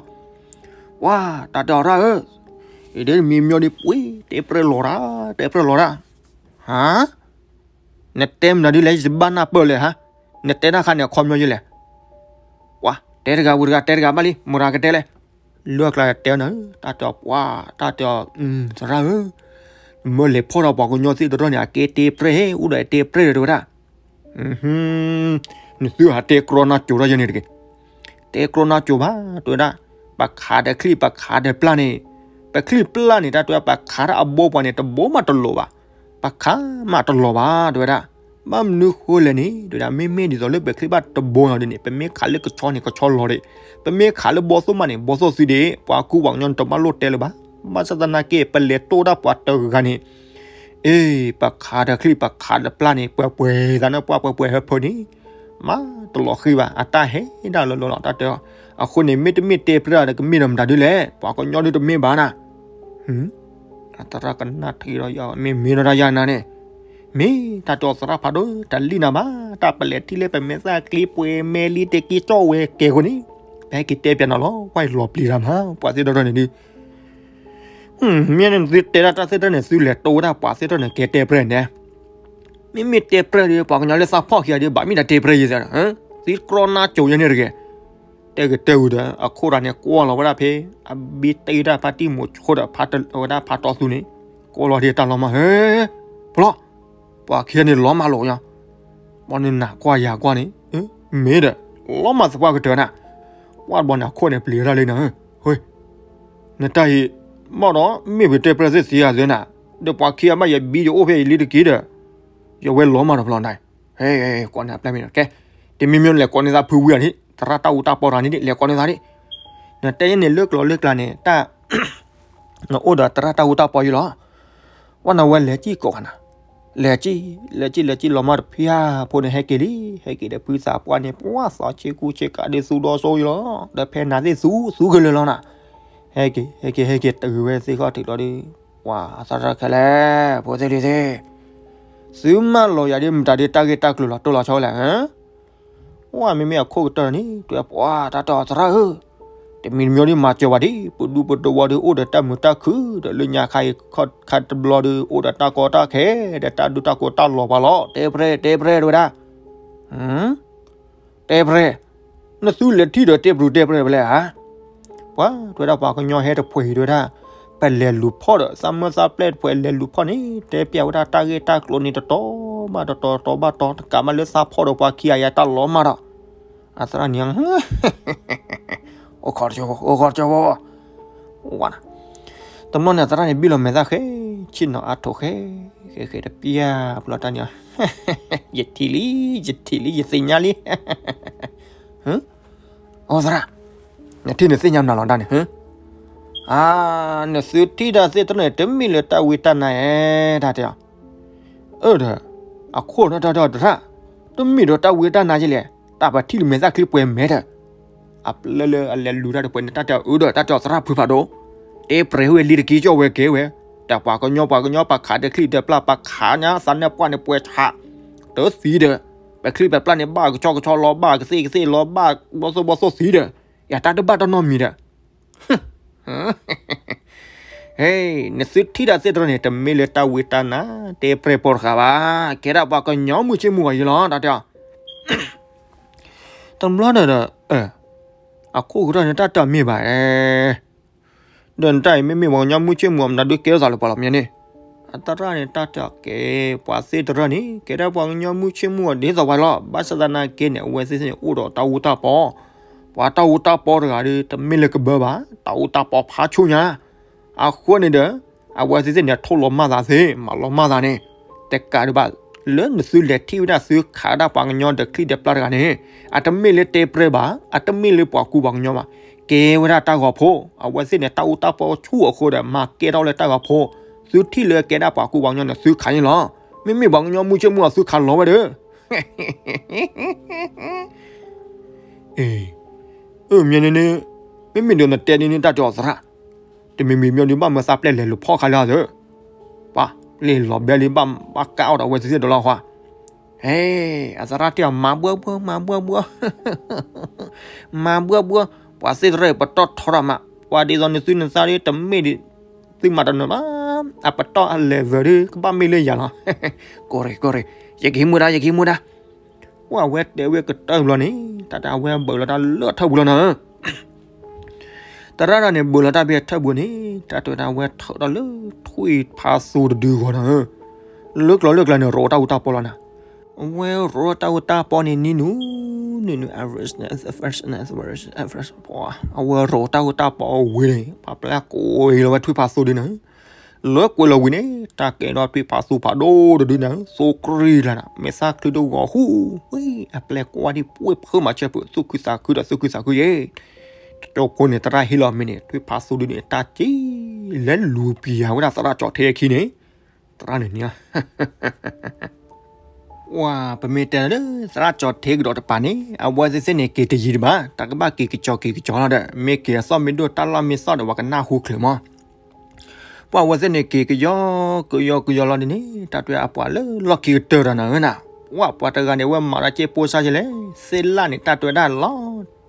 ပှၤ တၢ်တဲအီၤတၢ်ဧၢ, အံၤဒ်မံၤမံၤဒီးပှ့ၤ တဲပြဲၢ်လီၤတၢ်, တဲပြဲၢ်လီၤတၢ်, ဟါ, နတဲမနုၤဒ်လဲၣ် ယဘၣ်နၢ်ပၢၢ်လဲၣ်ဟါ, နတဲတၢ်ခါန့ၣ် အခီပညီယလဲၣ်. ပှၤ တဲတဂၤဝံၤတဂၤ တဲတဂၤဘၣ်လံ မတၤကတဲလဲၣ်. လၢအကျါတဲနၤ, တၢ်တဲအီၤပှၤ တၢ်တဲအီၤ, သရၣ်ဧၢ, မၢလဲၤဖီၣ်ဒီးပှၤကညီသ့ၣ်တရၢၢ်န့ၣ် အကဲတဲပြဲၢ်ဟဲ အိၣ်ဒီးတဲပြဲၢ်ဒီးတဲဝဲဒၣ် နသုဟးတဲကြီနါစိၤထီၣ်ယဲန့ၣ်တဂ့ၤ. တဲကြီနါစိၤဘၣ် တဲဝဲဒၣ်, ပခးဒီးချံၣ် ပခးဒီးပျၢ်န့ၣ်, ပချံၣ်ပျၢ်န့ၣ် တၢ်တဲဝဲ ပခးတၢ်အဘိပှၤန့ၣ် တဘိမးတလီၤဘၣ်, ပခးမးတလီၤဘၣ် တဲဝဲဒၣ်. ဘၣ်မနုၤဃိလဲၣ်န့ၣ် တဲဝဲဒၣ် မ့မ့ၢ်ဒ်သိးလၢပချံၣ်ဘၣ်တဘိနီၤဒ်န့ၣ် ပမ့ၢ်ခးလၢကဆီန့ၣ် ကဆီလီၤဒံး, ပမ့ၢ်ခးလၢဘီသိၣ်မးန့ၣ် ဘီသိၣ်သံဒံး, ပှၤကူပှၤကညီန့ၣ် တဘၣ်လိၣ်တဲလၢၤဘၣ်. ဘၣ်ဆၣ်သနာ်က့ ပလဲၤတိၢ်ဒၣ်ပှၤတဂၤန့ၣ် အ့ ပခးဒီးချံၣ် ပခးဒီးပျၢ်န့ၣ် ပှဲၤပှဲၤသးန့ၣ် ပှၢ်ပှဲၤပှဲၤဟၢဖၢန့ၣ် မးတလီၤဃံဘၣ် အတၢ်ဟဲဒၣ်လီၤလီၤလီၤ တၢ်တဲအီၤ. အဃိန့ၣ် မ့တမ့ၢ်တဲပြဲၢ်ဒီး ကမ့ၢ်ဒီးမတၤဒ်လဲၣ် ပှၤကညီဒ်တမ့ၢ်ဘၣ်နၤ. အသရၣ်ကနၣ်ထံဒီးယၤ မ့ၢ်မ့ၢ်ဒီးတၢ်ယၤနၤန့ၣ်, မ့ၢ်တၢ်တဲအီၤသရၣ်ဖးဒိၣ် တလံၣ်နၤဘၣ်, တၢ်ပလဲၤထံၣ်လၢပမဲာ်သၣ်ချံပှဲၤမဲာ်လံတက့ၢ်ကၠီၣ်ဝဲကဲဃိန့ၣ်, ပဟဲက့ၤတဲပျးနၤလီၤ ပှၢ်အံၤလီၤပျံၤတၢ်မး ပှၤသ့ၣ်တရၢၢ်န့ၣ်ဒ် မ့ၢ်န့ၣ်သုတဲဒၣ်တၢ်သ့ၣ်တရၢၢ်န့ၣ် သုလဲၤတိၢ်ဝဲဒၣ်ပှၤသ့ၣ်တရၢၢ်န့ၣ် ကဲတဲပြဲၢ်န့ၣ်, မ့မ့ၢ်တဲပြဲၢ်ဒီး ပှၤကညီလၢသးဖီၣ်ခံဂၤဒီး ဘၣ်မ့ၢ်တၢ်တဲပြဲၢ်ယဲၢ်သး, သုကြီနါစိၤယဲၢ်န့ၣ်တဂ့ၤ. တဲဂ့ၤတဲဝံၤဒီး အခိၣ်တၢ်န့ၣ် ကွၢ်လီၤဝဲဒၣ်ဖဲ အဘံတ့ၢ်တၢ်ဖါတံၢ်မိၤဆိဒီး ဝဲဒၣ်ဖါတီသူန့ၣ်, ကွၢ်လီၤဒ်တၢ်လီၤမၢ် ဟဲ, ဖျီ, ပှၤခံဂၤန့ၣ်လီၤမၢ်လီၤညါ, ပှၤန့ၣ်နၤကွၢ်ယၤကွၢ်န့ၣ်, မ့ၢ်ဒီး လီၤမၢ်သပှၢ်ကတၢၢ်နၤ, ပှၢ်တဘျီန့ၣ် အခိၣ်န့ၣ်ပျံၤဝဲဒၣ်လံနၤ, နတၢ်အံၤ, မ့ၢ်ဒီး မ့ၢ်ပတဲပြဲၢ်သ့ၣ်သ့ဧါသ့နၤ, ဒီးပှၤခံဂၤဘၣ်ယဘံယအိၣ်ဖဲအံၤလံတက့ၢ်ဒီး, ယဝဲလီၤမၢ်တဖျီနၤ, ဟဲ, ကိးန့ၢ်အပျဲၢ်မ့ၢ်ဒီး ကဲ, တမံၤမံၤလဲၤကိးန့ၢ်သးဖုဝံၤအီၤန့ၣ် သရၣ်တၢ်အူတၢ်ပီတဂၤန့ၣ် လဲၤကိးန့ၢ်သးန့ၣ်, နတဲယဲန့ၣ်လၢကျိၤလၢကျါန့ၣ် တၢ် နအိၣ်ဒီးသရၣ်တၢ်အူတၢ်ပီယံလီၤ, ပှၢ်နဝဲလဲၤကံၢ်ကိးခါနၤ, လဲၤကံၢ်, လဲၤကံၢ်လဲၤကံၢ်လီၤမၢ်တဖၣ်ဖိန့ၣ် ဟဲက့ၤလံ, ဟဲက့ၤဒီးဖုသးပှၢ်န့ၣ် ပှၢ်သီဆ့ကူဆ့ကၤဒ်သူဒီဆိယံလီၤ, ဒီးဖဲနၤသ့ၣ်သူသူကလၢာ်လီၤနၤ, ဟဲက့ၤ ဟဲက့ၤ ဟဲက့ၤတုၤဝဲသ့ၣ်ခီၣ်ထံးလီၤဒီး, ပှၤသရၣ်ခဲလၢာ် ဖိသ့ၣ်လံၤသ့ၣ် သုမၢလီၤယၤဒ်မတၤဒ်တၢ်ဂ့ၢ်တၢ်ကျိၤလီၤတိၢ်လီၤဆီဝဲလဲၣ်, ပှၢ်မ့မ့ၢ်အခိၣ်ကတၢၢ်န့ၣ် တဲပှၢ်တၢ်တဲအီၤသရၣ်ဧၢ, တမံၤတမံၤဒ်မၤစၢၤဝဲဒ် ပဒူပဒဝီဒ်အိၣ်ဒီးတၢ်မုာ်တၢ်ခုၣ်ဒီး လၢညါခါအံၤခီၣ်ခါတဘျီဒီး အိၣ်ဒီးတၢ်ကီတၢ်ခဲ ဒီးတၢ်ဒူတၢ်ကိးတၢ်လီၤပှၤလီၤ တဲပြဲၢ် တဲပြဲၢ်တဝဲဒၣ် တဲပြဲၢ်, နသုလဲၤထံၣ်ဒီးတဲပရူၤတဲပြဲၢ်ဝဲလဲၣ်ဧါ, ပှၤ တဲဝဲဒၣ်ပှၤကညီဟဲတဖှဲးအံၤတဲဝဲဒၣ်, ပလဲၤလူၤဖီၣ်ဒီး သးမၢသးပျဲၢ်တဖှဲးလဲၤလူၤဖီၣ်န့ၣ် တဲပျးဝဲဒၣ်တၢ်ဂ့ၢ်တၢ်ကျိၤန့ၣ်တတီၤဘၣ်တတီၤ တတီၤဘၣ်တတီၤ တကးမးလၢသးဖီၣ်ဒီးပှၤခံဂၤယၤတၢ်လီၤမၢ်ဒီး, အသရၣ်န့ၣ် အိၣ်ခိးတကၠိဖိ အိၣ်ခိးတကၠိဖိ ဝါနၤ, တဘျီန့ၣ် အသရၣ်န့ၣ်ဘံၣ်လီၤမဲာ်သၣ်ဃဲ, ဆ့ၣ်နီၤအါထိးဃဲ, ဃဲဃဲတပျၢ် ပလီၢ်တၢ်န့ၣ်, ယထံၣ်လံ, ယထံၣ်လံ, ယသ့ၣ်ညါလံ, အိ သရၣ်, နထံၣ်နသ့ၣ်ညါမနုၤလီၤတၢ်န့ၣ်, အါ, နသုထံၣ်တၢ်သ့ၣ်တဖၣ်န့ၣ် တမ့ၢ်လၢတၢ်ဝံတၢ်နါဧါ, တၢ်တဲအီၤ, အၢဒီး, အခိၣ်ဒီးတၢ်တဲအီၤတရၣ်, တမ့ၢ်ဒီးတၢ်ဝံတၢ်နါယလဲၣ်, တၢ်ပထံၣ်လၢမဲာ်သၣ်ချံပှဲၤမဲာ်ဒီး အပျဲၢ်လၢအလဲၤလူၤတၢ်တပှဲၤန့ၣ် တၢ်တဲအီၤအၢဒီး တၢ်တဲအီၤသရၣ်ဖုဖးဒိၣ်, တဲပြဲၢ်ဝဲလံတက့ၢ်ကၠီၣ်ဝဲကဲဝဲ, တၢ်ပှၤကညီပှၤကညီပခးဒီးချံၣ်ဒီးပျၢ် ပခးညါသးနၢ်ပှၢ်န့ၣ်ပှဲၤဆး, တသံဒီး, ပချံၣ်ပပျၢ်န့ၣ် ဘၣ်ကဆီကဆီလီၤ ဘၣ်ကသ့ၣ်ကသ့ၣ်လီၤ ဘၣ်ဘီသိၣ်ဘီသိၣ်သံဒီး, ယတၢ်တဘၣ်တၢ်နီတမံၤဒီး ဟ့, နသုထံၣ်တၢ်သ့ၣ်တဖၣ်န့ၣ် တမ့ၢ်လၢတၢ်ဝံတၢ်နါ တဲပြဲၢ်ပိာ်တဃာ်ဘၣ်, ကဲဒၣ်ပှၤကညီမုၢ်ဆ့ၣ်မုၢ်ဂီၤယံလီၤ တၢ်တဲအီၤ, တဘျီဒီး, အခိၣ်ကတၢၢ်န့ၣ် တၢ်တမ့ၢ်ဘၣ်, ဒီးနတၢ်အံၤမ့မ့ၢ်ပှၤကညီမုၢ်ဆ့ၣ်မုၢ်ဂီၤ မတၤဒုးကဲထီၣ်သးလၢပှၤလီၤမ့ၢ်န့ၣ်, အသရၣ်န့ၣ် တၢ်တဲအီၤကဲ, ပှၤသ့ၣ်တဖၣ်န့ၣ် ကဲဒၣ်ပှၤကညီမုၢ်ဆ့ၣ်မုၢ်ဂီၤဒ်သိးပှၤလီၤ, ဘၣ်ဆၣ်သနာ်က့န့ၣ် အဝဲသ့ၣ်သ့ၣ်န့ၣ် အိၣ်ဒီးတၢ်အူတၢ်ပီ, ပှၤတၢ်အူတၢ်ပီတဂၤဒီး တမ့ၢ်လၢကဘၢဘၣ်, တၢ်အူတၢ်ပီဖးဆူညါ, အဃိန့ၣ်ဒီး, အဝဲသ့ၣ်သ့ၣ်န့ၣ် ထိၣ်လီၤမၢ်သးသ့, မၤလီၤမၢ်သးန့ၣ်, တကးဒံးဘၣ်, လၢနသုလဲၤထံၣ်ဝဲဒၣ်သုခးဒၣ်ပှၤကညီဒီးချံၣ်ဒီးပျၢ်တဂၤန့ၣ်, အတမ့ၢ်လၢတဲပြဲၢ်ဘၣ်, အတမ့ၢ်လၢပှၤကူပှၤကညီဘၣ်, ကဲဝဲဒၣ်တၢ်ဂီၤဖိ, အဝဲသ့ၣ်န့ၣ် တၢ်အူတၢ်ပီဆူၣ်အဃိဒီး မၤကဲထီၣ်လၢတၢ်ဂီၤဖိ, သုထံၣ်လၢကဲဒၣ်ပှၤကူပှၤကညီန့ၣ် သုခးန့ၣ်လီၤ, မ့မ့ၢ်ပှၤကညီမုၢ်ဆ့ၣ်မုၢ်ဂီၤသုခးလီၤဝဲဒီး အ့, အၢမ့ၢ်န့ၣ်န့ၣ်, မ့မ့ၢ်ဒီးနတဲဒ်န့ၣ် တၢ်တဲအီၤသရၣ်, တမံၤမံၤမ့ၢ်ဒ်ဘၣ်မၢသးပျဲၢ်လဲၤလူၤဖီၣ်ခါလၢအသး, ပှၤ, လ့ၢ်လီၤဘဲလံဘၣ်, ဘၣ်ကးအီၣ်ဒီးအဝဲသ့ၣ်သ့ၣ်ဒီးလီၤဃီ, တ ဟဲ, အသရၣ်တဲအီၤ မၤဘှီဘှီ မၤဘှီဘှီ, မၤဘှီဘှီ, ပှၤသ့ၣ်တရၢၣ်ပတီၢ်ထီတၢ်မး, ပှၤဒ်သိးန့ၣ်သုန့ၣ်သးဒ်တမ့ၢ်ဒံး, သုမၤတနီၤဘၣ်, အပတီၢ်အ level ဒ်ကဘၣ်မ့ၢ်လၢယၤလီၤ, ကီၢ်ရ့ၣ်ကီၢ်ရ့ၣ်, ယကဟံးမူဒါ ယကဟံးမူဒါ, ပှၤအဝဲတဲဝဲကတၢၢ်ဘျီန့ၣ် တၢ်တဲအဝဲဘၢၣ်လီၤတၢ်လၢထၢၣ်ပူၤလီၤနၤ သရၣ်တၢ်န့ၣ် ဘၢၣ်လီၤတၢ်ဖဲထၢၣ်ပူၤန့ၣ် တၢ်တဲဝဲဒၣ်အဝဲထၢၣ်ထီၣ်လၢထွံၣ်ဖးသိတဒုဂီၢ်နၤဧၢ, လၢကျီလၢကျါန့ၣ် ရိးတၢ်အူတၢ်ပီလီၤနၤ, အဝဲရိးတၢ်အူတၢ်ပီန့ၣ် နံၤနူၤ, နံၤနူၤ, အဝဲရိးတၢ်အူတၢ်ပီဝံၤန့ၣ် ပှၤပျဲကိးအံၤလီၤဝဲထွံၣ်ဖးသိဒုန့ၣ်, လၢကွဲးလီၤဝံၤန့ၣ် တၢ်ကဲထီၣ်ထွံၣ်ဖးသိဖးဒိၣ်တဒုန့ၣ် သိကြံၢ်လၢနၤ မဲာ်သၣ်ချံတဂီၤဟူး, ဝံၤ အပျဲၢ်ကွၢ်ဒ်ပှ့ၤဖၢမၤစၢၤပူၤ သူၣ်ခုသးခုဒီးသူၣ်ခုသးခုယဲၢ်, တကၠိဖိန့ၣ် သရၣ်ဟ့ၣ်လီၤမ့ၢ်န့ၣ် ထွံၣ်ဖးသိဒုန့ၣ် တၢ်က့ၤလဲၤလူၤပျံၤဝဲဒၣ်သရၣ်ကၠီၣ်ထဲအခံန့ၣ်, သရၣ်န့ၣ်န့ၣ် ဝဲ ပမ့ၢ်တဲလၢ သရၣ်ကၠီၣ်ထဲကဒီးတပၤန့ၣ် အဝဲသ့ၣ်သ့ၣ်န့ၣ် က့ၤတယံၤတဘၣ် တၢ်ကဘၣ်က့ၤကစီၤက့ၤကစီၤလီၤဒီး မ့ၢ်က့ၤအသီၣ်မ့ၢ်ဒိၣ်တၢ်လီၢ်မ့ၢ်သီၣ်ဒီး ပှၤကနၢ်ဟူချုးမး, ပှၤအဝဲသ့ၣ်န့ၣ် က့ၤကယီကယီကယီလီၤဒ်န့ၣ် တၢ်တဲအပှၤလၢလီၢ်ခံကတၢၢ်တၢ်နၤဧၢနၤ, ပှၤပှၤတဂၤန့ၣ် အဝဲမၤတၢ်က့ၢ်ပိၢ်စၢ်ယဲလဲၣ်, သ့ၣ်လၣ်န့ၣ် တၢ်တဲဝဲဒၣ်လီၤ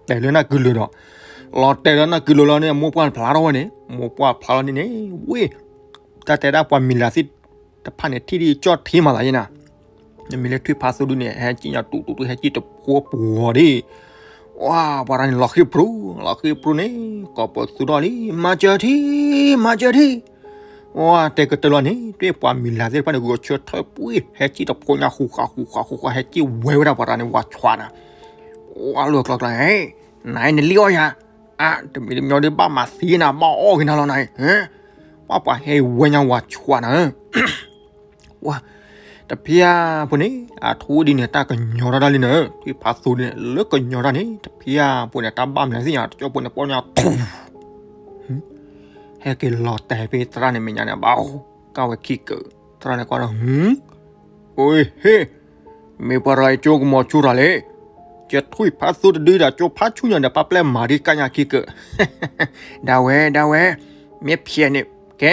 တဲာ်လၢနၢ်ကုလိၤဒီး, လီၤတဲာ်လၢနၢ်ကုလိၤလီၤန့ၣ် အမိၢ်ပှၢ်ဖျါထီၣ်ဝဲန့ၣ် မိၢ်ပှၢ်ဖျါလီၤန့ၣ်န့ၣ် ဝ့ၢ် တၢ်တဲဒၣ်ပှၤမံၤလၤသ့ၣ်တဖၣ်န့ၣ် ထံၣ်ဒ်ကၠီၣ်ထဲမးသးယဲနၤ, နမ့ၢ်လၢထွံၣ်ဖးသိဒုန့ၣ် ဟဲက့ၤညါတူတူတူ ဟဲက့ၤတဖိပှီၤဒ်, ဝဲ ပှၤတဂၤန့ၣ် လီၤဃ့ၢ်ပြူၤ လီၤဃ့ၢ်ပြူၤန့ၣ် ကိးပသူထီၣ်လံ မၤစၢၤထံ မၤစၢၤထံ ဝဲ တဲကတၢၢ်လီၤန့ၣ် တၢ်ပှၤမံၤလၤသ့ၣ်တဖၣ်န့ၣ် ဂုာ်ဆၢထၢၣ်ပှ့ၤ ဟဲက့ၤတဖိညါ ဃူဃာ်ဃူဃာ်ဃူဃာ် ဟဲက့ၤဝဲဝဲဒၣ်ပှၤတဂၤန့ၣ် ဝၤဆှးနၤ, ဝဲ လီၤကျီကျီ နၤအံၤနလံၣ်အီၣ်ယၤ, အါ တမံၤတမံၤဒီးဘၣ်မၤသံနၤ ဘၣ်အီၣ်က့ၤနၤလီၤနၤအံၤ, ပှၤပှၤဟဲဝဲညါဝၤဆှးနၤ ဝဲ တဖျၢၣ်ဖိန့ၣ် အထူဒ်န့ၣ် တၢ်ကညီၤထီၣ်ဒၣ်လံနၤ, ထွံၣ်ဖးသိဒုန့ၣ် လၢကညီၤတၢ်န့ၣ် တဖျၢၣ်ဖိန့ၣ် တၢ်ဘၣ်မနုၤသ့ၣ်ညါ တကၠိဖိန့ၣ် ပီၢ်ညါ ဟဲက့ၤလီၤတဲာ်ဖဲသရၣ်န့ၣ်မဲာ်ညါန့ၣ် ဘၣ်အိၣ်ကၢ်ဝဲခံကၢၢ်, သရၣ်န့ၣ်ကွၢ်ဒီး ဟူ အိၣ်ဟ့ၣ်, မ့ၢ်ပှၤရၤအံၤကၠိကမီၤဆူၣ်တၢ်လဲၣ်, ကထွံၣ်ဖးသိတဒုဒီး ကၠိဖးဆူၣ်ညါဒီး ပၢ်ပျဲၢ်မၤဒ်ကၢ်ညါခံကၢၢ်, ဒၣ်ဝဲ ဒၣ်ဝဲ, မ့ၢ်ဖျဲးန့ၣ် ကဲ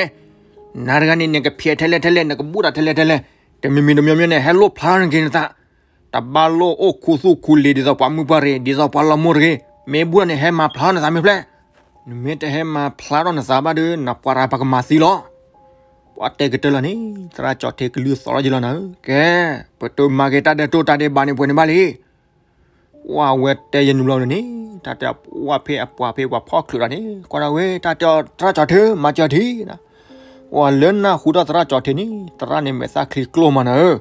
နၤတဂၤန့ၣ် နကဖျဲးထဲလဲၣ်ထဲလဲၣ် နကဘူၣ်တၢ်ထဲလဲၣ်ထဲလဲၣ်, တမံၤမံၤတမံၤမံၤန့ၣ် ဟဲလိၣ်ဖျါနက့ၤနသး, တဘၣ်လိၣ်အိၣ်ခူသူၣ်ခူလံၤ ဒ်သိးပှၤမုၢ်ပှၢ်ရ့ၣ် ဒ်သိးပှၤလီၤမိၢ်တဂ့ၤ, မ့ၢ်ဘူၣ်န့ၣ် ဟဲမၤဖျါနသးမ့ၢ်ဖျဲၣ်, နမ့ၢ်တဟဲမၤဖျါထီၣ်နသးဘၣ်ဒီး နပှၤရၤပကမၤသံလီၤ. ပှၤတဲကတၢၢ်လီၤန့ၣ် သရၣ်ကၠီၣ်ထ့ကလုၢ်သီထီၣ်ယံလီၤနၤဧၢ, ကဲ ပတမၤက့ၤတၢ်ဒဲးတိၢ်တၢ်ဒဲးဘးန့ၣ်ပှဲၤန့ၣ်ဘၣ်လံ ပှၤဝဲတဲယနုာ်ဘျီန့ၣ် တၢ်တဲပှၤဖဲအပှၤဖဲပှၤဖီၣ်ချုးတၢ်န့ၣ် ကွၢ်ဒၣ်ဝဲ တၢ်တဲအီၤသရၣ်ကၠီၣ်ထ့ မၤစၢၤထံနၤ, ပှၤလၢနၢ်ဟူထီၣ်သရၣ်ကၠီၣ်ထ့န့ၣ် သရၣ်န့ၣ်မဲာ်သၣ်ချံကျိၣ်မးနၤဧၢ,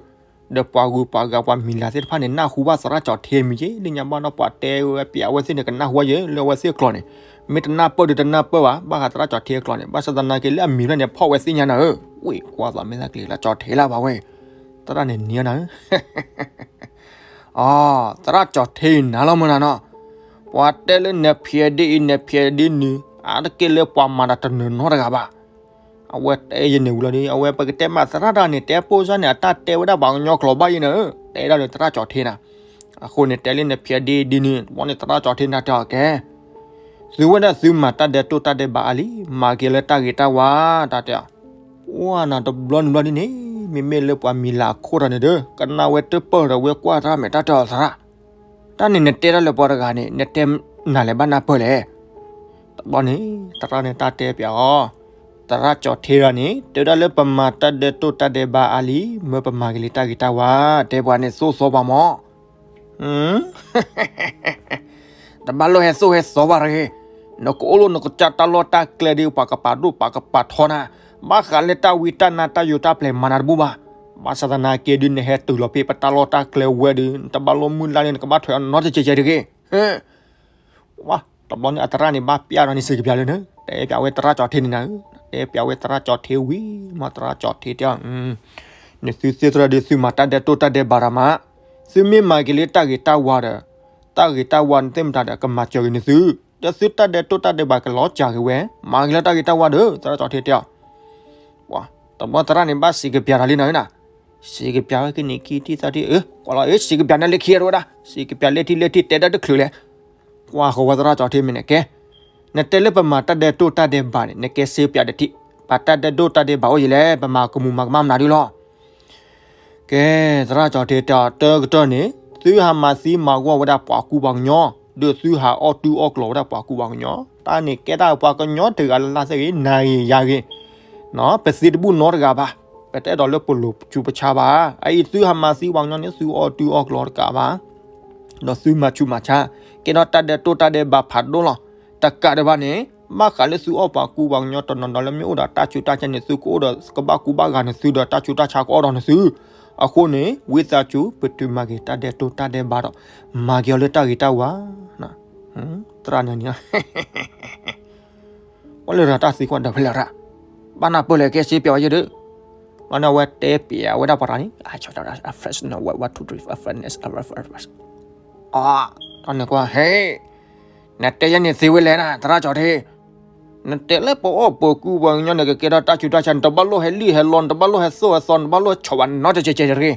ဒီးပှၤဂုၤပှၤဂၤပှၤမံၤလၤသ့ၣ်တဖၣ်န့ၣ် နၢ်ဟူဘၣ်သရၣ်ကၠီၣ်ထ့မံၤက့ၤ လၢညါဘၣ်နီၢ်ပှၤတဲဝဲပျးဝဲသ့ၣ်န့ၣ် ကနၢ်ဟူဘၣ်ယဲလၢအဝဲသ့ၣ်ကျိာ်န့ၣ်, မ့ၢ်တနၢ်ပၢၢ်ဒီးတနၢ်ပၢၢ်ဘၣ် ဘၣ်ဃးသရၣ်ကၠီၣ်ထ့အကျိာ်န့ၣ် ဘၣ်ဆၣ်သနာ်က့လၢအမံၤဖျၢၣ်န့ၣ် ဖီၣ်ဝဲသ့ၣ်ညါနၤဧၢ, ဝ့ၢ်ကွၢ်သးမဲာ်သၣ်ချံသရၣ်ကၠီၣ်ထ့လၢဘၣ်ဝဲ, သရၣ်န့ၣ်နံၤနၤဧၢ အ သရၣ်ကၠီၣ်ထ့နၤလီၤမၢ်နၤနီၤ, ပှၤတဲလၢနဖျဲးဒ်အံၤ နဖျဲးဒ်နုၤ အါတက့ၢ်လၢပှၤမၤတၢ်တနၢၤနီတဂၤဘၣ်. အဝဲတဲယန့ၣ်ဝံၤလီၤဒီး အဝဲပကတဲမးသရၣ်တၢ်န့ၣ် တဲပိၢ်စၢ်န့ၣ် အတၢ်တဲဝဲဒၣ်ပှၤကညီကျိာ်ဘၣ်ယဲနၤဧၢ, တဲဒၣ်ဒီးသရၣ်ကၠီၣ်ထ့နၤ, အဃိန့ၣ် တဲလၢနဖျဲးဒ်အံၤဒ်နုၤ တဘျီန့ၣ်သရၣ်ကၠီၣ်ထ့နၤတဲအီၤကဲ သုဝဲဒၣ်သုမၤတၢ်ဒဲးတိၢ်တၢ်ဒဲးဘးအါလံ, မၤက့ၤလၢတၢ်ဂ့ၤတၢ်ဝါ, တၢ်တဲ, အိၣ်နၤတဘျီနဘျီဒ်န့ၣ်, မ့မ့ၢ်လၢပှၤမံၤလၤအခိၣ်တၢ်န့ၣ်ဒီး ကနၣ်ဝဲတပၢၢ်ဒီးဝဲကွၢ်တၢ်မဲာ်တၢ်တီသရၣ်, တၢ်န့ၣ်နတဲတၢ်လၢပှၤတဂၤန့ၣ် နတဲနၤလဲၤဘၣ်နၢ်ပၢၢ်လဲၣ်. တဘျီန့ၣ် သရၣ်န့ၣ်တၢ်တဲပျးအီၤ, သရၣ်ကၠီၣ်ထ့တဂၤန့ၣ် တဲဝဲဒၣ်လၢပမၤတၢ်ဒဲးတိၢ်တၢ်ဒဲးဘးအါလံ, မၢပမၤက့ၤလံတၢ်ဂ့ၤတၢ်ဝါ, တဲပှၤန့ၣ်သိၣ်သီပှၤမး တဘၣ်လိၣ်ဟဲသိၣ်ဟဲသီဘၣ်တဂ့ၤ, နကအိၣ်လၢနကစၢ်တၢ်လီၢ်တၢ်ကျဲဒီး ပှၤကပာ်ဒိၣ်ပှၤကပာ်ထီနၤ, ဘၣ်ဃးလၢတၢ်ဝံတၢ်နါတၢ်ယိးတၢ်ပျဲၤမၤနၤတဘူၣ်ဘၣ်. ဘၣ်ဆၣ်သနာ်က့ဒုး နဟဲတုၤလီၤဖဲပတၢ်လီၢ်တၢ်ကျဲဝဲဒီး နတဘၣ်လိၣ်မုၢ်လၢ်လၢနကဘၣ်ထွဲအနီတကဲးကဲးတဂ့ၤ. ဝါ တဘျီန့ၣ် အသရၣ်န့ၣ်ဘၣ်ပျဲဒီးန့ၣ် စံးကပျးလၢန့ၣ် တဲပျးဝဲသရၣ်ကၠီၣ်ထ့န့ၣ်နၤ, တဲပျးဝဲသရၣ်ကၠီၣ်ထ့ဝံၤ မ့ၢ်သရၣ်ကၠီၣ်ထ့တဲအီၤ, နသုသ့ၣ်သရၣ်ဒီးသုမၤတၢ်ဒဲးတိၢ်တၢ်ဒဲးဘးတၢ်မး, သုမ့ၢ်မၤက့ၤလၢတၢ်ဂ့ၤတၢ်ဝါဒီး တၢ်ဂ့ၤတၢ်ဝါန့ၣ်သ့ၣ်မတၤဒီး ကမၤစၢၤက့ၤန့ၣ်သု, ဒီးသုတၢ်ဒဲးတိၢ်တၢ်ဒဲးဘးကလီၤစှၤက့ၤဝဲ, မၤက့ၤလၢတၢ်ဂ့ၤတၢ်ဝါဒီး သရၣ်ကၠီၣ်ထ့တဲအီၤ တဘျီသရၣ်န့ၣ်ဘၣ်စံးကပျးတၢ်လံနၤဧၢနၤ, စံးကပျးဝဲကနံၣ်ခံထံၣ်သၢထံၣ်, ကွၢ်လီၤ စံးကပျးနၤလၢခံဂၤတဝဲဒၣ်, စံးကပျးလၢထံၣ်လၢထံၣ်တဲတၢ်တချုးလဲၣ်, ကွၢ်ဃီၤဝဲသရၣ်ကၠီၣ်ထ့မ့ၢ်န့ၣ်ကဲ, နတဲလၢပမၤတၢ်ဒဲးတိၢ်တၢ်ဒဲးဘးန့ၣ် နကဲစ့ပျးတထံၣ်, ပတၢ်ဒဲးတိၢ်တၢ်ဒဲးဘးအိၣ်ယံၤလဲၣ်, ပမၤကမူၤမၤကမၣ်မနုၤဒုလီၤ. ကဲ, သရၣ်ကၠီၤထ့တဲအီၤ တၢ်ကတၢၢ်န့ၣ် သုဟးမၤသံမၤဂီၢ်ဝဲဒၣ်ပှၤကူပှၤကညီ, ဒီးသုဟးအီၣ်တူၢ်အီၣ်ကျီၤဝဲဒၣ်ပှၤကူပှၤကညီ, တၢ်န့ၣ်ကဲတၢ်ပှၤကညီတဂၤလၢ်လၢ်သ့ၣ်ဂ့ၤ နၤဂ့ၤယၤဂ့ၤ, ပသံတဘူၣ်နီတဂၤဘၣ်, ပတအဲၣ်ဒိးလၢပလိၤဆူးပဆါဘၣ်. အအံၤသုဟးမၤသံပှၤကညီန့ၣ် သုအီၣ်တူၢ်အီၣ်ကျီၤတကးဘၣ်, ဒီးသုမၤဆူးမၤဆါ, ကဲထီၣ်တၢ်ဒဲးတိၢ်တၢ်ဒဲးဘးဖးဒိၣ်လီၤ. တကးဒံးဘၣ်န့ၣ် ဘၣ်ဃးလၢသုအီၣ်ပှၤကူပှၤကညီတနီၤနီၤလၢမ့ၢ်အိၣ်ဒီးတၢ်ဆူးတၢ်ဆါန့ၣ် သုကအိၣ်ဒီးကဘၣ်ကူဘၣ်ဂာ်နသုဒီးတၢ်ဆူးတၢ်ဆါကအီၣ်ဒီးနသု, အဃိန့ၣ် ဝံသးစူၤ ပတုၤမၤက့ၤတၢ်ဒဲးတိၢ်တၢ်ဒဲးဘးဒီး မၤက့ၤအီၤလၢတၢ်ဂ့ၤတၢ်ဝါ, သရၣ်န့ၣ်န့ၣ် ပှၤလၢရၤတၢ်သံကွၢ်ဒီးဖဲလဲၣ်ရၤ, ဘၣ်နၢ်ပၢၢ်လဲၣ်ကဲစ့ပျးဝဲယဲဒၣ်, ဘျီန့ၣ်အဝဲတဲပျးဝဲဒၣ်ပှၤတဂၤန့ၣ်, အတန့ၣ်ကွၢ် ဟဲ, နတဲယဲန့ၣ်သ့ဝဲလဲၣ်နၤ သရၣ်ကၠီၤထ့, နတဲလၢပအီၣ်ပှၤကူပှၤကညီန့ၣ် ကကဲထီၣ်တၢ်ဆူးတၢ်ဆါန့ၣ် တဘၣ်လိၣ်ဟဲလံၣ်ဟဲလီ နတဘၣ်လိၣ်ဟဲသိၣ်ဟဲသီ နတဘၣ်လိၣ်ဟဲဆိးဝဲနီတကဲးကဲးတဂ့ၤ,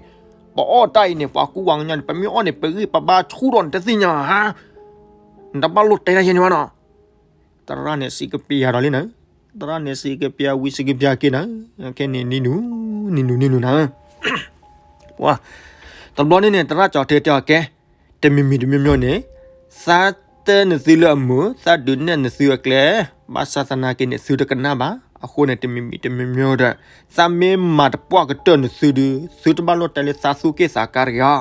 ပအီၣ်တၢ်အံၤန့ၣ် ပှၤကူပှၤကညီန့ၣ် ပမ့ၢ်အီၣ်န့ၣ် ပဂံၢ်ပဘါဆူၣ်ဒီးနတသ့ၣ်ညါဧါ, နတဘၣ်လိၣ်တဲတၢ်ယဲန့ၣ်ဘၣ်နီၤ. သရၣ်န့ၣ်စံးကပျးဒီးလံနၤ, သရၣ်န့ၣ်စံးကပျးဝံၤစံးကပျးက့ၤနၤ, ခဲန့ၣ်နံၤနူၤ, နံၤနူၤနံၤနူၤနၤ, ပှၤ, တဘျီန့ၣ်န့ၣ် သရၣ်ကၠီၤထ့တဲအီၤကဲ, တမံၤမံၤတမံၤမံၤန့ၣ် သးတဲနသုလၢအမုာ် သးဒုးနဲၣ်နသုအကျဲ, ဘၣ်ဆၣ်သနာ်က့န့ၣ် သုတကနၣ်ဘၣ်. အဃိန့ၣ် တမံၤမံၤတမံၤမံၤဒီး သးမ့ၢ်မၤတပှၢ်ကတၢၢ်နသုဒုး သုတဘၣ်လိၣ်တဲလၢသးသူၣ်က့ၣ်သးကါတဂ့ၤဧါ.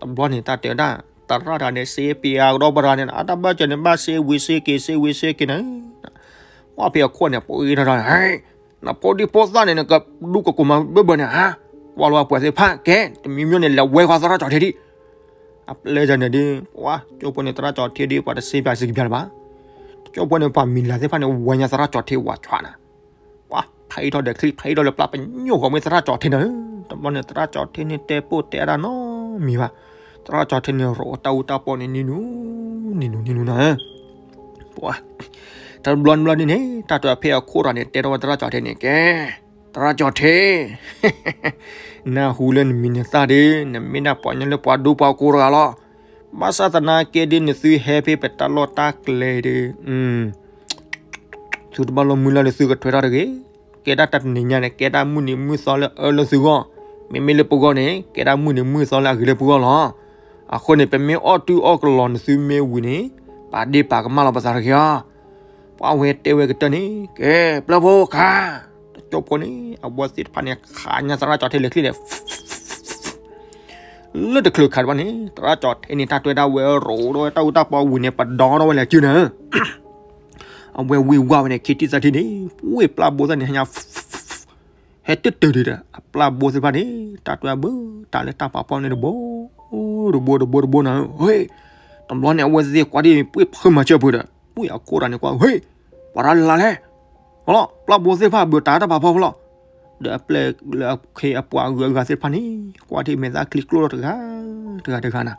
တဘျီန့ၣ်တၢ်တဲဝဲဒၣ် သရၣ်တဂၤန့ၣ် စ့ပျးကဒီးပှၤတဂၤန့ၣ် အတၢ်ဘၣ်စၢၤန့ၣ် ဘၣ်စ့ဝံၤစ့က့ၤ စ့ဝံၤစ့က့ၤန့ၣ်, ပှၤဖဲအခိၣ်န့ၣ် ပှၤအ့ၣ်ထီၣ်ထီၣ်န့ၣ် နဖိဒံဖိသၣ်န့ၣ် နကဒူကကိးမၤဘၢဘၢန့ၣ်ဧါ, ကွၢ်လီၤအပှဲၤသ့ၣ်တဖၣ် ကဲ တမံၤမံၤန့ၣ် လဲၤဝဲခွါသရၣ်ကၠီၤထ့ဒံး. အပျဲၢ်ယၤန့ၣ်ဒ် ပှၤ ကၠိဖိန့ၣ် သရၣ်ကၠီၤထ့ဒ် ပှၤတစ့ပျးစံးကပျးလၢၤဘၣ်. ကၠိဖိန့ၣ် ပှၤမံၤလၤသ့ၣ်တဖၣ်န့ၣ် ဝဲညါသရၣ်ကၠီၤထ့ဝးဆှးနၤ, ပှၤ ဖဲအံၤထီၣ်ဒီးချံ ဖဲအံၤထီၣ်လၢပျၢ်ပညိၣ်ဃီၤမ့ၢ်သရၣ်ကၠီၤထ့န့ၣ်, တဘျီန့ၣ် သရၣ်ကၠီၤထ့န့ၣ် တဲပိၢ်တဲအါတၢ်နီတမံၤဘၣ်. သရၣ်ကၠီၤထ့န့ၣ် ရိးအတၢ်အူတၢ်ပီန့ၣ် နံၤနူၤ နံၤနူၤ နံၤနူၤနၤ ပှၤ တဘျီတဘျီဒ်န့ၣ် တၢ်တဖဲအခိၣ်တဂၤန့ၣ် တဲထီၣ်ဝဲသရၣ်ကၠီၤထ့န့ၣ် ကဲ သရၣ်ကၠီၤထ့, နၢ်ဟူလၢနမံၤနသၣ်ဒ် နမ့ၢ်ဒၣ်ပှၤကညီလၢပှၤဒူပှၤကိၤတဂၤလီၤ. ဘၣ်ဆၣ်သနာ်က့ဒ် နသုဟဲဖဲပတၢ်လီၢ်တၢ်ကျဲဒ် သုတဘၣ်လိၣ်မုၢ်လၢ်လၢသုကထွဲတၢ်တဂ့ၤ. ကဲဒၣ်တၢ်တနံၤညါန့ၣ် ကဲဒၣ်မုၢ်နံၤမုၢ်သီလၢအၢလၢသုဂီၢ်, မ့မ့ၢ်လၢပဂီၢ်န့ၣ် ကဲဒၣ်မုၢ်နံၤမုၢ်သီလၢအဂ့ၤလၢပဂီၢ်လီၤ. အဃိန့ၣ် ပမ့ၢ်အီၣ်တူၢ်အီၣ်ကလီၤနသုမ့ၢ်ဝံၤန့ၣ် ပာ်ဒ့ၣ်ပာ်ကမၣ်လီၤပသးတဂ့ၤဧါ. ပှၤဝဲတဲဝဲကတၢၢ်န့ၣ် ကဲ ပျဲၢ်ဖိခါ, တကၠိဖိန့ၣ် အဝဲသ့ၣ်တဖၣ်န့ၣ် ခးညါသရၣ်ကၠီၤထ့လဲၤချံလဲၤ လၢတချုးခးတဘၣ်န့ၣ် သရၣ်ကၠီၤထ့န့ၣ် တၢ်တွဲဒၣ်ဝဲရိးဒီးတၢ်အူတၢ်ပီဝံၤန့ၣ် ပဒီထီၣ်ဝဲလဲၤစုန့ၣ် အဝဲဝံၢ်ဝါဝဲန့ၣ် ခံထံၣ်သၢထံၣ်န့ၣ် ဝ့ၢ်ပျၢ်ဘိသ့ၣ်န့ၣ် ဟဲညါ ဟဲတတုၤဒံးဒီး အပျၢ်ဘိသ့ၣ်တဖၣ်န့ၣ် တၢ်တွဲဘၣ်တၢ်လၢတၢ်ပာ်ဖီၣ်န့ၣ်တဘိ တဘိတဘိတဘိနၤ, ဟ့ၣ်, တဘျီန့ၣ် အဝဲသ့ၣ်ကွၢ်ဒ် ပှ့ၢ်ဖုမၤစၢၤပှၤဒီး ဝ့ၢ်အခိၣ်တဂၤန့ၣ်ကွၢ် ဟ့ၣ်, ပှၤတၢ်လၢ်လဲၣ်, ဟီလီၤ ပျၢ်ဘိသ့ၣ်တဖၣ်ဘၣ်တၢ်တၢ်ပာ်ဖီၣ်ဖဲလီၤ ဒီးအပျဲၢ်လၢအခ့အပှၤအဂုၤအဂၤသ့ၣ်တဖၣ်န့ၣ် ကွၢ်ထံၣ်မဲာ်သၣ်ချံကျိၣ်ထီၣ်တဂၤ တဂၤတဂၤနၤ,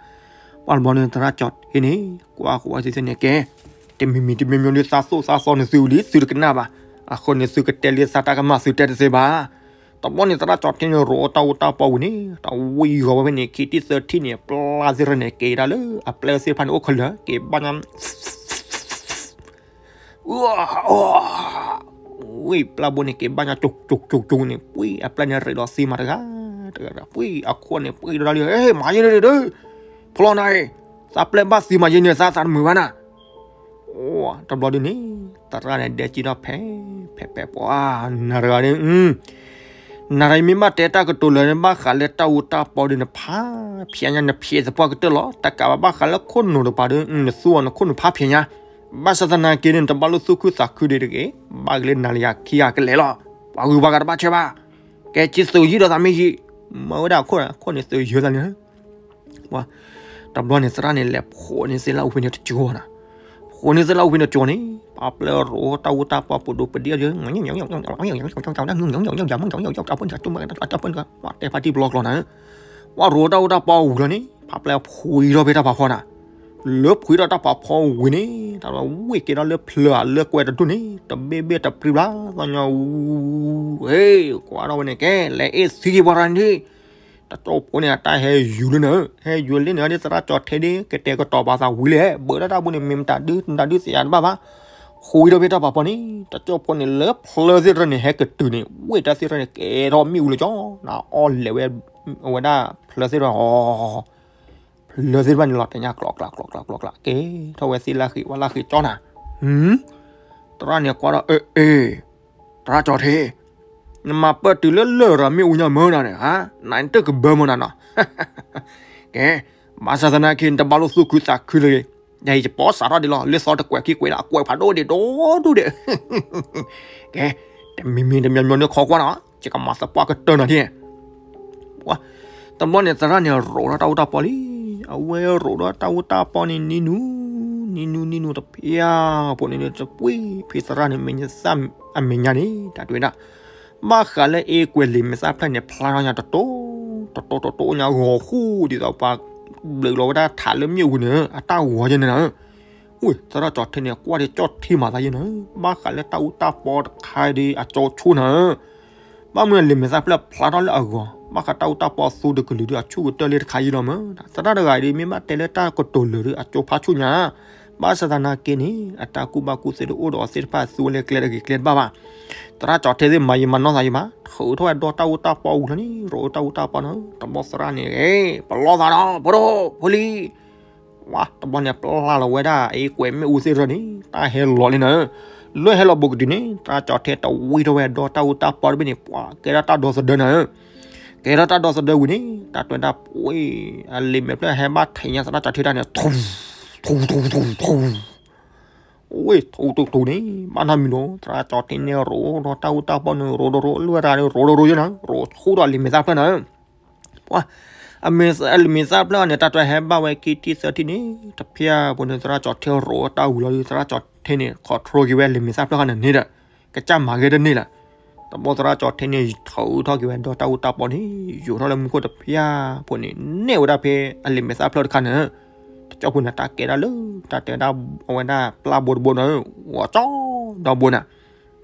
ပှၤတဘျီန့ၣ် သရၣ်ကၠီၤထ့န့ၣ် ကွၢ်ဃီၤဝဲသ့ၣ်န့ၣ်ကဲ, တမံၤမံၤတမံၤမံၤဒ်သးသိၣ်သးသီနသုဝံၤလံ သုတကနၣ်ဘၣ်, အဃိန့ၣ်သုကတဲလၢသးတၢ်ကမၣ်သုတဲတသ့ဘၣ်. တဘျီန့ၣ် သရၣ်ကၠီၤထ့န့ၣ် ရိးအတၢ်အူတၢ်ပီဝံၤန့ၣ် တၢ်ဝံၢ်ဂီၤဝဲဖဲန့ၣ် ခံထံၣ်သၢထံၣ်န့ၣ် ပျၢ်သ့ၣ်တဖၣ်န့ၣ် က့ၤဒၣ်လၢအပျဲၢ်သ့ၣ်တဖၣ်န့ၣ် အိၣ်ခဲလၢာ် က့ၤဘၣ်ညါ ဝံၢ်ပျၢ်ဘိန့ၣ် က့ၤဘၣ်ညါကၠိကၠိကၠိကၠိန့ၣ် ပှံၢ်အပျဲၢ်န့ၣ် ရ့ဒီးသံမးတဂၤ တဂၤတဂၤ ပှံၢ်အခိၣ်န့ၣ် ပှံၢ်ဒီးလံ ဟ့ၣ် မၤယဲန့ၣ်ဒီး ဖျီနၤအံၤ သးပျဲၢ်ဘၣ်သံမၤယဲန့ၣ် သးသးတမုာ်ဘၣ်နၤ တဘျီဒ်န့ၣ် သရၣ်န့ၣ် ဒဲကံထီၣ်ဖဲ ဖဲ ဖဲ ပှၤ နၤတဂၤန့ၣ် နၤတဂၤမ့ၢ်ဘၣ်တဲတၢ်ကတိၤလၢာ်န့ၣ် ဘၣ်ဃးလၢတၢ်အူတၢ်ပီဒီး နဖးဖျဲးညါ နဖျဲးသပှၢ်ကတၢၢ်လီၤ. တကးဘၣ် ဘၣ်ဃးလၢခိၣ်နူာ်တပၤဒီး နသူအီၤနခိၣ်နူာ်ဖးဖျဲးညါ ဘၣ်ဆၣ်သနာ်က့န့ၣ် နတဘၣ်လိၣ်သူၣ်ခုသးခုဒံးတဂ့ၤ, ဘၣ်ဂ့ၤလၢနၤလၢယၤခံဂၤကလဲၤလီၤ. ပှၤဂုၤပှၤဂၤတဘၣ်ဆၢဘၣ်. ကဲ က့သုးယံာ်ဒီးသးမ့ၢ်ယံာ်, မၤဝဲဒၣ်အခိၣ် အခိၣ်န့ၣ်သုးယံာ်သးန့ၣ် ပှၤ တဘျီန့ၣ် သရၣ်န့ၣ် လဲၤဖှိးန့ၢ်သ့ၣ်လၣ်အူဖဲန့ၣ်တကၠိၤနၤ, ဖှိးန့ၢ်သ့ၣ်လၣ်အူဖဲန့ၣ်တကၠိၤန့ၣ် ပှၤပျဲၢ်ရိးတၢ်အူတၢ်ပီပဒိၣ်ပဒ့ၣ် တဲဖးထံဘျီကျီၤနၤ, ပှၤရိးတၢ်အူတၢ်ပီဝံၤလီၤန့ၣ် ပှၤပျဲၢ်ဖှိးထီၣ်ဖဲတၢ်ပာ်ဖီန့ၣ်, လၢဖှိးထီၣ်တၢ်ပာ်ဖီဝံၤန့ၣ် တၢ်ဝံၢ်က့ၤဒီးလၢဖျၢၣ်လၢကွဲတဒူၣ်န့ၣ် တဘ့ၣ်ဘ့ၣ်တပြံဘျါ သီညီအူ ဟ့ၣ် ကွၢ်ထီၣ်ဝဲန့ၣ် ကဲ လဲၤအ့ၣ်သံက့ၤပှၤတဂၤန့ၣ် တကၠိဖိန့ၣ် အတၢ်ဟဲယူၤလၢန့ၣ်, ဟဲယူၤလၢန့ၣ် ဒ်သရၣ်ကၠီၤထ့ဒ် ကတဲာ်ကတီၤပာ်သးဝံၤလံ, ဘၣ်ဒီးတၢ်ပူၤန့ၣ် မ့ၢ်မတၤဒု မတၤဒုသ့ၣ်ညါတဘၣ်ဘၣ်. ဃုဝံၤဒီးဖဲတၢ်ပာ်ဖီန့ၣ် တကၠိဖိန့ၣ် လၢဖျၢၣ်သ့ၣ်တဖၣ်န့ၣ် ဟဲကတုၤန့ၣ် ဝ့ၢ်တၢ်သ့ၣ်တဖၣ်န့ၣ် ကဲထီၣ်မ့ၣ်အူလၢကၠီ နအီၣ်လဲၤဝဲ အဝဲဒၣ်ဖျၢၣ်သ့ၣ်တဖၣ် ဖျၢၣ်သ့ၣ်တဖၣ်န့ၣ် လီၤတဲာ်ညါကျီးကျးကျီးကျးကျီးကျး ကဲထီၣ်ဝဲသ့ၣ်လၢဃံးဝဲလၢဃံးကၠီနၤ, သရၣ်န့ၣ်ကွၢ်ဒီး အ့ အ့ သရၣ်ကၠီၤထ့, နမၤပၢၢ်တုၤလၢလၢၢ်ဒီးမ့ၣ်အူညါမၢနၤန့ၣ်, နတကဘၢမၢနၤနီၤ, ကဲ, ဘၣ်ဆၣ်သနာ်က့ နတဘၣ်လိာ်သူၣ်ခုသးခုလၢၤ, ယၤအံၤယပီစးထီၣ်ဒံးလီၤ လၢသီတကွဲးခံကွဲးဒီး အကွဲးဖးဒိၣ်ဒံးဒိၣ်ဒိၣ်ဒံး, ကဲ, တမံၤမံၤတမံၤမံၤန့ၣ် ခီကွၢ်နီၤ ယကမၤသပှၢ်ကတၢၢ်နၤဒ် တဘျီန့ၣ် သရၣ်န့ၣ်ရိးထီၣ်တၢ်အူတၢ်ပီလံ, အဝဲရိးထီၣ်တၢ်အူတၢ်ပီန့ၣ် နံၤနူၤ, နံၤနူၤနံၤနူၤတဖျၢၣ်ဖိန့ၣ် တပှ့ၤဖံသရၣ်န့ၣ် မဲာ်ညါသၣ်အမဲာ်ညါန့ၣ် တၢ်တဲဝဲဒၣ်, ဘၣ်ဃးလၢအ့ကွဲးလံာ်မဲာ်သၣ်ဖျၢၣ်န့ၣ် ဖျါထီၣ်ညါတတိၤ, တတိၤတတိၤအိၣ်ညါဂီၤဃူဒ်သိးပှၤဘျုးလီၤဝဲဒၣ်ထးလၢမ့ၣ်အူန့ၣ် အတၢ်ဂီၤယဲန့ၣ်နၤ ဝ့ၢ် သရၣ်ကၠီၤထ့န့ၣ် ကွၢ်ဒံးကၠီၣ်ထံမၤသးယဲနၤ, ဘၣ်ဃးလၢတၢ်အူတၢ်ပီတခါဒီး အကၠီဆိနၤ, ဘၣ်မနုၤလံာ်မဲာ်သၣ်ဖျၢၣ်ဖျါထီၣ်လၢအဂီၤ, ဘၣ်ဃးတၢ်အူတၢ်ပီသူတကလုာ်ဒီး အဆူၣ်ကတၢၢ်လၢတခါယဲလီၤမး, သရၣ်တဂၤဒီး မ့ၢ်ဘၣ်တဲလၢတၢ်ကတိၤလၢာ်ဒီး အကၠိဖးဆူၣ်ညါ, ဘၣ်ဆၣ်သနာ်က့န့ၣ် အတၢ်ကူၣ်ဘၣ်ကူၣ်သ့တအိၣ်ဒီးအီၤသ့ၣ်တဖၣ် သူဝဲလၢကျဲတဂ့ၤကျဲတဘၣ်ဘၣ်, သရၣ်ကၠီၤထ့သ့ၣ်မၤယံာ်မၤနီၢ်သးယံာ်မး, ထုးထီၣ်ဝဲဒီတၢ်အူတၢ်ပီဝံၤလီၤန့ၣ် ရိးတၢ်အူတၢ်ပီန့ၣ်, တဘျီသရၣ်န့ၣ် ပလီၢ်သးဒီး ဖိဒိၣ်ဖိလံၤ ဝါတဘျီန့ၣ် ပျၢ်လီၤဝဲဒၣ်အ့ကွဲးမ့ၣ်အူသ့ၣ်တဖၣ်န့ၣ် တၢ်ဟဲလီၤလံနၤ, လၢဟဲလီၤဘူးကတုၤန့ၣ် သရၣ်ကၠီၤထ့တဝံထီၣ်ဝဲဒီတၢ်အူတၢ်ပီတဘ့ၣ်န့ၣ် ပှၤကဲထီၣ်တၢ်ဒီသဒၢနၤ, ကဲထီၣ်တၢ်ဒီသဒၢဝံၤန့ၣ် တၢ်တဲဝဲဒၣ်ပှ့ၤ အလံာ်မဲာ်ဖျၢၣ်ဟဲဘၣ်ထံးညါသရၣ်ကၠီၤထ့တၢ်န့ၣ် ထူ ထူ ထူ ထူ ထူ ဝ့ၢ်ထူထူထူန့ၣ် ဘၣ်နီတမံၤလီၤ, သရၣ်ကၠီၤထ့န့ၣ်ရိးဒီးတၢ်အူတၢ်ပီန့ၣ် ရိးဒီးရိးလၢတၢ်န့ၣ် ရိးဒီးရိးယဲနၤ, ရိးဆူဒီးလံာ်မဲာ်သၣ်ဖျၢၣ်နၤ, ပှၤ အလံာ်မဲာ်သၣ်ဖျၢၣ်န့ၣ် တၢ်တဲဟဲဘၣ်ဝဲခံထံၣ်သၢထံၣ်န့ၣ် တဖျၢၣ်ဖိန့ၣ် သရၣ်ကၠီၤထ့ရိးတၢ်ဝံၤလီၤဒီး သရၣ်ကၠီၤထ့န့ၣ် control က့ၤဝဲလံာ်မဲာ်သၣ်ဖျၢၣ်ခါန့ၣ်န့ၣ်ဒီး ကစၢ်မၤဂ့ၤတန့ၢ်လၢၤ, တဘျီသရၣ်ကၠီၤထ့န့ၣ် ထုးထီၣ်က့ၤဝဲဒီတၢ်အူတၢ်ပီန့ၣ် ယိးထီၣ်လၢမူခိၣ်တဖျၢၣ်ဖိန့ၣ် နဲၣ်ဝဲဒၣ်ဖဲအလံာ်မဲာ်သၣ်ဖျၢၣ်တခါန့ၣ်, တကၠီဖိန့ၣ် တၢ်ကဲဒၣ်လၢ တၢ်တဲဒၣ်အဝဲဒၣ်ပျၢ်ဘိတဘိန့ၣ် ဂီၤကၠီဒီဘိန့ၣ်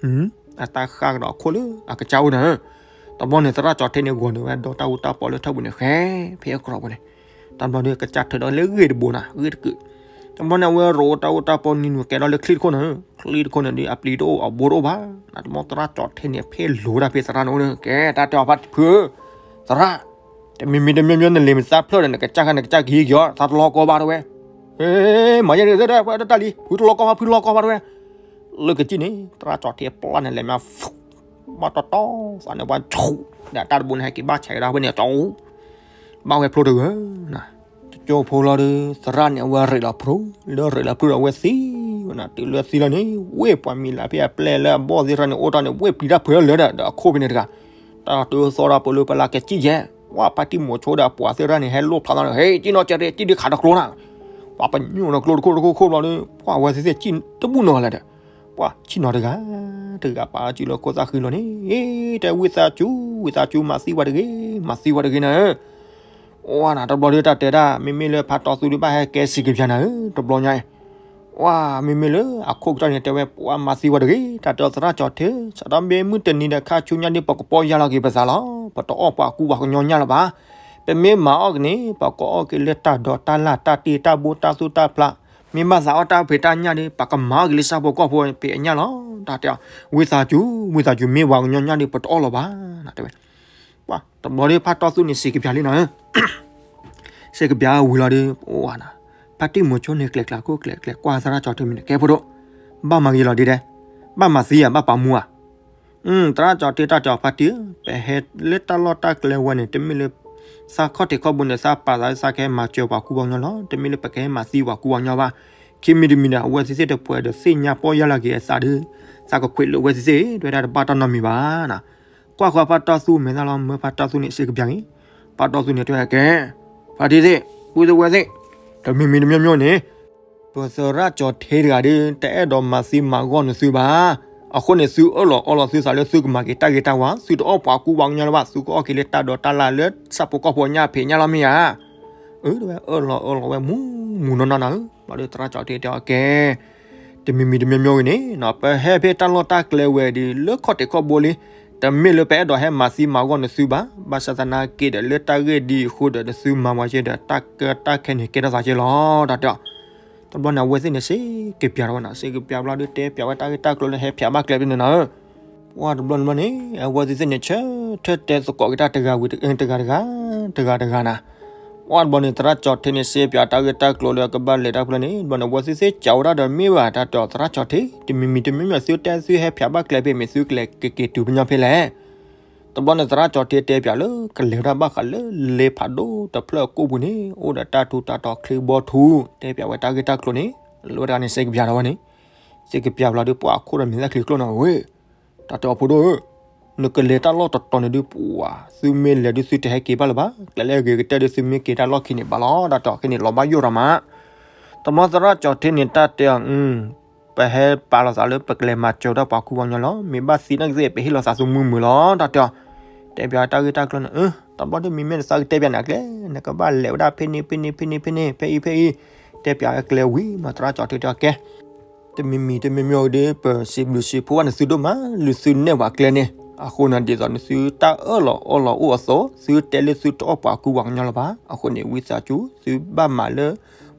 အတၢ်ဃၣ်ကဒီးအခိၣ်လၢအကစၢ်အိၣ်န့ၣ်, တဘျီန့ၣ် သရၣ်ကၠီၤထ့န့ၣ် ဂီၤန့ၢ်ဝဲဒီတၢ်အူတၢ်ပီလၢထၢၣ်ပူၤန့ၣ် ဃဲဖဲအကြၢးပူၤန့ၣ်, တဘျီဒီးကစၢ်ထုးဒီးလၢဂ့ၢ်တဘိနၤ ဂ့ၢ်တကုး, တဘျီန့ၣ် အဝဲရိးတၢ်အူတၢ်ပီနံၤနူၤကဲထီၣ်လၢချံတခိၣ်န့ၣ်, ချံတခိၣ်န့ၣ်ဒီး အပျံၤတအိၣ်အဘိတအိၣ်ဘၣ်, တဘျီသရၣ်ကၠီၤထ့န့ၣ် ဖဲလိၤဒၣ်ဖဲသရၣ်န့ၣ်အိၣ်န့ၣ် ကဲတၢ်တဲအီၤဖါဖုဧၢ, သရၣ် တမံၤမံၤတမံၤမံၤ နလံာ်မဲာ်သၣ်ဖျၢၣ်ဒီး နကစၢ်ခါနကစၢ်ကဟံးက့ၤအီၤ သးတလီၤကီဘၣ်တဝဲ, မၤယဲဒၣ် ဖါတၢ်လံ ဖုတလီၤကီဘၣ် ဖုတလီၤကီဘၣ်တဝဲ, လၢကစံၣ်န့ၣ် သရၣ်ကၠီၤထ့ပျၢ်န့ၣ်လဲၤမး ဘၣ်တီတီသးန့ၣ် ပှၤဆူၣ်ဒီးတၢ်တဘိန့ၣ် ဟဲက့ၤဘၣ်ဆဲးကဒါဖဲန့ၣ် ကၠီ ဘၣ်ဝဲဖျိတဂၤ, တကၠိဖိလီၤဒီး သရၣ်န့ၣ် အဝဲရ့းလီၤဖျိ, လၢရ့းလီၤဖျိဒီး အဝဲသံဝဲနၤ တုၤလၢသံလီၤန့ၣ် ဝ့ၢ်ပှၤမံၤလၢဖဲအပျဲၢ်လၢအဘီၣ်သ့ၣ်တဖၣ်န့ၣ် အိၣ်တၢ်န့ၣ် ဝ့ၢ်ပျံၤတၢ်ဖုးလၢာ်ဒီး ဒီးအခိၣ်ဖဲန့ၣ်တဂၤ, တၢ်တုၤသီဒီးပှၤလၢပလၢကစံၣ်ယဲၢ်, ဝဲဖါတံၢ်မိၤဆိဒီးအပှၤသ့ၣ်တဖၣ်န့ၣ် ဟဲလိၣ်ဖျါသးန့ၣ် ဟဲကံၣ်နီၤကဲး ကံၣ်ဒုးခးတကျိနၤ, ပှၤပညိၣ်နီၤကျိတခိၣ်တခိၣ်ခိၣ်ဘျီဒီး ပှၤအဝဲသ့ၣ်သ့ၣ်ကံၣ်တဘူၣ်နီၤလဲၣ်ဒီး ပှၤဆံၣ်နီၤတဂၤ, တဂၤပာ်စုလၢခိၣ်သၣ်ဃံလီၤန့ၣ်, တဲဝံသးစူၤ ဝံသးစူၤ မၤသံဝဲတဂ့ၤ မၤသံဝဲတဂ့ၤနၤဧၢ, အိၣ်နၤ တဘျီဒီးတၢ်တဲဒၣ် မ့မ့ၢ်လၢဖါတီသူဒုးဘၣ်ဟဲကဲစံးကပျးနၤဧၢ တဘျီညါအံၤ, ဝဲ မ့မ့ၢ်လၢအခိၣ်ကတီၢ်န့ၣ် တဲဝဲ ပှၤမၤသံဝဲတဂ့ၤ တၢ်တဲအီၤသရၣ်ကၠီၤထ့, စးထီၣ်မ့ၢ်မုၢ်တနံၤဒီးခါဆူညါဒီး ပကပီၢ်ယၢ်လီၤက့ၤပသးလီၤ, ပတအီၣ်ပှၤကူပှၤကညီညၣ်လၢၤဘၣ်, ပမ့ၢ်မၤအီၣ်က့ၤန့ၣ် ပကအီၣ်က့ၤလၢတၢ်ဒိးတၢ်လၢ် တၢ်တ့တၢ်ဘိတၢ်သူၣ်တၢ်ဖျး, မ့ၢ်ဘၣ်သးအီၣ်တၢ်ဖံးတၢ်ညၣ်ဒီး ပကမၤအီၣ်က့ၤလၢဆၣ်ဖိကီၢ်ဖိဖံးအညၣ်လီၤ, တၢ်တဲအီၤ, ဝံသးစူၤ ဝံသးစူၤ မ့ၢ်ပှၤကညီညၣ်ဒီး ပတအီၣ်လီၤဘၣ်, တဲဝဲ, ပှၤတဘျီဒီးဖါတီသူန့ၣ် စံးကပျးလံနၤဧၢ စံးကပျးဝံၤလီၤဒီး အိၣ်ဝဲနၤ, ဖါတံၢ်မိၤဆိန့ၣ် ကျဲးကျဲးခိၣ်ကျဲးကျဲးကွၢ်သရၣ်ကၠီၤထ့မ့ၢ်န့ၣ် ကဲဖိဒိၣ်, ဘၣ်မၤဂ့ၤလီၤဒ်ဒဲး, ဘၣ်မၤသံဧါ ဘၣ်ပာ်မူဧါ, သရၣ်ကၠီၤထ့ တၢ်တဲအီၤဖါတံၢ်ဧၢ, ပဟဲလၢတၢ်လီၢ်တၢ်ကျဲဝဲန့ၣ် တမ့ၢ်လၢ သးခီၣ်ထံးခီၣ်ဘိန့ၣ် သးပာ်သးသးကဟဲမၤစၢၤပှၤကူပှၤကညီလီၤ, တမ့ၢ်လၢပကဟဲမၤသံပှၤကူပှၤကညီဘၣ်, ခံမံၤတမံၤဒီး အဝဲသ့ၣ်သ့ၣ်တပှဲၤဒီးသ့ၣ်ညါပီၢ်ယၢ်လီၤက့ၤအသးဒီး သးကခွဲးလိာ်ဝဲသ့ၣ်သ့ၣ် တဲဝဲဒၣ်တဘၣ်တၢ်နီတမံၤဘၣ်နၤ ကွၢ်ဃီဖါတီသူမဲာ်ညါလီၤ မၢဖါတီသူန့ၣ် စံးကပျးက့ၤ, ဖါတီသူန့ၣ် တဲဝဲကဲ, ဖါတံၢ်သ့ၣ် ပုၢ်သ့ၣ်ဝဲၢ်သ့ၣ်, တမံၤမံၤတမံၤမံၤန့ၣ်, ပသရၣ်ကၠီၤထ့တဂၤဒီး တအဲၣ်ဒိးမၤသံမၤဂီၢ်နသုဘၣ်, အဃိန့ၣ် သုအၢၣ်လီၤအီလီၤသုသးလၢသုကမၤက့ၤတၢ်ဂ့ၤတၢ်ဝါ, သုတအီၣ်ပှၤကူပှၤကညီလၢၤဘၣ်, သုကအီၣ်က့ၤလၢတၢ်ဒိးတၢ်လၢ်လၢဆၣ်ဖိကီၢ်ဖိညၣ်ဖံးညၣ်လီၤမ့ၢ်ဧါ အၢ တဲဝဲ အၢၣ်လီၤအၢၣ်လီၤဝဲမူမူနီၢ်နီၢ်နၤဧၢ, ဘျီဒီးသရၣ်ကၠီၤထ့တဲအီၤကဲ, တမံၤမံၤတမံၤမံၤဂ့ၤန့ၣ် ပဟဲဖဲတၢ်လီၢ်တၢ်ကျဲဝဲဒီး လၢခီၣ်ထံးခီၣ်ဘိလံ, တမ့ၢ်လၢပအဲၣ်ဒိးဟဲမၤသံမၤဂီၢ်နသုဘၣ်, ဘၣ်ဆၣ်သနာ်က့ဒီး လၢတၢ်ဂ့ၢ်ဒ်အံၤအဃိဒီး နသုမၤဝဲက့ၤဒီး တၢ်ကၢတၢ်ခဲန့ၣ် ကဲထီၣ်သးက့ၤလီၤ တၢ်တဲအီၤ, တဘျီန့ၣ် အဝဲသ့ၣ်န့ၣ် စံးကပျးထီၣ်ဝဲနၤ, စံးကပျးဘျီဒီး တဲပျးဝဲတၢ်ဂ့ၢ်တၢ်ကျိၤလၢဟဲဖျါဘၣ်ကျဲဖဲန့ၣ်နၤဧၢ, ပှၤတဘျီန့ၣ်ဘျီန့ၣ် အဝဲသ့ၣ်သ့ၣ်န့ၣ် ဆၢထၢၣ်တဲသကိးက့ၤတၢ်တဂၤဝံၤတဂၤတဂၤ တဂၤတဂၤနၤ. ဝံၤတဘျီန့ၣ် သရၣ်ကၠီၤထ့န့ၣ် စ့ပၠးတၢ်ဂ့ၢ်တၢ်ကျိၤလၢအကဘၣ်လဲၤတၢ်ဖျၢၣ်န့ၣ် တဘျီန့ၣ် အဝဲသ့ၣ်သ့ၣ်ကးဝဲဒၣ်ဒီး မ့ၢ်ဘၣ်တၢ်တဲအီၤ သရၣ်ကၠီၤထ့ တမံၤမံၤတမံၤမံၤ သုတၢ်အဲၣ်သုဟဲဖၠးဘၣ်ကျဲဖဲမ့ၢ်သုကလဲၤက့ၤက့ၤတုၤပညီဖဲလဲၣ်. တဘျီန့ၣ် သရၣ်ကၠီၤထ့တဲပၠးလၢ ကလဲၤဝဲဒၣ်ဘၣ်ဃးလၢလ့ဖးဒိၣ်တဖျၢၣ်အကိၣ်ပူၤန့ၣ် အိၣ်ဒီးတၢ်ထူးတၢ်တီၤချ့ဘီထူ တဲပၠးဝဲတၢ်ဂ့ၢ်တၢ်ကျိၤန့ၣ် လၢဝဲတဂၤန့ၣ် စ့ကပၠးဒီးဝဲန့ၣ် စ့ကပၠးဘျီဒီး ပှၤခိၣ်ဒီးမံၤသၣ်ချံကျိၣ်နီၤဝဲ တၢ်တဲအီၤဖိဒိၣ်ဧၢ, နကလဲၤတၢ်လီၢ်တတီၤန့ၣ်ဒုး ပှၤ သုမ့ၢ်လဲၤဒုး သုတဟဲက့ၤဘၣ်လၢၤဘၣ်, ကျဲလၢအဂ့ၤကတၢၢ်ဒုး သုမ့ၢ်က့ၤတၢ်လီၢ်ခံန့ၣ်ဘၣ်လီၤ တၢ်တဲအီၤ. ခဲန့ၣ် လီၤဘၣ်ယိၣ်ဒီးမး တဘျီသရၣ်ကၠီၤထ့န့ၣ် တၢ်တဲအီၤ ပဟဲပာ်လီၤသးလၢပကလဲၤမၤစၢၤတၢ်ပှၤကူပှၤကညီလီၤ, မ့ၢ်ဘၣ်သံနာ်က့သ့ၣ် ပဟ့ၣ်လီၤသးသမူမုာ်လီၤ တၢ်တဲအီၤ. တဲပၠးတၢ်ဂ့ၢ်တၢ်ကျိၤန့ၣ် တဘျီဒုး မ့မ့ၢ်နသးကတဲပၠးန့ၣ်အကျဲ နကဘၣ်လဲၤဝဲဒၣ်ဖဲန့ၣ်ဖဲန့ၣ်ဖဲန့ၣ်ဖဲန့ၣ် ဖဲအံၤဖဲအံၤ တဲပၠးဝဲကျဲဝံၤ မၤသရၣ်ကၠီၤထ့တဲအီၤကဲ တမံၤမံၤတမံၤမံၤအံၤဒီး ပစံးဘျုးစံးဖှိၣ်ဘၣ်နသုဒိၣ်မး လၢသုနဲၣ်ပှၤကျဲန့ၣ်, အဃိန့ၣ် ဒ်သိးနသုတၢ်အၢၣ်လီၤအီလီၤအိၣ်အသိး သုတဲလၢသုတအီၣ်ပှၤကူပှၤကညီလၢၤဘၣ်, အဃိန့ၣ် ဝံသးစူၤ သုဘၣ်မၤလၢ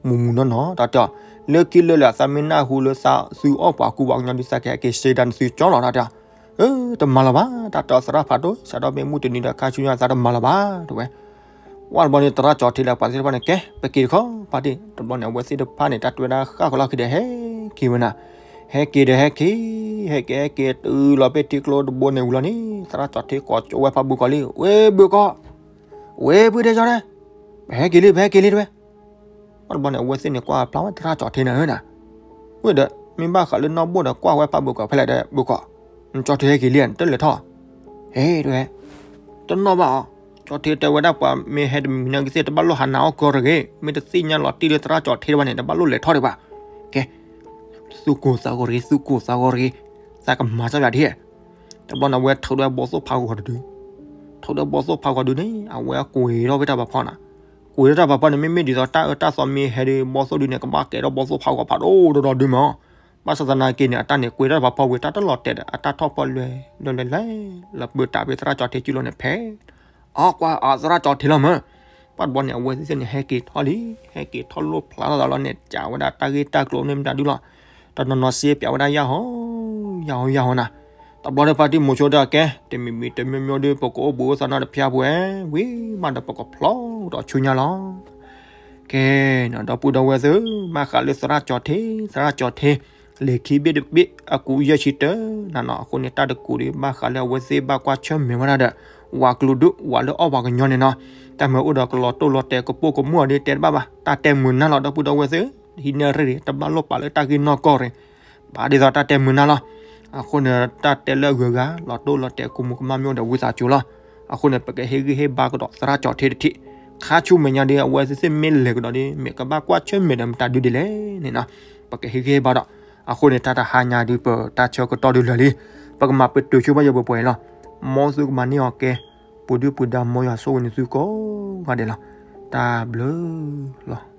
မုာ်မုာ်နီၢ်နီၢ် တၢ်တဲအီၤ. လၢခံလၢလဲၣ် အသးမ့ၢ်နၢ်ဟူလၢသုအီၣ်ပှၤကူပှၤကညီဒုး သးကဟဲက့ၤစ့ဒၣ်နသုကၠီလီၤ တၢ်တဲအီၤ. အၢ တမၤလၢၤဘၣ် တၢ်တဲအီၤ သရၣ်ဖးဒိၣ် စးထီၣ်မ့ၢ်မုၢ်တနံၤဒီး ခါဆူညါသးတမၤလၢၤဘၣ် တဲဝဲ ဝံၤတဘျီန့ၣ် သရၣ်ကၠီၤထ့လၢပှၤသ့ၣ်တဖၣ်န့ၣ် ကဲ ပက့ၤတခီ ဖါတံၢ် တဘျီန့ၣ် အဝဲသ့ၣ်တဖၣ်န့ၣ် တၢ်တွဲဒၣ်ဃၣ်ဃီလီၢ်ခံဒီး ဟဲက့ၤဝဲနၤ, ဟဲက့ၤဒီးဟဲက့ၤ, ဟဲက့ၤဟဲက့ၤတုၤလီၤဖဲထံကျိတဘိန့ၣ်ဝံၤလီၤန့ၣ် သရၣ်ကၠီၤထ့ကိးကၠိဝဲဖးဘုၣ်ကီၤလံ, ဝ့ၢ်ဘုၣ်ကီၤ, ဝ့ၢ်ဘုၣ်ဒဲကၠီၤဒဲ, ပဟဲက့ၤလံ ပဟဲက့ၤလံ တဲဝဲ ဝံၤတဘျီန့ၣ် အဝဲသ့ၣ်န့ၣ် ကွၢ်ဖျါဝဲသရၣ်ကၠီၤထ့န့ၣ်ဧၢနၤ, ဝံၤဒီး မ့ၢ်ဘၣ်ဃးလၢနီၢ်ဘိၣ်ဒီး ကွၢ်ဝဲဖးဘုၣ်ကီၤဖဲလဲၣ်ဒီး ဘုၣ်ကီၤ, နကၠီၤထ့ဟဲက့ၤလံ နတလဲၤထီၣ်, ဟဲ တဲဝဲ တနီၣ်ဘၣ်အီၤ, ကၠီၤထ့တဲဝဲဒၣ် ပှၤမ့ၢ်ဟဲတမံၤနာ်က့သ့ၣ် တဘၣ်လိၣ်ဟးနးအီၣ်ကီတဂ့ၤ, မ့ၢ်တသ့ၣ်ညါလီၤတံၢ်လၢသရၣ်ကၠီၤထ့တဘၣ်န့ၣ် တဘၣ်လိၣ်လဲၤထီၣ်ဒံးဘၣ်, ကဲ သူၣ်ကိၢ်သးဂီၤတဂ့ၤ သူၣ်ကိၢ်သးဂီၤတဂ့ၤ, သးကမၤစၢ်ယၤဒ်, တဘျီန့ၣ် အဝဲထုးဒီးဘီသိၣ်ဖးဂီၤတဒု, ထုးဒီးဘီသိၣ်ဖးဂီၤဒုန့ၣ် အဝဲကွံာ်ထီၣ်ဝဲတၢ်ဖးဖီနၤ, ကွံာ်ထီၣ်တၢ်ဖးဖီန့ၣ် မ့မ့ၢ်ဒ်သိးတၢ်အၢတၢ်သီမ့ၢ်ဟဲဒီး ဘီသိၣ်ဒုန့ၣ် ကဘၣ်ကဲထီၣ်ဘီသိၣ်ဖးဂီၤဖးဒိၣ်ဒီးဒုမး, ဘၣ်ဆၣ်သနာ်က့န့ၣ် အတၢ်န့ၣ် ကွံာ်ထီၣ်တၢ်ဖးဖီဝံၤ တၢ်တလီၤတဲာ်ဒီး အတၢ်ထီၣ်ဖီလွဲ လွဲလွဲလွဲ လီၤပၢတၢ်ဖဲသရၣ်ကၠီၤထ့စုလီၤန့ၣ်ဖဲ အီ ကွၢ်အသရၣ်ကၠီၤထ့လီၤမး, ဘၣ်တဘျီန့ၣ် အဝဲသ့ၣ်န့ၣ် ဟဲက့ၤထီၣ်လံ, ဟဲက့ၤထီၣ်လိၣ်ဖျါထီၣ်သးလီၤန့ၣ် ကးဝဲဒၣ်တၢ်ဂ့ၢ်တၢ်ကျိၤန့ၣ်မတၤဒုလီၤ, တနီၤနီၤစ့ပၠးဝဲဒၣ်ယၢ်ဟီ ယၢ်ဟီယၢ်ဟီနၤ, တဘျီဒီးဖါတံၢ်မိၤဆိတဲအီၤကဲ, တမံၤမံၤတမံၤမံၤဒီး ပကအိၣ်ဘှံးအိၣ်သါနီတဖျၢၣ်ပှဲၤ, ဝံၤမးဒီးပကဖျီဒီးဆူညါလီၤ. ကဲနီၤ ဒီပုၢ်ဒီဝဲၢ်သ့ၣ်, ဘၣ်ဃးလၢသရၣ်ကၠီၤထ့, သရၣ်ကၠီၤထ့ လဲၤခံဘ့ၣ်တဘ့ၣ် အကူယဲၢ်ဆံတၢနၤနီၤ, အဃိန့ၣ် တၢ်တကူးဒီး ဘၣ်ဃးလၢအဝဲသ့ၣ်ဘၣ်ကွၢ်ဆၢၣ်မဲာ်ဝဲဒၣ်ဒီး ဝၤကျိၤဒု ဝၤလၢအီၣ်ပှၤကညီန့ၣ်နီၤ, တၢ်မ့ၢ်အိၣ်ဒီးကလီၤတိၢ်လီၤတဲာ်ကပိာ်ကမူၣ်အီၤဒီး တဲတဘၣ်ဘၣ်, တၢ်တဲမုာ်နၢ်လီၤ ဒီပုၢ်ဒီဝဲၢ်သ့ၣ်, ဟံးန့ၢ်ရ့ၣ်ရ့ၣ် တဘၣ်လိၣ်ပာ်လၢတၢ်ဂ့ၢ်နီၢ်ကီၢ်ရ့ၣ် ဘၣ်ဒ်သိးတၢ်တဲမုာ်နၢ်လီၤ. အဃိန့ၣ် တၢ်တဲလၢအဂုၤအဂၤ လီၤတိၢ်လီၤတဲာ်ကမူၤကမၣ်မ့ၢ်အိၣ်ဒီးဝံသးစူၤလီၤ. အဃိန့ၣ် ပကဟ့ၣ်ဂံၢ်ဟ့ၣ်ဘါကဒီးသရၣ်ကၠီၤထ့တထံၣ်, ခါဆူမဲာ်ညါဒီး အဝဲသ့ၣ်မ့ၢ်လဲၤကဒီးဒီး မ့ၢ်ကဘၣ်ကွၢ်ဆၢၣ်မဲာ်ဒီးမတၤဒုဒ်လဲၣ်န့ၣ်နီၤ, ပကဟ့ၣ်ဂံၢ်ဟ့ၣ်ဘါဒီး, အဃိန့ၣ် တၢ်တဟါညါဒုး ပတၢ်ဆၢကတီၢ်ဒုးလၢာ်လံ, ပကမၤပတုာ်ဆိဘၣ်ယပှဲၤပှဲၤလီၤ. မ်သုကမၤန့ၢ်အီၤကဲ, ပူၤဒုၣ်ပူၤဒါ မ်ယွၤဆိၣ်ဂ့ၤန့ၢ်သုကိးဂၤဒဲးလီၤ. တၢ်ဘျုးလီၤ.